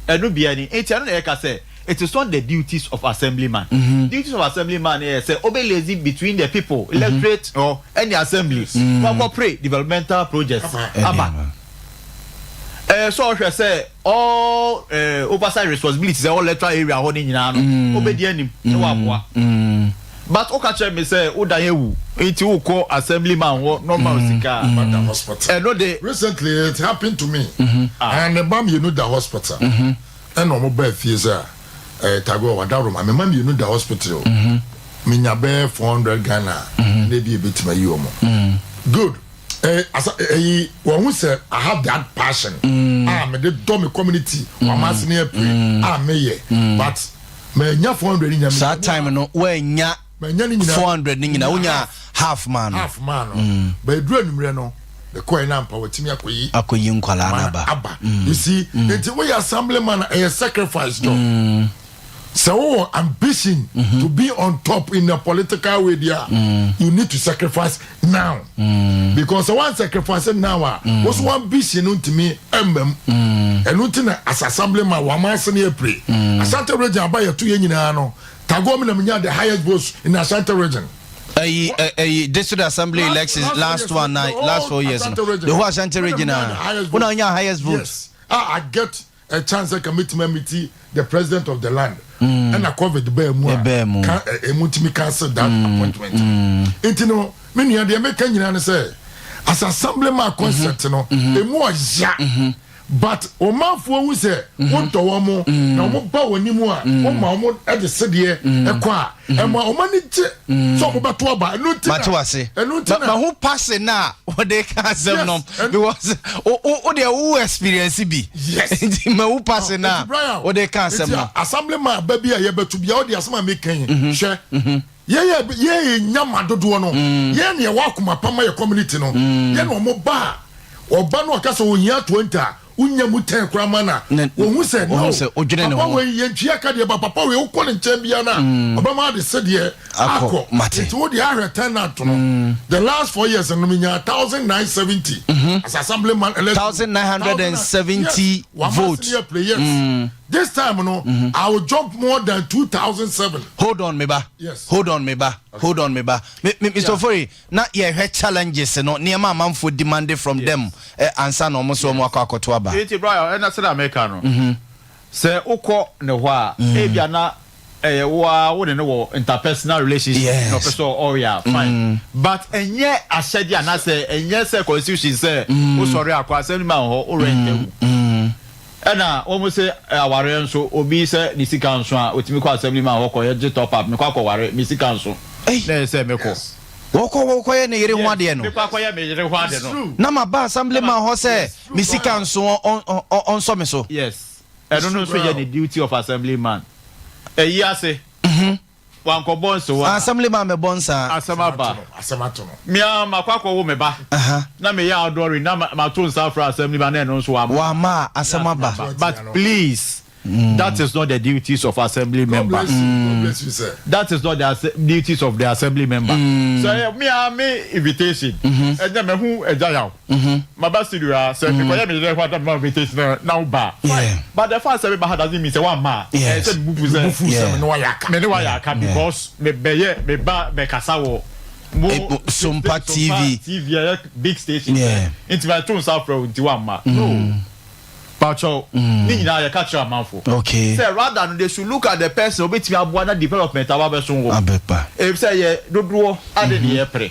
ɛno bia ni nti ɛno na yɛka sɛ it is not the duties of assemblyman. Mm -hmm. Duties of assemblyman yɛ sɛ ɔbɛ liaise between the people mm -hmm. electorate or any assembly. Mm -hmm. Wakɔ pray developmental projects aba. Ɛɛ sɛ ɔhwɛ sɛ all oversight responsibilities ɛwɔ electoral area hɔ ne nyinaa no ɔbɛ di anim na waboa. But ɔka kyerɛ mi sɛ o dan ewu nti o kɔ assemblyman hɔ normal sika. Ɛno de. Recently it happened to me. Mm -hmm. And ne ba mienu da hospital. Mm -hmm. Ɛna ɔmo baa fie sɛ ɛɛ Tagore wada Roma me mma mmienu da hospital menya bɛyɛ 400 Ghana a na ebi ebetumi ayi ɔmo good ɛɛ asa ɛyi wɔn ho sɛ I have that passion a me de dɔ me community wɔn ama ase ne apue a meyɛ but manya 400 nya saa time no wɔanya manya ne nyinaa 400 ne nyinaa wonya half man no half man no but eduru anwummerɛ no mekɔɛ na ampa watumi akɔyi akɔyi nkwadaa no aba aba you see nti woyɛ assemblyman a ɛyɛ sacrifice job sɛ wowɔ ambition to be on top in a political way there you need to sacrifice now because sɛ one sacrifice now a wo so ambition no ntumi mmam ɛno nti na as assemblyman wama ase ne apire Ashanti region aba yɛto yɛ nyinaa no Tagore mi na menya the highest votes in Ashanti region. Ɛyi ɛyi district assembly elections last one na last 4 years no the whole Ashanti region ah una nya highest vote. Yes, ah, I get a chance I can meet me meet the president of the land. Ɛna COVID bɛɛ mu a ka emu ntumi cancel that appointment. Nti no me nua deɛ meka nyinaa ne sɛ as assemblyman concept no emu ɔya but ɔmanfoɔ hu sɛ wodɔ wɔn mo na wɔn ba wɔn anim a wɔn ma wɔn de sedeɛ ɛkɔ a ɛma wɔn ani gye sɛ wɔn bɛto aba ɛnu ti na mate wase ɛnu ti na ma ho passe na wɔde ka asɛm no because o o deɛ wo experience bi yes nti ma wo passe na wɔde ka asɛm no assemblyman ba bi a yɛbɛto bi a ɔde asɛm a meka yi hwɛ yɛyɛ yɛyɛ nyama dodoɔ no yɛn na yɛwɔ akoma pa ma yɛ community no yɛn na wɔn ba a ɔba no ɔka sɛ ohia 20 a wonya mu 10 koraa ma na ohun sɛ no papa wei yɛn tua ka deɛ ba papa wei wokɔ ne nkyɛn bia na ɔbɛma ade sɛdeɛ akɔ nti wo deɛ ahwɛ tenant no the last 4 years no menya 1970 as assemblyman election 1970 vote. Yes, this time no I will jump more than 2007. Hold on, meba. Yes. Hold on, meba. Hold on, meba. Me, me, Mr. Ofori, na yɛhwɛ challenges no nneɛma amanfoɔ demand from them ansa na ɔmo nso ɔmo akɔ akɔto aba. Nti Brian ɛna sɛdeɛ meka no sɛ wokɔ ne hɔ a ebia na ɛyɛ wo a wo ne no wɔ interpersonal relationship na ɔpɛ sɛ ɔyɛ a fine but ɛnyɛ ahyɛdeɛ anaasɛ ɛnyɛ sɛ constitution sɛ wosɔre akɔ asɛm no ma hɔ wo rent awu ɛna wɔn sɛ awareɛ nso obi sɛ ne sika nso a otumi kɔ assembly man hɔ kɔ yɛ gye top up mekɔ akɔware me sika nso na yɛ sɛ mekɔ. Wɔkɔ wɔkɔyɛ ne yere ho adeɛ no. Mekɔ akɔyɛ me yere ho ade no. Na ma ba assembly man hɔ sɛ me sika nso ɔnsɔ me so. Yes, ɛno no nso yɛ ne duty of assembly man ɛyi ase wankɔbɔ nso wa. Assembly man mɛbɔ nsa. Asɛm aba. Asɛm ato no. Mia makɔ akɔwo me ba na meyɛ outdooring na mato nsa afra assembly man na ɛno nso wama. Wama asɛm aba. But please. That is not the duties of assembly member. God bless you. God bless you, sir. That is not the duties of the assembly member. So eh, me a me invitation. Ɛnyɛ mɛ hu ɛgya yaw. Ma ba studio a sɛ mi kɔ yɛ mi yɛrɛ hɔ a ma invitation na na ba. Yeah. But the fact sɛ mi ba ha doesn't mean sɛ wa ma. Yes. Ɛsɛ mi bufu sɛ. Bufu sɛ me ne wayɛ aka. Me ne wayɛ aka because me bɛyɛ me ba bɛ kasa wɔ. Mo Eh, Sompa TV. TV ɛyɛ big station. Yeah. Nti ma to nsa frɛ o nti wa ma. No. Pacho, ne nyinaa yɛ ka kyerɛ amanfo. Okay. Sɛ rather no they should look at the person obetumi aboa na development aba bɛso wɔ. Abɛba. Ebi sɛ yɛ dodoɔ ade ne yɛ pere.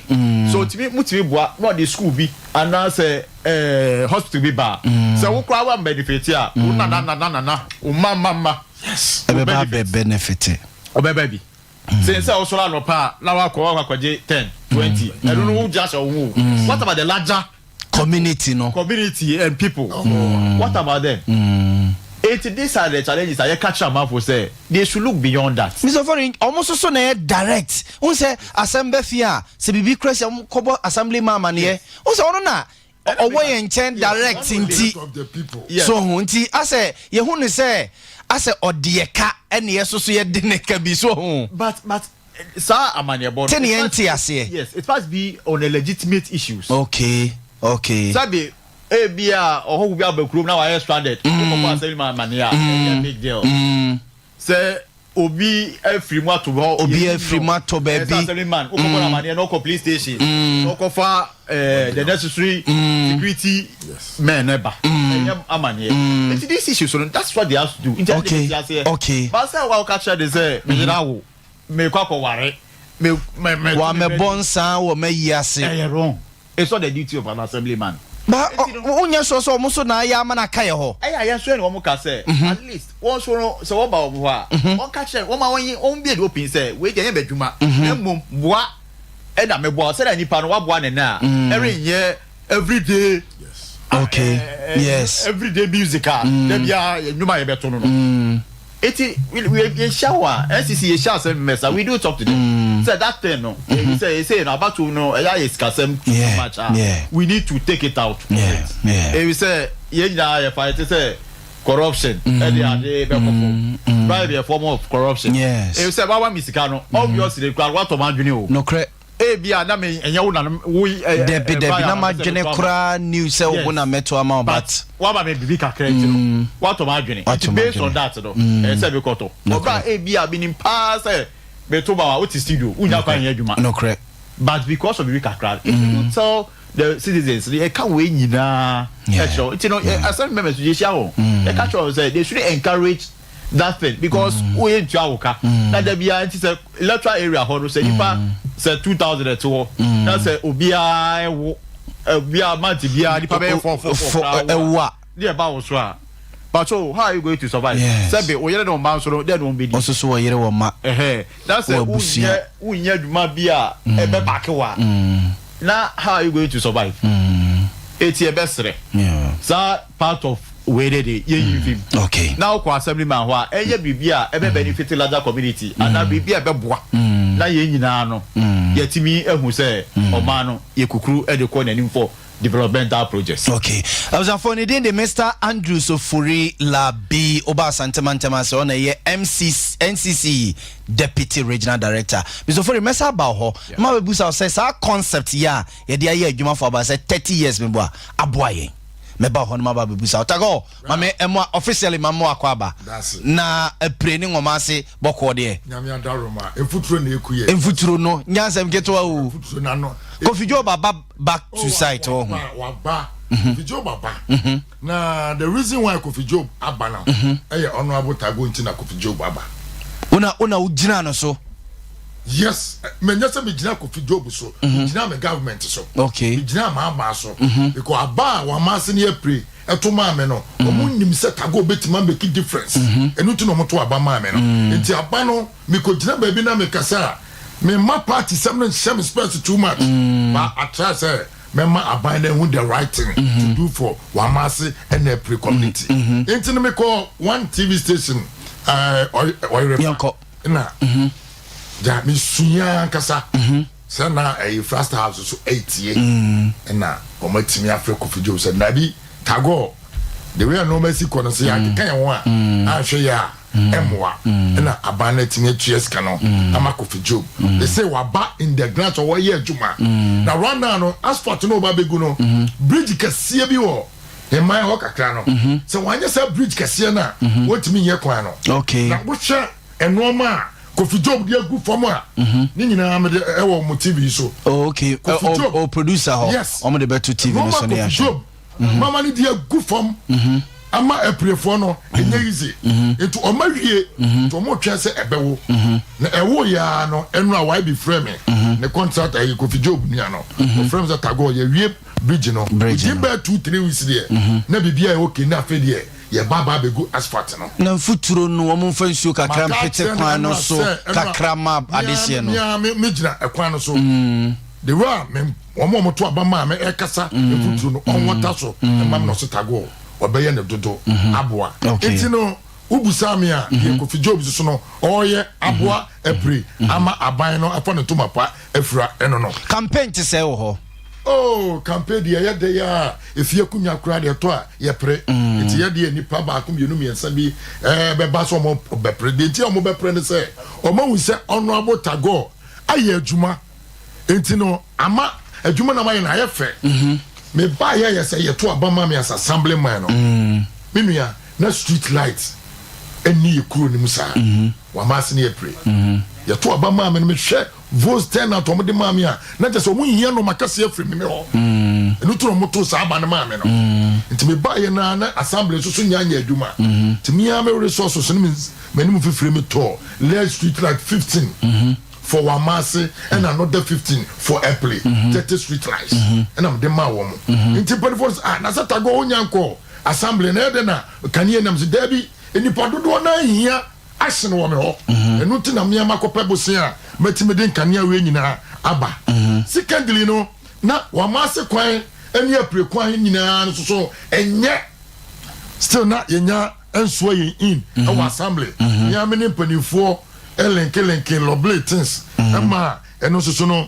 So tumi mutumi boa na ɔde school bi anaasɛ ɛɛ hospital bi ba. Sɛ wo koraa wa benefit a, wo nana nana nana, wo mma mma mma. Yes. Ɛbɛba abɛ benefit. Ɔbɛba bi. Sɛ sɛ ɔsɔrɔ anɔpa a na wakɔ wakɔ akɔgye 10, 20. Ɛno no wo gye ahyɛ wo ho. What about the larger Community no. community and people? What about them? Eti these are the challenges a yɛka kyerɛ amanfo sɛ they should look beyond that. Mr. Forin, ɔmo soso na ɛyɛ direct. N sɛ asɛm bɛ fie a sɛ biribi kura sɛ ɔmo kɔbɔ assembly man amaneɛ. N sɛ ɔno na ɔwɔ yɛn nkyɛn direct nti. Of the people. Yes. So ho nti asɛ yɛhu ne sɛ asɛ ɔde yɛ ka ɛne yɛ soso yɛ de ne ka bi so ho. But saa amaneɛbɔ no. Te ne it yɛn must- te aseɛ. Yes, it must be on a legitimate issues. Okay. Sabi ebi a ɔhɔho bi aba kurom na wayɛ stranded. Wokɔbɔ assembly man amaneɛ a ɛyɛ big deal. Sɛ obi afiri mu ato hɔ. Obi yɛnim afiri no. mu ato baabi. Ɛsɛ assembly man wokɔbɔ no amaneɛ na ɔkɔ police station. Na ɔkɔfa the necessary security men ne ba. Ɛnyɛ amaneɛ. Nti these issues no that's what they have to do. Nti ɛde ti aseɛ. Okay. Baasa wa ɔka kyerɛ de sɛ meyere awo mekɔ akɔware me me me. Wa mɛbɔ nsa wɔ mɛyi ase. Ɛyɛ wrong. It's not the duty of an assembly man. Ba wonyɛ sɔ sɛ ɔmo so na ayɛ ama na aka yɛ hɔ. Ɛyɛ a yɛn nso yɛn na wɔn ka sɛ at least wɔn nso no sɛ wɔn ba wɔn hɔ a wɔn ka kyerɛ wɔn ma wɔn yi wɔn bie de open sɛ wei deɛ yɛn bɛ dwuma na mmom boa ɛna mɛ boa sɛdeɛ nipa no waboa ne nan a ɛrenyɛ everyday. Okay. Yes. Everyday music a dabi a nnwuma yɛ bɛ to no. Eti we we yɛhyia wɔ a NCC yɛhyia asɛm mɛsa we do talk to them. Sɛ that thing no ebi sɛ ɛsɛ no abato no ɛyɛ ayɛ sikasɛm too much a we need to take it out. Ebi sɛ yɛn nyinaa yɛ fa yɛ te sɛ corruption ɛde ade bɛ kɔfɔ bribe yɛ form of corruption. Yes. Ebi sɛ wawa mi sika no obviously kura watɔ ma adwene o. Nokorɛ. Ebi a na mi ɛnyɛ wo na wo yi ɛ Dɛbi dɛbi na ma dwene koraa new sɛ wo na mɛto ama wo but. Waba mi bibi kakra nti no watɔ ma adwene nti based on that no ɛsɛ mi kɔtɔ ɔbra ebi a mi nim paa sɛ mi to ba wa o ti studio wunya kwan yɛ adwuma. Nokorɛ. But because of bibi kakra if you tell the citizens yɛ ka wei nyinaa ɛkyerɛw nti no assembly members yɛ hyia wɔn yɛ ka kyerɛw sɛ they should encourage that thing because woyɛ ntua wo ka na dabi a nti sɛ electoral area hɔ no sɛ nipa sɛ 2,000 ɛte hɔ na sɛ obiara ɛwo obiara month biara nipa bɛyɛ four four four koraa ɛwo a ne ɛba wo so a but so how are you going to survive? Yes. Sɛbi o yɛrɛ ni o ma nso dɛ ni o bɛ di. Ɔsoso wɔ yere wɔ ma. Ɛhɛn na sɛ Wɔ abusua. wonyɛ adwuma bi a ɛbɛ baake wa na how are you going to survive? Eti ɛbɛ srɛ. Saa part of wei de de yɛ yi fi mu. Okay. Na wokɔ assembly man hɔ a ɛyɛ biribi a ɛbɛ benefit larger community anaa biribi a ɛbɛ boa na yɛn nyinaa no yɛtumi ehu sɛ ɔman no yɛ kukuru ɛde kɔ n'anim for developmental projects. Okay. Abusuafoɔ ne din de Mr. Andrews Ofori Labi Oba Asante ase ɔna ɛyɛ MC NCC Deputy Regional Director. Mr. Ofori mɛsa aba hɔ. Ma bɛbusa wo sɛ saa concept yi a yɛde ayɛ adwuma for about sɛ 30 years meboa aboa yɛn. Mɛba hɔ no ma ba bɛbusa wo. Tago, ma me ɛmo officially ma mo akɔ aba. That's it. Na apire ne nwoma ase bɔkɔɔ deɛ. Nyame adaroma mfuturo na eku yɛ. Mfuturo no nyansɛm ketewa o. Mfuturo na no. Kofi Joe baba back to site hɔ. Waba Kofi Joe baba. Na the reason why Kofi Joe aba no ɛyɛ Honourable Tago nti na Kofi Joe aba. Una una wogyina no so. Yes, mɛ nyɛ sɛ mi gyina Kofi Job so, mi gyina mi government so. Mi gyina maa maa so. Because aba a wama ase ne apire ɛto maa mi no, ɔmo nim sɛ Tago betuma make difference. Ɛnu ti na ɔmo to aba maa mi no. Nti aba no, mi ko gyina baabi na mi kasa a, mi ma party sɛm no nhyɛ mi space too much. But I try sɛ mɛma aban na ehu the right thing to do for Wamase ɛna apire community. Nti no mi kɔ one TV station ɔyere Yɛnkɔ. na gya mesua ankasa sɛ na ɛyɛ Flagstaff House so ɛyɛtie ɛna ɔmo atumi afrɛ Kofi Job sɛ nabi Tago. The way a nneɛma si kɔ no, sɛ yɛankeka yɛn ho a, anhwɛ yɛ a, ɛmmoa. Ɛna aban no atumi atua sika no ama Kofi Job. They say waba in the grant a wɔyɛ adwuma. Na right now no, asphalt no ɔba abɛgu no, bridge kɛseɛ bi wɔ Heman hɔ kakra no. Sɛ wɔanyɛ saa bridge kɛseɛ no a, wɔntumi nyɛ kwan no. Na wohwɛ nneɛma a Kofi Job de agu fam a, ne nyinaa mede ɛwɔ mo TV yi so. Oh, okay. Kofi Job. Oh, producer hɔ. Yes. Wɔn de bɛto TV no so Nneɛma ne Kofi yɛahwɛ. Job mama no de agu fam ama apirefoɔ no ɛnyɛ easy. Nti ɔma wie nti ɔmo twɛn sɛ ɛbɛwo. Na ɛwo yaa no ɛno a YB frɛ me ne contract ayi Kofi Job nua no. Ɔfrɛ me sɛ Tagore yɛwie bridge no. Bridge Within no. bɛyɛ 2-3 weeks deɛ na biribi ayɛ okay na afei deɛ yɛba aba abɛgu asphalt no. Na mfuturo no wɔn mfa nsuo kakra Maka mpete akyerɛ no kwan no ɛnora so sɛ ɛnora kakra ma adehyeɛ no. mea me me gyina ɛkwan no so. The way a me wɔn a wɔto aba maa me ɛkasa mfuturo no ɔnwɔta so ɛma me na ɔse Tagore ɔbɛyɛ ne dodo aboa. Nti no wobusaa me a deɛ Kofi Job soso no ɔreyɛ aboa apire ama aban no afa ne ntoma pa afira ɛno no. Campaign te sɛɛ wɔ hɔ? Oh campaign deɛ ɛyɛ dɛ a efie akonnwa koraa deɛ ɛtɔ a yɛpere. Nti yɛ deɛ nnipa baako mmienu mmiɛnsa bi ɛɛ bɛba sɛ wɔn bɛpere. Deɛ nti a wɔn bɛpere ne sɛ wɔn ahu sɛ Honourable Tagore ayɛ adwuma nti no ama adwuma na mayɛ no ayɛ fɛ. Me ba yɛ yɛ sɛ yɛto aba ma me as assembly man no. Me nua na street light ɛni yɛ kuro no mu saa. Wama ase ne yɛ pere. Yɛto aba maa me no mehwɛ votes turnout wɔn de maa me a na kyerɛ sɛ wɔn hia nneɛma kɛseɛ afiri me me hɔ. Ɛno ti na wɔn to saa aba no maa me no. Nti me ba yɛ naa na assembly nso so nya nyɛ adwuma. Nti me ara me resources ne me m'anim fifire me tɔɔ led street light 15 for Wamase ɛna another 15 for Epli 30 street lights ɛna me de maa wɔn. Nti mpanyinfoɔ sɛ ah na sɛ Tagore onya nkɔ assembly na ɛyɛ dɛ na kanea nam sɛ daabi nnipa dodoɔ naa hia ahyene wɔ me hɔ. Ɛno nti na me ara makɔpɛ bosea a matumi de nkanea wei nyinaa aba. Secondly no, na Wamase kwan ne Apire kwan nyinaa no soso ɛnyɛ. Still na yɛnya nsoa yɛn in wɔ assembly. Me ara me ne mpanimfoɔ linke linke lɔble things ɛma ɛno nso so no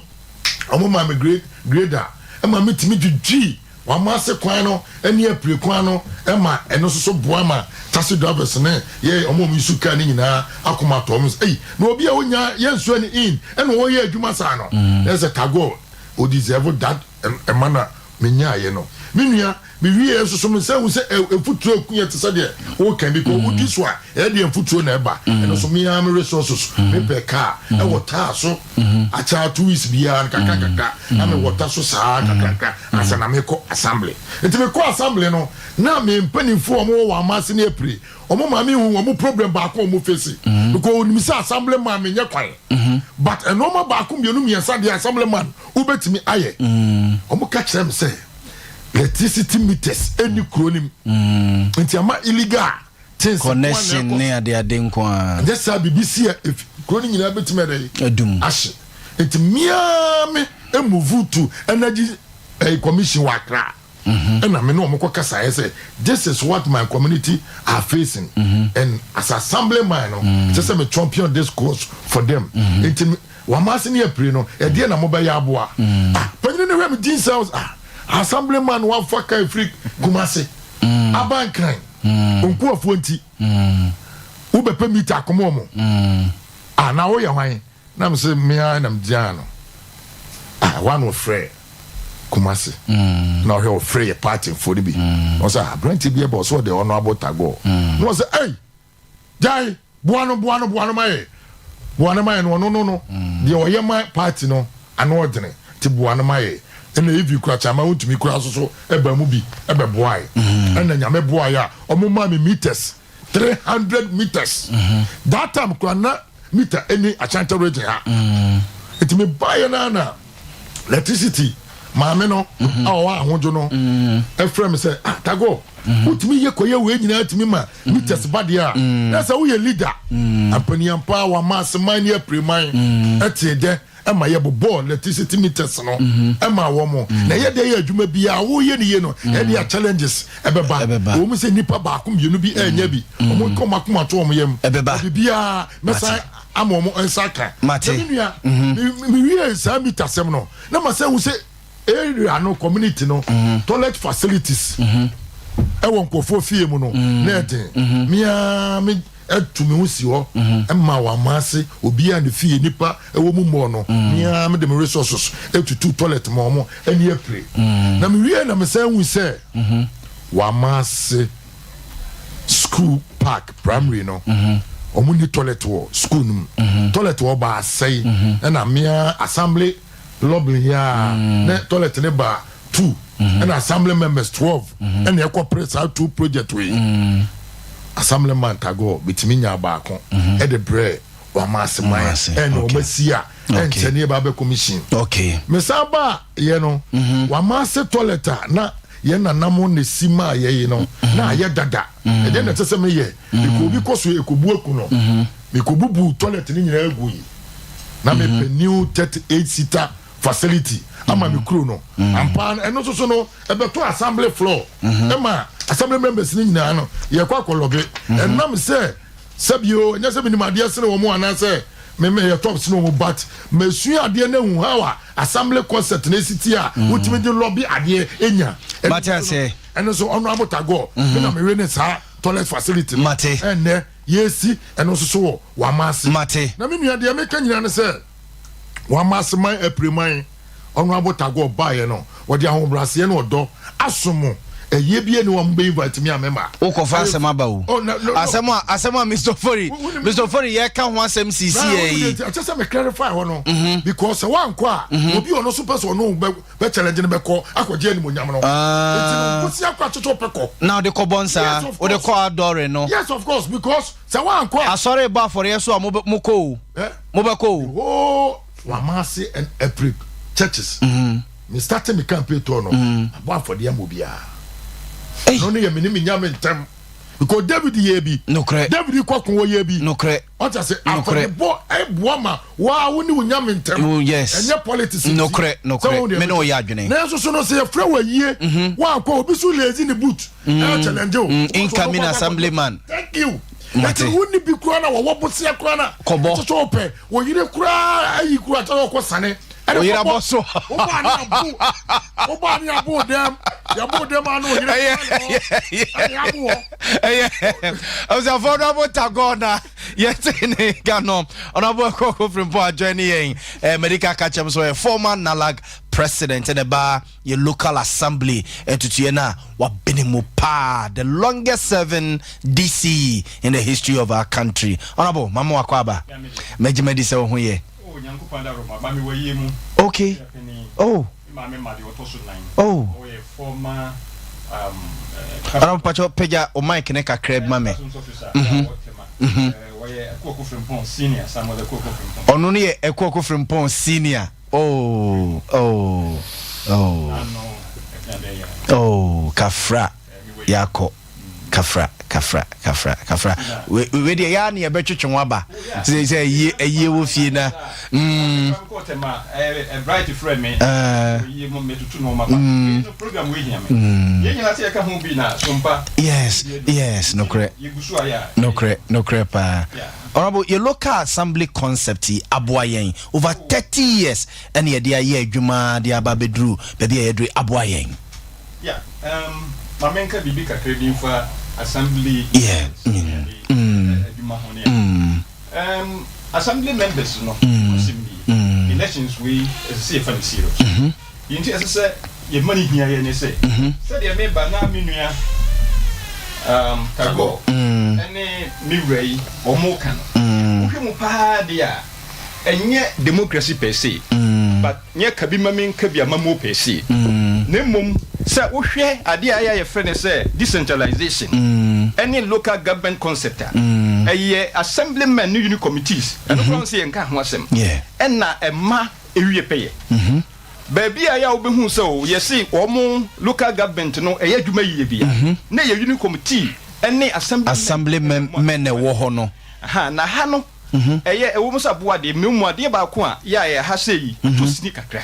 wɔn maa me grade grader ɛma metumi dwidwii Wamase kwan no ne Apire kwan no ma ɛno nso so boa ma taxi drivers ne yɛ wɔn a wɔn use car no nyinaa akoma atɔ wɔn sɛ ei na obi a onya yɛ nsuo ne in ɛna ɔyɛ adwuma saa no na ɛsɛ Tagore o deserve that ɛma na menyaayɛ no me nua me wie nso so me sɛ hu sɛ mfuturo eku yɛ te sɛ deɛ woka bi kɔ wodi so a ɛyɛ deɛ mfuturo na ɛba ɛno so me ara me resources me pɛ car ɛwɔ taa so akyɛ 2 weeks biara no kakra kakra na me wɔta so saa kakrakra ansa na mekɔ assembly. Nti mekɔ assembly no na me mpanimfoɔ a wɔwɔ wɔn amase ne apire wɔn maame hu wɔn problem baako a wɔn face because onim sɛ assembly man menyɛ kwan but nneɛma baako mmienu mmiɛnsa deɛ assembly man wobɛtumi ayɛ. Wɔn ka kyerɛ me sɛ electricity meters ɛni kuro nim nti ama illegal things connection ne adeade nko ara. Nyɛ saa biribi si a efi kuro no nyinaa bɛtumi ɛdɛ adum ahye. Nti mmea me move to energy commission wɔ Accra. Ɛna me ne wɔn kɔ kasa yɛ sɛ this is what my community are facing and as assembly man no ɛsɛ sɛ me champion this cause for them. Nti wɔn ase ne apire no ɛdeɛ na mo bɛyɛ aboa. Ah panyin ne hwɛ me din sɛ ah assembly man wafa ka efiri Kumasi aba Nkran nkuafoɔ nti wobɛpɛ mita akoma ɔmo ah na woyɛ hwan na me sɛ mmea na megyina no ah wa na ɔfrɛ Kumasi na ɔhwɛ ɔfrɛ yɛ party foɔ no bi na ɔsɛ aberanteɛ bi ɛbɔ ɔsɛ ɔde ɔno abɔ Tagore na ɔsɛ ɛy gyae boa no boa no boa no ma yɛ boa no ma yɛ no ɔno no no deɛ ɔyɛ ma party no ano ɔdene te boa no ma yɛ ɛna evi kura kyama wontumi kura nso so ɛba mu bi ɛbɛ boa yɛ ɛna nyame boa yɛ a ɔmo maa mi meters 300 meters that time kura na meter ɛni Ashanti region ha nti mi ba yɛ na na electricity maame no a ɔwɔ ahodwo no ɛfrɛ mi sɛ ah Tagore wotumi yɛ kɔyɛ wei nyinaa tumi ma meters ba deɛ a na sɛ woyɛ leader ampaniampa wama aseman ne apireman ɛte dɛ ɛma yɛ bobɔ electricity meters no ɛma wɔn mo na ɛyɛ deɛ yɛ adwuma biara woyɛ ne yie no ɛyɛ deɛ challenges ɛbɛba wɔn mu sɛ nipa baako mmienu bi ɛnyɛ bi wɔn nkɔ wɔn akoma to wɔn yam ɛbɛba biribiara mɛsan ama wɔn nsa ka mate na me nua me wie saa meter sɛm no na ma sɛ wo sɛ area no community no toilet facilities. Ɛwɔ nkurɔfoɔ fie mu no, na ɛden. Me ara me tu me ho si hɔ ma wɔ Amase, obiara ne fie nipa ɛwɔ mu mmɔɔ no, me ara mede me resources tutu toilet ma wɔn ani apire. Na me wie na me san hu sɛ wɔ Amase school park primary no, wɔn ni toilet wɔ school no mu. Toilet wɔ ba asɛe, ɛna me ara assembly lobbying yi ara na toilet ne ba two ɛna assembly members 12 ɛna ɛkɔ pere saa two project wei. Assemblyman Tagore betumi nyaa baako ɛde brɛ wama ase man ɛna wɔn asi a ɛnkyɛ ne yɛba abɛ commission. Mesan ba yɛ no wama ase toilet a na yɛn nanam na esi maa yɛ yi no na ayɛ dada. Ɛdeɛ na ɛsɛ sɛ meyɛ mekɔ obi kɔ so ekobu aku no mekɔbubu toilet ne nyinaa gu yi na mepɛ new 38 seater facility ama me kuro no. Ampa ɛno nso so no ɛbɛto assembly floor ɛma assembly members no nyinaa no yɛkɔ akɔlɔbe. Ɛnam sɛ sɛbio ɛnyɛ sɛ menim adeɛ sene wɔn anaasɛ me me yɛ top sene wɔn, but masua adeɛ no ahu how a assembly concept na esi ti a wotumi de lɔbe adeɛ enya. Mate aseɛ. Ɛno nso Honourable Tagore me na mewe ne saa toilet facility no. Mate. Ɛnnɛ yɛsi ɛno nso so wɔ Wamase. Mate. Na me nua deɛ meka nyinaa ne sɛ Wamase man Apireman Honourable Tagore baeɛ no wɔde ahobrɛaseɛ ne ɔdɔ asom mo. Ɛyɛ bi ani wɔn bɛ invite me a mɛma. Wokɔfa asɛm aba o. Oh, no, no, no. Asɛm a asɛm a Mr. Ofori Mr. Ofori yɛka ho asɛm sisi yɛ yi. Ɛkyɛ sɛ me clarify hɔ no. Because sɛ wankɔ a obi ɔno so pɛ sɛ ɔno bɛ bɛ challenge no bɛkɔ akɔgye animonyam no. Eti no nkosi akɔ akyekye ɔpɛ kɔ. Na ɔde kɔ bɔ nsaa. Yes of course. Ɔde kɔ adɔre no. Yes of course because sɛ wankɔ a. Asɔre bɔ afɔreɛ so a mo mo kɔ o. Mo bɛ kɔ o. The whole Wamase and April churches. Me start me campaign tour no. Abɔ afɔdeɛ ama obiara. Ɛno ne yɛ me ne me nyame ntɛm. Because David yɛ bi. Nokorɛ. David kɔ ko wɔ yɛ bi. Nokorɛ. Ɔte ase afɔdebɔ ɛboa ma waa wo ne wo nyame ntɛm. Oh, yes. Ɛnyɛ politics nti. Nokorɛ nokorɛ me ne wo yɛ adwene. Nanso so no sɛ yɛfrɛ wɔ ayie wankɔ obi so lazy ne boot. Ɛyɛ challenge o. Incoming assemblyman. Thank you. Ɛti wo ni bi koraa na wɔwɔ boseɛ koraa na. Kɔbɔ. Ɛkyɛ sɛ ɔpɛ wɔ yere koraa ayi koraa kyɛ sɛ ɔkɔ sane. Oyere abɔ so. Wobaa ne abo wobaa ne abo dɛm yɛbo dɛm ano oyere ɛne abo hɔ. Ɛyɛ abusuafo ɔno abo tagɔ na yɛte ne nka no ɔno abo ɛkɔ kofiri mpo adjoin ne yɛn ɛɛ medical kakyɛm so ɔyɛ former NALAG president ɛna ɛbaa yɛ local assembly ntutuɛ no a wabene mu paa, the longest serving DCE in the history of our country. Honorable, mama wakɔ aba. Mɛgye madi sɛ wo ho yɛ. Okay. Oh. Oh. Honorable Pacho, pagya o mic ne kakra bi ma me. Mhm. Mhm. Ɔno no yɛ Akuoko Frimpong senior. Oh oh oh oh kafra yakɔ kafra kafra kafra kafra we we deɛ yaa ne yɛbɛtwetwe ho aba sɛ sɛ ayie ayie wɔ fie na mm mm mm yes yes nokorɛ nokorɛ nokorɛ paa. Honourable, yɛ local assembly concept yi aboa yɛn over 30 years ɛna yɛde ayɛ adwuma de aba abɛduru baabi a yɛaduru yi, aboa yɛn. Yeah, um, ma menka biribi kakra bi mfa assembly Yeah, members ne ade adwuma ho ne ade. Um, assembly members no, nokwasɛm nie, elections wei ɛsɛ sɛ yɛfa no serious. Deɛ nti a ɛsɛ sɛ yɛma no hia yɛn ne sɛ, sɛdeɛ meba na me nua um, Tagore ne me wura yi wɔreka no, wohwɛ mu paa deɛ a, ɛnyɛ democracy per se, but nyɛ ka bi ma menka bi amammuo per se, na mmom sɛ wohwɛ adeɛ a ɛyɛ a yɛfrɛ no sɛ decentralization ne local government concept a, ɛyɛ assemblymen ne unit committees, ɛno koraa wo sɛ yɛnka ho asɛm, ɛna ɛma ɛwie pɛyɛ. Baabi a ɛyɛ a wobɛhu sɛ o yɛse wɔn local government no ɛyɛ adwuma yie bia na ɛyɛ unit committee ne assembly Assembly men men na ɛwɔ hɔ no. Aha, na ha no ɛyɛ ɛwɔ mu sɛ aboa deɛ mmom adeɛ baako a yɛ a ɛyɛ ha sei tɔ sini kakra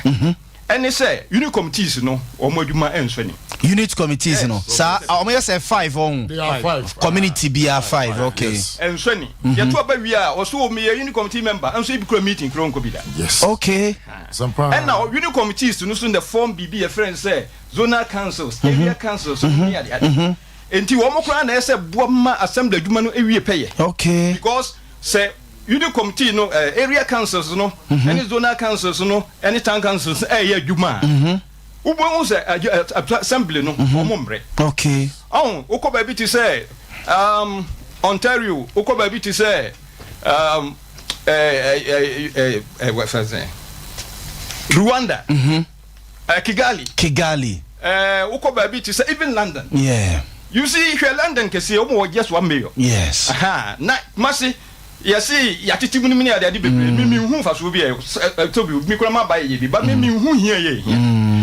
ɛne sɛ unit committees no wɔn adwuma ɛnsɔ ani. Unit committees no saa wɔn yɛ sɛ five ɔho They are five. Community biara five okay. Ɛnsɔ ani. Yɛto aba wie a wɔso o meyɛ unit committee member nso ebi kura meeting kura ɔnkɔ bi da. Yes. Okay. Ɛna unit committees no so na form biribi yɛfrɛ no sɛ zonal councils, area councils ne ade ade. Enti wɔn koraa na ɛsɛ boa ma assembly adwuma no wie pɛyɛ. Okay. Because sɛ unit committee no, area councils no, ɛne zonal councils no, ɛne town councils no ɛyɛ adwuma a, wobɛhu sɛ assembly no wɔn mmerɛ. Okay. Ɔho, wokɔ baabi te sɛ Ontario, wokɔ baabi te sɛ wɔfrɛ sɛn, Rwanda. Kigali. Kigali. Wokɔ baabi te sɛ even London. Yeah. You see, hwɛ London kɛseɛ, wɔn wɔ just one mayor. Yes. Aha, na Kumasi, yɛse yɛatete mu no mu ne adeade bebree, me menhu mfasoɔ bi a ɛtɔ bi, me koraa maba yɛyɛ bi, but me menhu hia yɛ hia.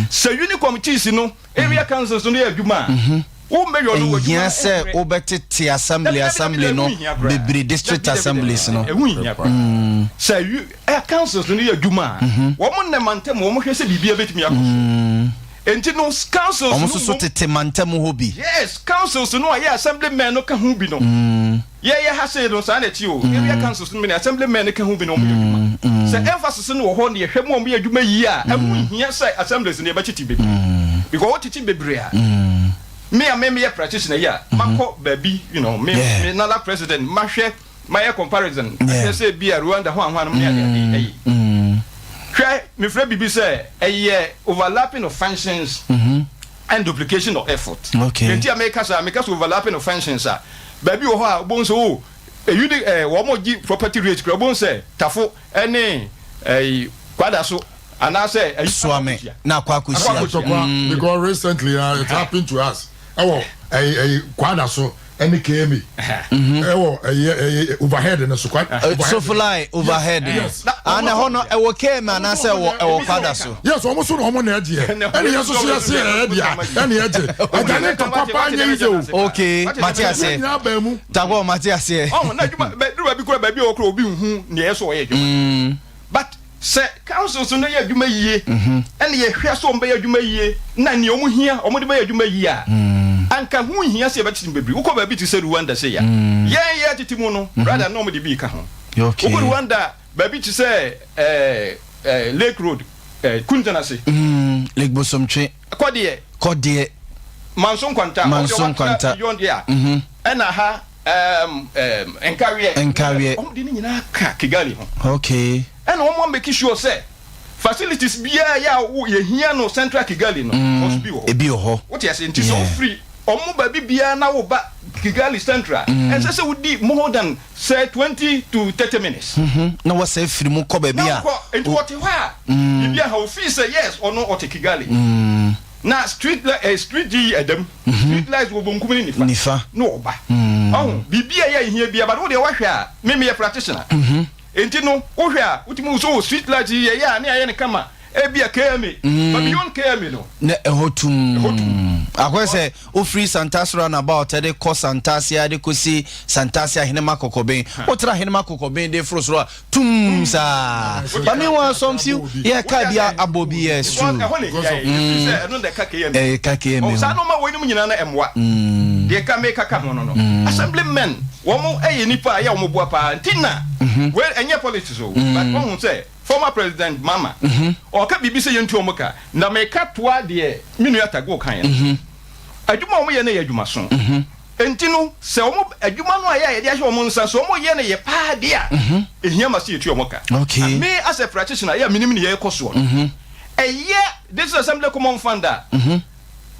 Sɛ unit committees no, area councils no yɛ adwuma a, wo mayor no wɔ adwuma Ɛnhia sɛ wobɛtete assembly assembly no bebree, district assemblies no. Ɛho nhia koraa. Sɛ councils no yɛ adwuma a, wɔn na mantam wɔn hwɛ sɛ biribiara bɛtumi akɔ so. Enti no councils Wɔn no nso so mmom. tete mantam hɔ bi. Yes, councils no a yɛ assembly men no ka ho bi no. Yɛyɛ ha sei no saa na ɛte o. Area councils no mu ne assembly men no ka ho bi na wɔyɛ adwuma. Sɛ emphasis no wɔ hɔ na yɛhwɛ ma wɔyɛ adwuma yie a, ɛho nhia sɛ assemblies no yɛbɛtete bebree. Because wotete bebree a, me a me meyɛ practitioner yi a, makɔ baabi, you know, me me nala president, mahwɛ, mayɛ comparison, ahwɛ sɛ ebi a Rwanda ho ahoanom ne adeade ayi. Hwɛ, mefrɛ biribi sɛ ɛyɛ overlapping of functions and duplication of effort. Okay. Nti a meka saa, meka sɛ overlapping of functions a, baabi wɔ hɔ a wobɛhu sɛ o, eyi de ɛɛ wɔn gye property rate kura, wobɛhu sɛ Tafo ɛne ɛyi Kwadaso anaasɛ ɛyi. Suame na akɔ akɔhyia. Akɔ because recently it happened to us ɛwɔ ɛyi ɛyi Kwadaso ɛne KMA ɛwɔ ɛyɛ ɛyɛ overhead no so kwa. Sofolai overhead no ana ɛhɔ no ɛwɔ KMA anaasɛ ɛwɔ ɛwɔ kwada so. Yes, wɔn so na wɔn na ɛgyeɛ ɛne yɛn nso so yɛse yɛ ɛdea ɛne ɛgye ɛgya ne ntɔkwa paa nyɛ yize o. Okay, mate aseɛ. Nyinaa baa mu. Tagor mate aseɛ. Ɔho na adwuma bɛ duru baabi kora baabi a ɔkora obi nhu nea ɛyɛ sɛ ɔyɛ adwuma but Sɛ councils no yɛ adwuma yie ɛna yɛhwɛ sɛ wɔn bɛyɛ adwuma yie na nea wɔn hia wɔn de bɛyɛ adwuma yie a, anka ho nhia sɛ yɛbɛtete mu bebree. Wokɔ baabi te sɛ Rwanda sei a, yɛn yɛtete mu no rather na wɔn de bi ka ho. Wokɔ Rwanda a, baabi te sɛ ɛɛ Lake Road, ɛɛ Kuntanase. Lake Bosomtwe. Kɔdeɛ. Kɔdeɛ. Manso Nkwanta. Manso Nkwanta. Beyond there. Ɛna ha ɛɛm ɛɛm Nkareɛ. Nkareɛ. Wɔn de ne nyinaa ka Kigali ho. Okay. Ɛna wɔn amake sure sɛ facilities biara yɛ a wo yɛhia no central Kigali no, wɔn nso bi wɔ hɔ. Ebi wɔ hɔ. Wote ase? Nti sɛ wofiri wɔn baabi biara na woba Kigali central a, ɛnsɛ sɛ wodi more than sɛ 20 to 30 minutes. Na wɔsɛ firi mu kɔ baabi a. Na wokɔ, nti wɔte hɔ a, biribi aha ofii sɛ yes ɔno ɔte Kigali. Na street light eh, street yi ɛda mu. Street lights wɔ bonkum ne nifa. Nifa. Na ɔba. Ɔho, biribi a ɛyɛ a ehia biara, but wo deɛ woahwɛ a, me meyɛ practitioner. Enti no, wohwɛ a, wotumi hu sɛ oh, street light yi yɛyɛ a ne ayɛ no kama, ebia KMA, but beyond KMA no. Na ɛhɔ tumm. Ɛhɔ tumm. Akɔyɛ sɛ wofiri Santase roundabout de kɔ Santase ara de kɔsi Santase Ahenema Kɔkɔben. Wotra Ahenema Kɔkɔben de foro soro a, tumm saa. But meanwhile, some few, yeah, car bi abɔ bi, yes, true. Because ɛhɔ na ehia yɛ, ɛfiri sɛ ɛno na ɛka KMA. Ɛka KMA ho. Saa nneɛma weinom nyinaa no ɛmmoa. Deɛ ɛka meka ka ho no no, assemblymen, wɔn yɛ nnipa a ɛyɛ wɔn boa paa nti na wei ɛnyɛ politics o, but wahu sɛ former president Mahama ɔka biribi sɛ yɛntu wɔn ka, na meka toa deɛ me nua Tagore kaeɛ no, adwuma a wɔyɛ no yɛ adwumaso, nti no sɛ wɔn adwuma no a ɛyɛ a yɛde ahyɛ wɔn nsa sɛ wɔyɛ no yɛ paa deɛ a, ɛhia ma sɛ yɛtu wɔn ka. And me as a practitioner ɛyɛ a menim deɛ ɛrekɔ soɔ no, ɛyɛ District Assembly Common Fund a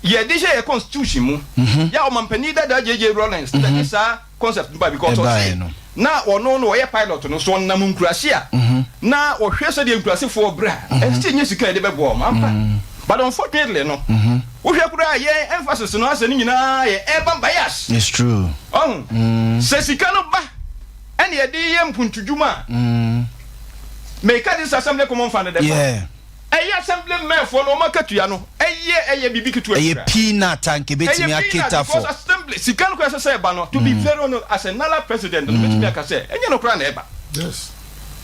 yɛde hyɛ yɛ constitution mu yɛ a ɔmanpanin dada JJ Rawlings na ɛde saa concept no bae because ɔse na ɔno no ɔyɛ pilot no so ɔnam nkurase a na ɔhwɛ sɛdeɛ nkurasefoɔ brɛ a ɛsɛ sɛ yɛnya sika a yɛde bɛboa wɔn ampa but unfortunately no wohwɛ koraa yɛn emphasis no asɛ ne nyinaa yɛ urban bias. It's true. Ɔho sɛ sika no ba ɛne yɛde yɛ mpuntudwuma a meka this assembly common fund dɛ Yeah. Ɛyɛ assembly men foɔ no wɔn akatua no ɛyɛ ɛyɛ biribi ketewa bi Ɛyɛ koraa. peanut a nka ebetumi Ɛyɛ peanut aketa because for. assembly sika no koraa ɛsɛ sɛ ɛba no to be very honest as a nala president no mɛtumi aka sɛ ɛnyɛ no koraa na ɛba. Yes.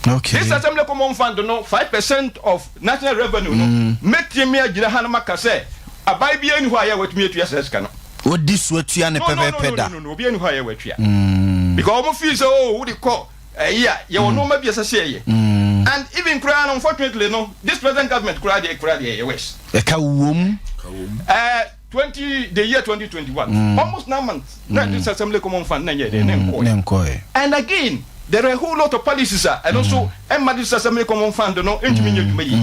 Okay. This assembly common fund no 5% of national revenue no mɛtumi agyina ha no maka sɛ aban biara nni hɔ a yɛ a watumi atua saa sika no. Wodi so atua no No no no pɛpɛɛpɛ no da. no no obiara nni hɔ a yɛ a watua because wɔn feel sɛ oh wode kɔ Ɛyi a, yɛwɔ nnoɔma bi a ɛsɛ sɛ yɛyɛ. And even koraa no, unfortunately no, this present government koraa deɛ koraa deɛ ɛyɛ worse. Ɛka wom. Ɛɛ. 20 the year 2021 almost 9 months na District Assembly Common Fund na nyɛ dɛ ne nkɔɛ. Ne nkɔɛ. And again, there are a whole lot of policies a ɛno nso ɛma District Assembly Common Fund no ntumi nyɛ adwuma yi.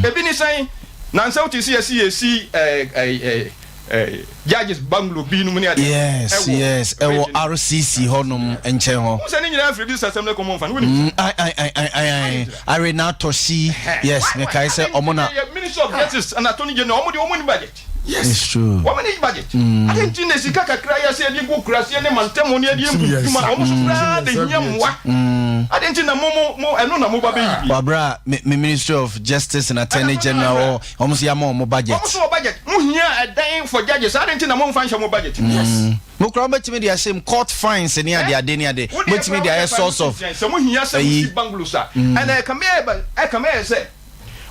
Ebi ne sɛn? Nansa wote sɛ yɛsi ɛɛ ɛɛ ɛɛ judges bungalow bi nom ne ade. Yes, ɛwɔ RCC hɔnom nkyɛn hɔ. Wo sɛ ne nyinaa firi District Assembly Common Fund, wonim? Ai ai ai ai ai ai are na tɔsi, yes, mekae sɛ ɔmo na Ministry of Justice and Attorney General, ɔmo de ɔmo ni budget. It's true. Wɔn ni budget. Ade nti na sika kakra yɛ sɛ yɛde gu kuraseɛ ne mantam ne yɛde egu dwuma, ɔmo so koraa de hia mmoa. Ade nti na mo mo mo ɛno na mo ba bɛyi bi. Wabra me Ministry of Justice and Attorney General, ɔmo so yɛama ɔmo budget. Ɔmo so wɔ budget. Mo hia ɛdan for judges, ade nti na mo nfa nhyɛ mo budget? Mo kura mo bɛtumi de ahyɛ mu court fines ne ade ade ne ade, bɛtumi de ayɛ source of sɛ mo hia sɛ mo si bungalows a, ɛna ɛkame yɛ ɛkame yɛ sɛ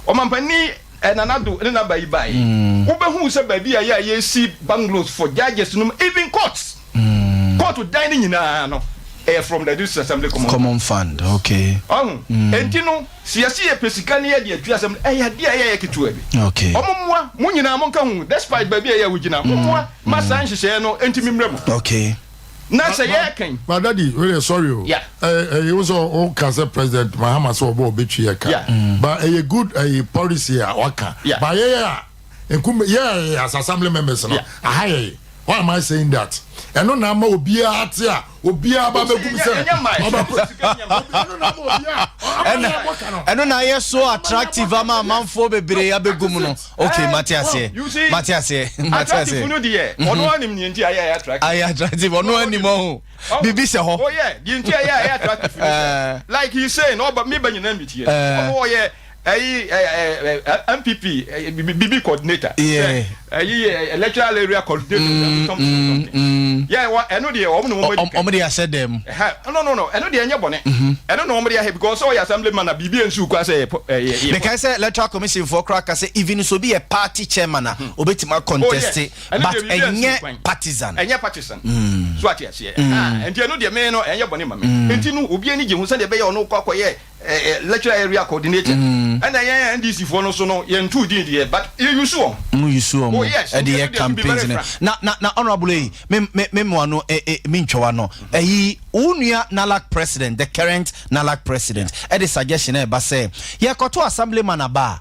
ɔmampanin Nana Addo ne n'aba yi ba yi, wobɛhu sɛ baabi a yɛ a yɛsi bungalows for judges no, even courts, court dan ne nyinaa no, ɛyɛ from the District Assembly Common Common Fund, okay. Ɔho enti no sɛ yɛsi yɛ pɛ sika ne yɛde atua asɛm, ɛyɛ adeɛ a ɛyɛ ketewa bi. Ɔmo mmoa mo nyinaa, mo nka ho, despite baabi a ɛyɛ a wogyina, mo mmoa ma saa nhyehyɛeɛ no ntumi mmerɛ mu. Na sɛ yɛɛkan But Daddy, wait, sorry o. Ɛ ɛ o sɔ o ka sɛ President Mahama sɛ ɔbɔ ɔbɛtwi yɛ ka. But ɛyɛ good ɛyɛ policy a waka. But yɛ yɛ a nkum yɛ as assembly members no aha yɛ. Why am I saying that? Ɛno na ama obiara te a obiara ba bɛ gum sɛ ɔba ɛno na ama obiara ɔba yɛ bɔ ka no. Ɛno na ayɛ so attractive ama amanfoɔ bebree abɛgu mu no. Okay, mate aseɛ. You see, Mate aseɛ, mate attractive aseɛ. no deɛ, ɔno anim deɛ nti ayɛ ayɛ attractive. Ayɛ attractive, ɔno anim ɔho biribi hyɛ hɔ. Oh yeah, deɛ nti ayɛ ayɛ attractive ni sɛ, like he saying, ɔba mi ba nyinaa mi tie. Ɔno ɔyɛ ɛyi ɛ ɛ NPP bibi coordinator. Ɛyi electoral area coordinator, something something. Yeah, wa ɛno deɛ ɔmo na wɔn adi kan. Ɔmo de ahyɛ dɛm. Ɛhɛ, no, ɛno deɛ ɛnyɛ bɔne. Ɛno na wɔn de ahɛ because ɔyɛ assembly man na biribi nsu kwan sɛ ɛyɛ Mekae sɛ Electoral Commission foɔ koraa ka sɛ even so obi yɛ party chairman a, obɛtumi acontest, Oh, yes. but Ɛno deɛ biribi ansi ɛnyɛ kwan. partisan. Ɛnyɛ partisan so, ate aseɛ? Ah, nti ɛno deɛ me no ɛnyɛ bɔne ma me. Nti no obi ani gye ho sɛdeɛ ɛbɛyɛ ɔno kɔ akɔyɛ electoral area coordinator. Ɛna yɛn NDC foɔ no so no, yɛntu din deɛ, but yɛuse wɔn. Mo use wɔn. Oh, yes. Ɛde Nti yɛ ɛno deɛ to be very campaigns ne frank. Na honourable yi, me mua no ɛ ɛ me ntwa no ɛyi, wo nua NALAC president, the current NALAC president, ɛde suggestion ɛba sɛ yɛkɔto assemblyman aba a,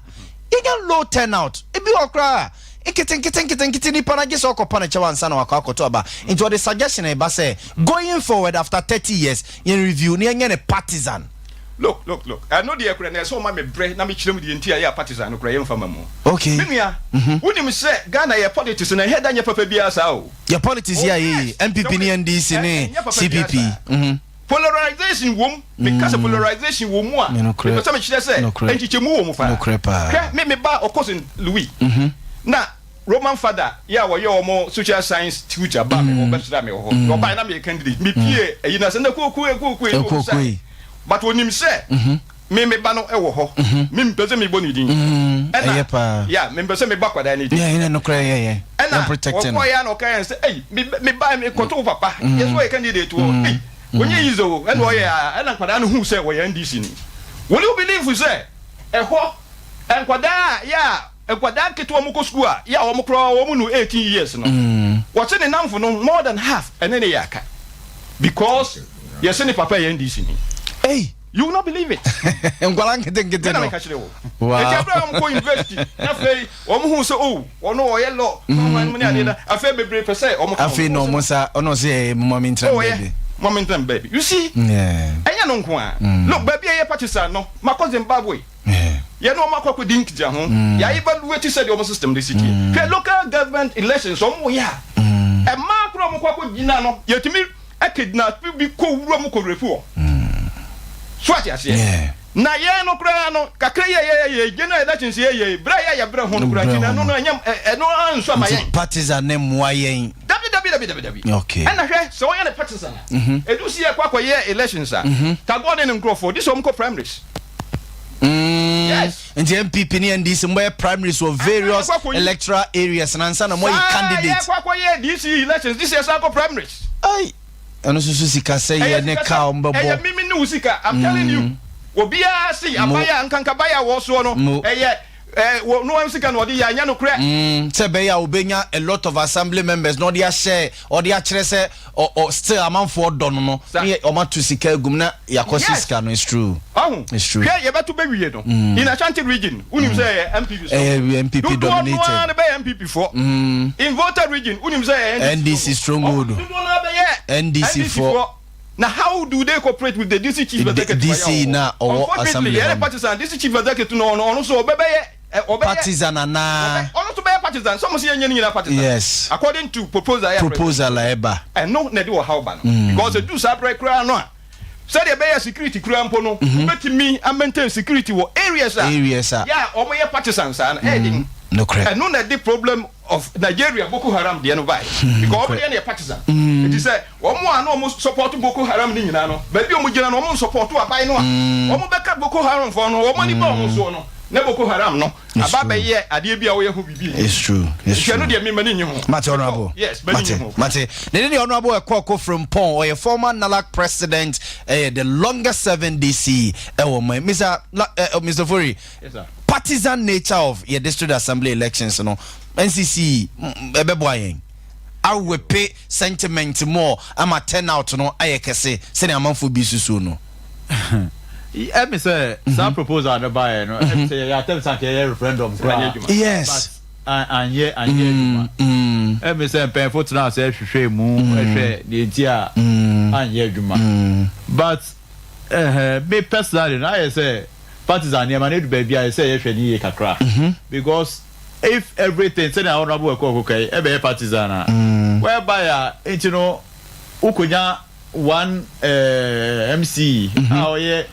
yɛnya low turnout, ebi wɔ koraa nkete nkete nkete nkete, nipa na gye sɛ ɔkɔpa ne kyɛw ansa na wakɔ akɔto aba. Nti ɔde suggestion ɛba sɛ going forward, after 30 years, yɛn review ne yɛnyɛ ne partisan. Look, look, look, ɛno deɛ kura na ɛsɛ ɔma me brɛ na mekyerɛ mu deɛ nti a yɛ a partisan no kura yɛmfa ma mu. Me nua, wonim sɛ Ghana yɛ politics na ɛhɛ da nyɛ papa biara saa o. Yɛ politics yi a Oh, yɛyi yes. NPP ne NDC ne Ɛnyɛ papa biara CPP. saa. Polarization wom. Meka sɛ polarization wɔ mu a, Nokorɛ. mepɛ sɛ mekyerɛ sɛ Nokorɛ. nkyekyɛmu wɔ mu paa. Nokorɛ paa. Hwɛ, me ba ɔkɔ St Louis na Roman father yɛ a wɔyɛ wɔn social science tutor ba me hɔ bɛsra me wɔ hɔ. Na ɔbae na meyɛ candidate, mepie ayi na sɛ na kuokue kuokue Kuokue. But onim sɛ me ba no wɔ hɔ, me mpɛ sɛ mebɔ ne din. Ɛyɛ paa. Ya, mempɛ sɛ mebɔ akwadaa ne din. Yeah, ɛyɛ nokorɛ, yɛ Ɛna yɛn protect no. wɔkɔɔ yɛ na ɔka yɛn sɛ, ɛyi, me ba me kɔtɔ wo papa yɛ sɛ ɔyɛ candidate wɔ, ɛyi, wɔnyɛ yi zo. Ɛna ɔyɛ a, ɛna nkwadaa no hu sɛ wɔyɛ NDC ni. Will you believe sɛ ɛhɔ nkwadaa a yɛ a nkwadaa nketewa mu kɔ sukuu a yɛ a wɔn koraa wɔn nu 18 years no, wɔte ne namfo no more than half ɛne ne yɛ aka because yɛsɛ ne papa yɛ NDC ni. Hey. You will not believe it. Nkwalaa nketenkete no. no. Meka kyerɛ wo. Wow. Eti abira wɔn kɔ university na afei wɔn hu sɛ, oh, wɔn ɔyɛ law wɔn mu ne adeɛ na afei bebree pɛ sɛ wɔn ka. Afei na ɔmo nsa ɔno sɛ ɛyɛ moma mi ntena Oh, yeah. baabi. Mama ntena baabi. You see, ɛnyɛ no nko a. Look, baabi a yɛ partisan no, makɔ Zimbabwe. Yɛne wɔn akɔ akɔdi nkita ho. Yɛ evaluate sɛ deɛ wɔn system de si tie. Hwɛ, local government elections wɔn yɛ a, ɛmaa koraa wɔn kɔ akɔ gyina no, yɛtumi ɛkidnap bi kɔ wura mu kɔ rape wɔn. So ate aseɛ? Na yɛn no koraa no kakra yɛ yɛ yɛ general elections yɛ yɛ bere a yɛ yɛ brɛ ho no koraa nti na ɛno no ɛnyɛ ɛno anso ama Nti yɛn. partisan ne mmoa yɛn. Dabi, dabi, dabi, dabi, dabi. Ɛna hwɛ, sɛ wɔyɛ no partisan a, edu si yɛ kɔ akɔyɛ elections a, Tagore ne ne nkurɔfoɔ di sɛ wɔn kɔ primaries. Yes. Nti NPP ne NDC mbɔyɛ primaries wɔ various yɛkɔ akɔyi- electoral areas na nsa na moayi Saa candidate. yɛ kɔ akɔyɛ DC elections this year, san kɔ primaries. Ai, ɛno nso so sika sɛ yɛ ne sika kaa sɛ- ɔmbɛbɔ. Ɛyɛ mimi ne wo sika, I'm telling you. Obiara si Mo. abaya nkankabaya wɔ soɔ no Mo. ɛyɛ. Ɛɛ wɔ no wɔn sika na ɔde yɛ anyɛ no korɛ. Mm, sɛ ɛbɛyɛ a ɔbɛnya a lot of assembly members na ɔde ahyɛ ɔde akyerɛ sɛ ɔ ɔ still amanfoɔ dɔ no no ne yɛ ɔmo ato sika agum na yɛakɔsi sika no it's true. Ɔho it's true. Hwɛ yɛbɛto bɛwie no mm. in Ashanti region wonim mm. sɛ ɛyɛ NPP so ɛyɛ NPP dodoɔ dominated no ara no bɛyɛ NPP foɔ mm. in Volta region wonim sɛ ɛyɛ NDC stronghold dodoɔ no ara bɛyɛ NDC foɔ. Na how do they cooperate with the DC chief executive DC na ɔwɔ assembly hɔ no. Unfortunately, yɛyɛ partisan DC chief executive no ɔno ɔno so ɔbɛbɛyɛ ɔbɛyɛ partisan anaa. Ɔno nso bɛyɛ partisan sɛ ɔmo sɛ yɛnyɛ ne nyinaa partisan. Yes. According to proposal yɛ proposal a ɛba. Ɛno na ɛde ɔhaw ba no. Because edu saa berɛ koraa no a sɛdeɛ ɛbɛyɛ security koraa mpo no wobɛtumi a maintain security wɔ areas a areas a yɛ a ɔmo yɛ partisan saa no ɛyɛ den. Nokorɛ. Ɛno na ɛde problem of Nigeria Boko Haram deɛ no bae because wɔn deɛ no yɛ partisan nti sɛ wɔn a na wɔn support Boko Haram no nyinaa no baabi a wɔn gyina no wɔn support aban no a wɔn bɛka Boko Haram foɔ no wɔn ani ba wɔn soɔ no na Boko Haram no aba abɛyɛ adeɛ bi a wɔyɛ ho biribi nti It's true. It's nti ɛno true. deɛ me m'ani nnye ho Mate honorable. yes m'ani Mate. nnye ho Mate. Ne de ne honorable Ɛkɔɔko Frimpong ɔyɛ former NALAC president ɛyɛ the longest serving DC ɛwɔ man. Mr. La, eh, Mr. Fori. Yes sir. Partisan nature of yɛ district assembly elections no NCC ɛbɛboa yɛn awepe sentiment more ama turn out no ayɛ kɛse sɛnea amanfoɔ bi susuo no. Ɛmi sɛ saa proposal no baeɛ no ɛmi sɛ yɛyɛ attempt sɛ anka yɛyɛ referendum koraa. Yes. But anyɛ anyɛ adwuma. Ɛmi sɛ mpanyinfo tena ase hwehwɛ mu ɛhwɛ deɛ nti a anyɛ adwuma. But ɛhɛ me personally no ayɛ sɛ. Partisan nneɛma no edu baabi a ɛsɛ sɛ yɛhwɛ no yie kakra because if everything sɛnea honourable Akuoko ka yi ɛbɛyɛ partisan a whereby a nti no wokonya one eh, MC a ɔyɛ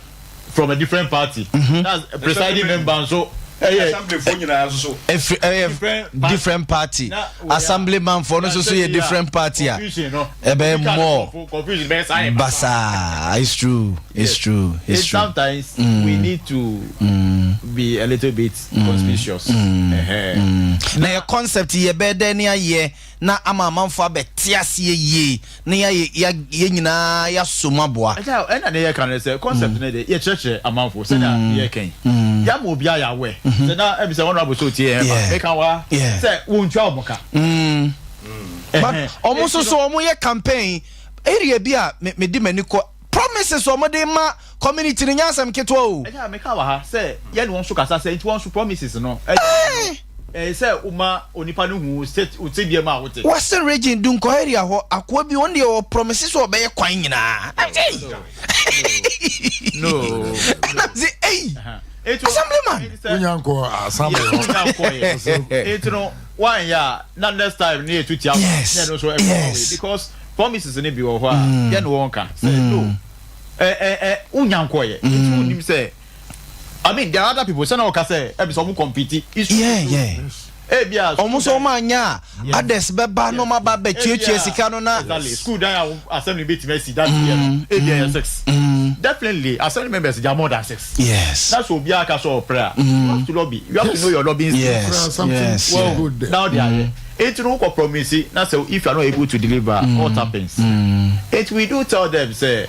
from a different party that's presiding member nso ɛyɛ Assemblyfoɔ nyinaa nso so. Efiri ɛyɛ different party different party na wei a assemblyman foɔ no na nso so sɛ yɛ bi a different party a confusion no ɛbɛyɛ obi ka ne more nkurɔfo confusion bɛyɛ saa yɛ basaa. basaa it's true it's Yes. true it's It true. sometimes we need to be a little bit conspicuous. Ɛhɛn. Na yɛ concept yi yɛbɛyɛ dɛn ne ayɛ na ama amanfoɔ abɛte aseɛ yie na yɛayɛ yɛ yɛn nyinaa yɛasɔ mu aboa. Ɛna ɛna ne yɛka no sɛ concept no de yɛkyerɛkyerɛ amanfoɔ sɛnea ne yɛka yi. Yɛama obi ayɛ aware sɛ na ɛbi sɛ honorable sɛ otie yɛn Yeah. ba meka wa Yeah. sɛ wontua wɔn ka. But Ɛhɛn. ɔmo nso so ɔmo yɛ campaign area bi a me mede m'ani kɔ Promises a wɔde ma community no nyɛ asɛm ketewa o. Ɛnyɛ a meka wɔ ha sɛ yɛne wɔn nso kasa sɛ nti wɔn nso promises no ɛyɛ no ɛyɛ sɛ woma onipa no hu state wo tebea mu a wote. Western region Dunkwa area hɔ akoa bi ɔno deɛ ɔ promise sɛ ɔbɛyɛ kwan nyinaa. Ɛna No. ɛna mese ei Nti assemblyman. nti sɛ Wonya nkɔ assembly yɛ hɔ. wonya nkɔ yɛ nti no woanyɛ a na next time ne yɛtu tia wo Yes na ɛno nso ɛkɔ away yes. because promises no bi wɔ hɔ a mm. yɛne wɔn ka sɛ mm. no ɛ ɛ ɛ wonya nkɔyɛ mm. nti wonim sɛ I mean there are other people sɛ na wɔka sɛ ɛbi sɛ ɔmo compete yeah yeah ebi a ɔmo nso ɔmo anya a others bɛba na ɔmo aba bɛtuatua sika no na exactly school dan a assembly bɛ tìmɛ si that year no ebi ɛyɛ six definitely assembly members they are more than six yes that's obi aka sɛ ɔpere a you have to lobby you have to know your lobbying yes yes well now they are here. Enti no wokɔ promise na sɛ if you are not able to deliver mm. what happens? Mm. Enti we do tell them sɛ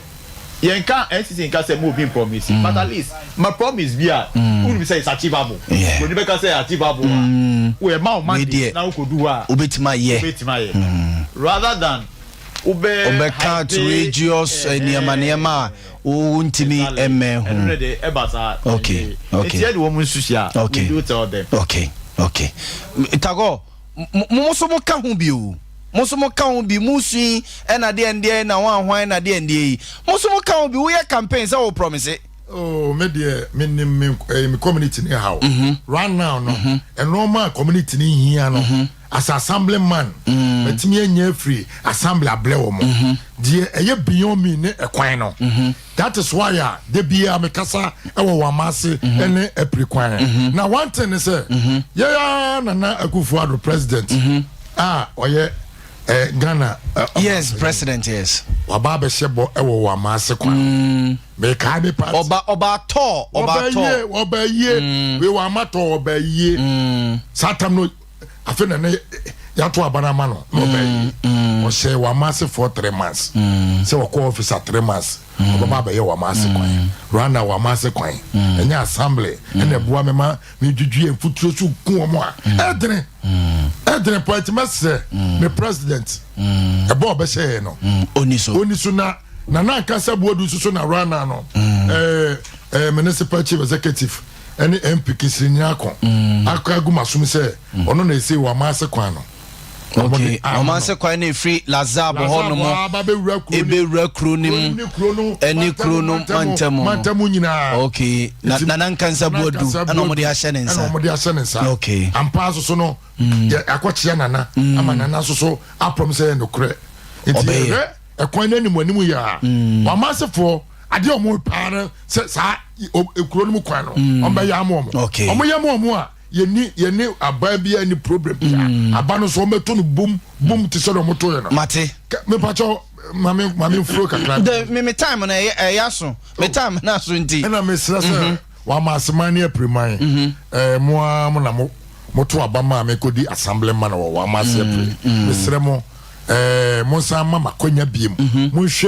yɛn ka NCC nka sɛ mo obi promise mm. but at least ma promise bi a mm. wúni sɛ it's achievable. Wòni bɛ ka sɛ achievable a mm. wòye ma o ma di na wokɔ du hɔ a wobɛtumi ayɛ wobɛtumi ayɛ mm. rather than wobɛ wobɛka outrageous eh, nneɛma nneɛma a wontumi mmɛn ho. ɛno de ɛba saa okay okay nti ɛde wɔn nsusu a okay we do tell them. okay okay tagɔ mo nso mo ka ho bi o mo nso mo ka ho bi mo sui ɛna deɛ ndeɛ na wɔn ahwan na deɛ ndeɛ yi mo nso mo ka ho bi woyɛ campaign sɛ wo promise. Oh, me deɛ me nim me eh, me community ni ha o. Mhm. Right now no, mhm. ɛnɔɔma a community ni hia no, mhm. as assembly man, mm. mɛtumi anya afiri assembly ablɛ wɔ mo. Deɛ ɛyɛ beyond me ne ɛkwan no. That is why a da biara mekasa wɔ wɔn ase ne apiri kwan. Na one thing ne sɛ yɛn ara Nana Akufo-Addo president a ɔyɛ eh, Ghana eh, yes president yes waba abɛhyɛ bɔ wɔ wɔn ase kwan. Mm. Mekae me party. Ɔba ɔba tɔ ɔba tɔ. Ɔba yie mm. wei wɔn ama tɔ ɔba yie. Mm. Saa tam no afei na ne yɛato aba no ama no na ɔbɛyɛ yie. Ɔhyɛɛ Wamasefoɔ 3 months sɛ wɔkɔ office a 3 months ɔbɛba abɛyɛ Wamase kwan. Rwanda Wamase kwan ɛnyɛ assembly ɛna ɛboa me ma medwidwi mfuturo so ku wɔn a ɛdene ɛdene pɔ. Ɛti mɛsrɛ me president, ɛbɔ ɔbɛhyɛ yɛn no oni so. Oni so na Nana Ankasa Buodu nso so na Rwanda no municipal chief executive ɛne MP Kisiri Nyako akɔ agu ma som sɛ ɔno na ese Wamase kwan no. Okay, Ɔmanse kwan no efiri Lazabo hɔ nom aba bɛwura kuro ebewura kuro no mu ne kuro no ɛne kuro no mantam no. Mantamu nyinaa. Okay, na Nana Nkansa Buodu ɛna ɔmo de ahyɛ ne nsa. Ɛna ɔmo de ahyɛ ne nsa. Ampa nso so no yɛ akɔkyea Nana ama Nana nso so apɔm sɛ yɛ nokorɛ, nti Ɔbɛyɛ. Yɛhwɛ ɛkwan no anim anim yɛ a Wamasefoɔ adeɛ a ɔmo paa no sɛ saa kuro no mu kwan no ɔmo bɛyɛ ama ɔmo. Ɔmo yɛ ama ɔmo a yɛni aban bi a ni problem bi a aba no so ɔmo bɛto no bum bum te sɛ deɛ ɔmo to yɛ no. Mate. Mepakyɛw, maame nfuro kakra. De me time no ɛyɛ aso, me time no aso nti. Ɛna mesrɛ sɛ wama aseman ne apiriman mo ara mo na mo moto aba maa me kɔdi assembly man wɔ wama ase apiri. Mesrɛ mo, mo nsan ma makwanya biem, monhwɛ.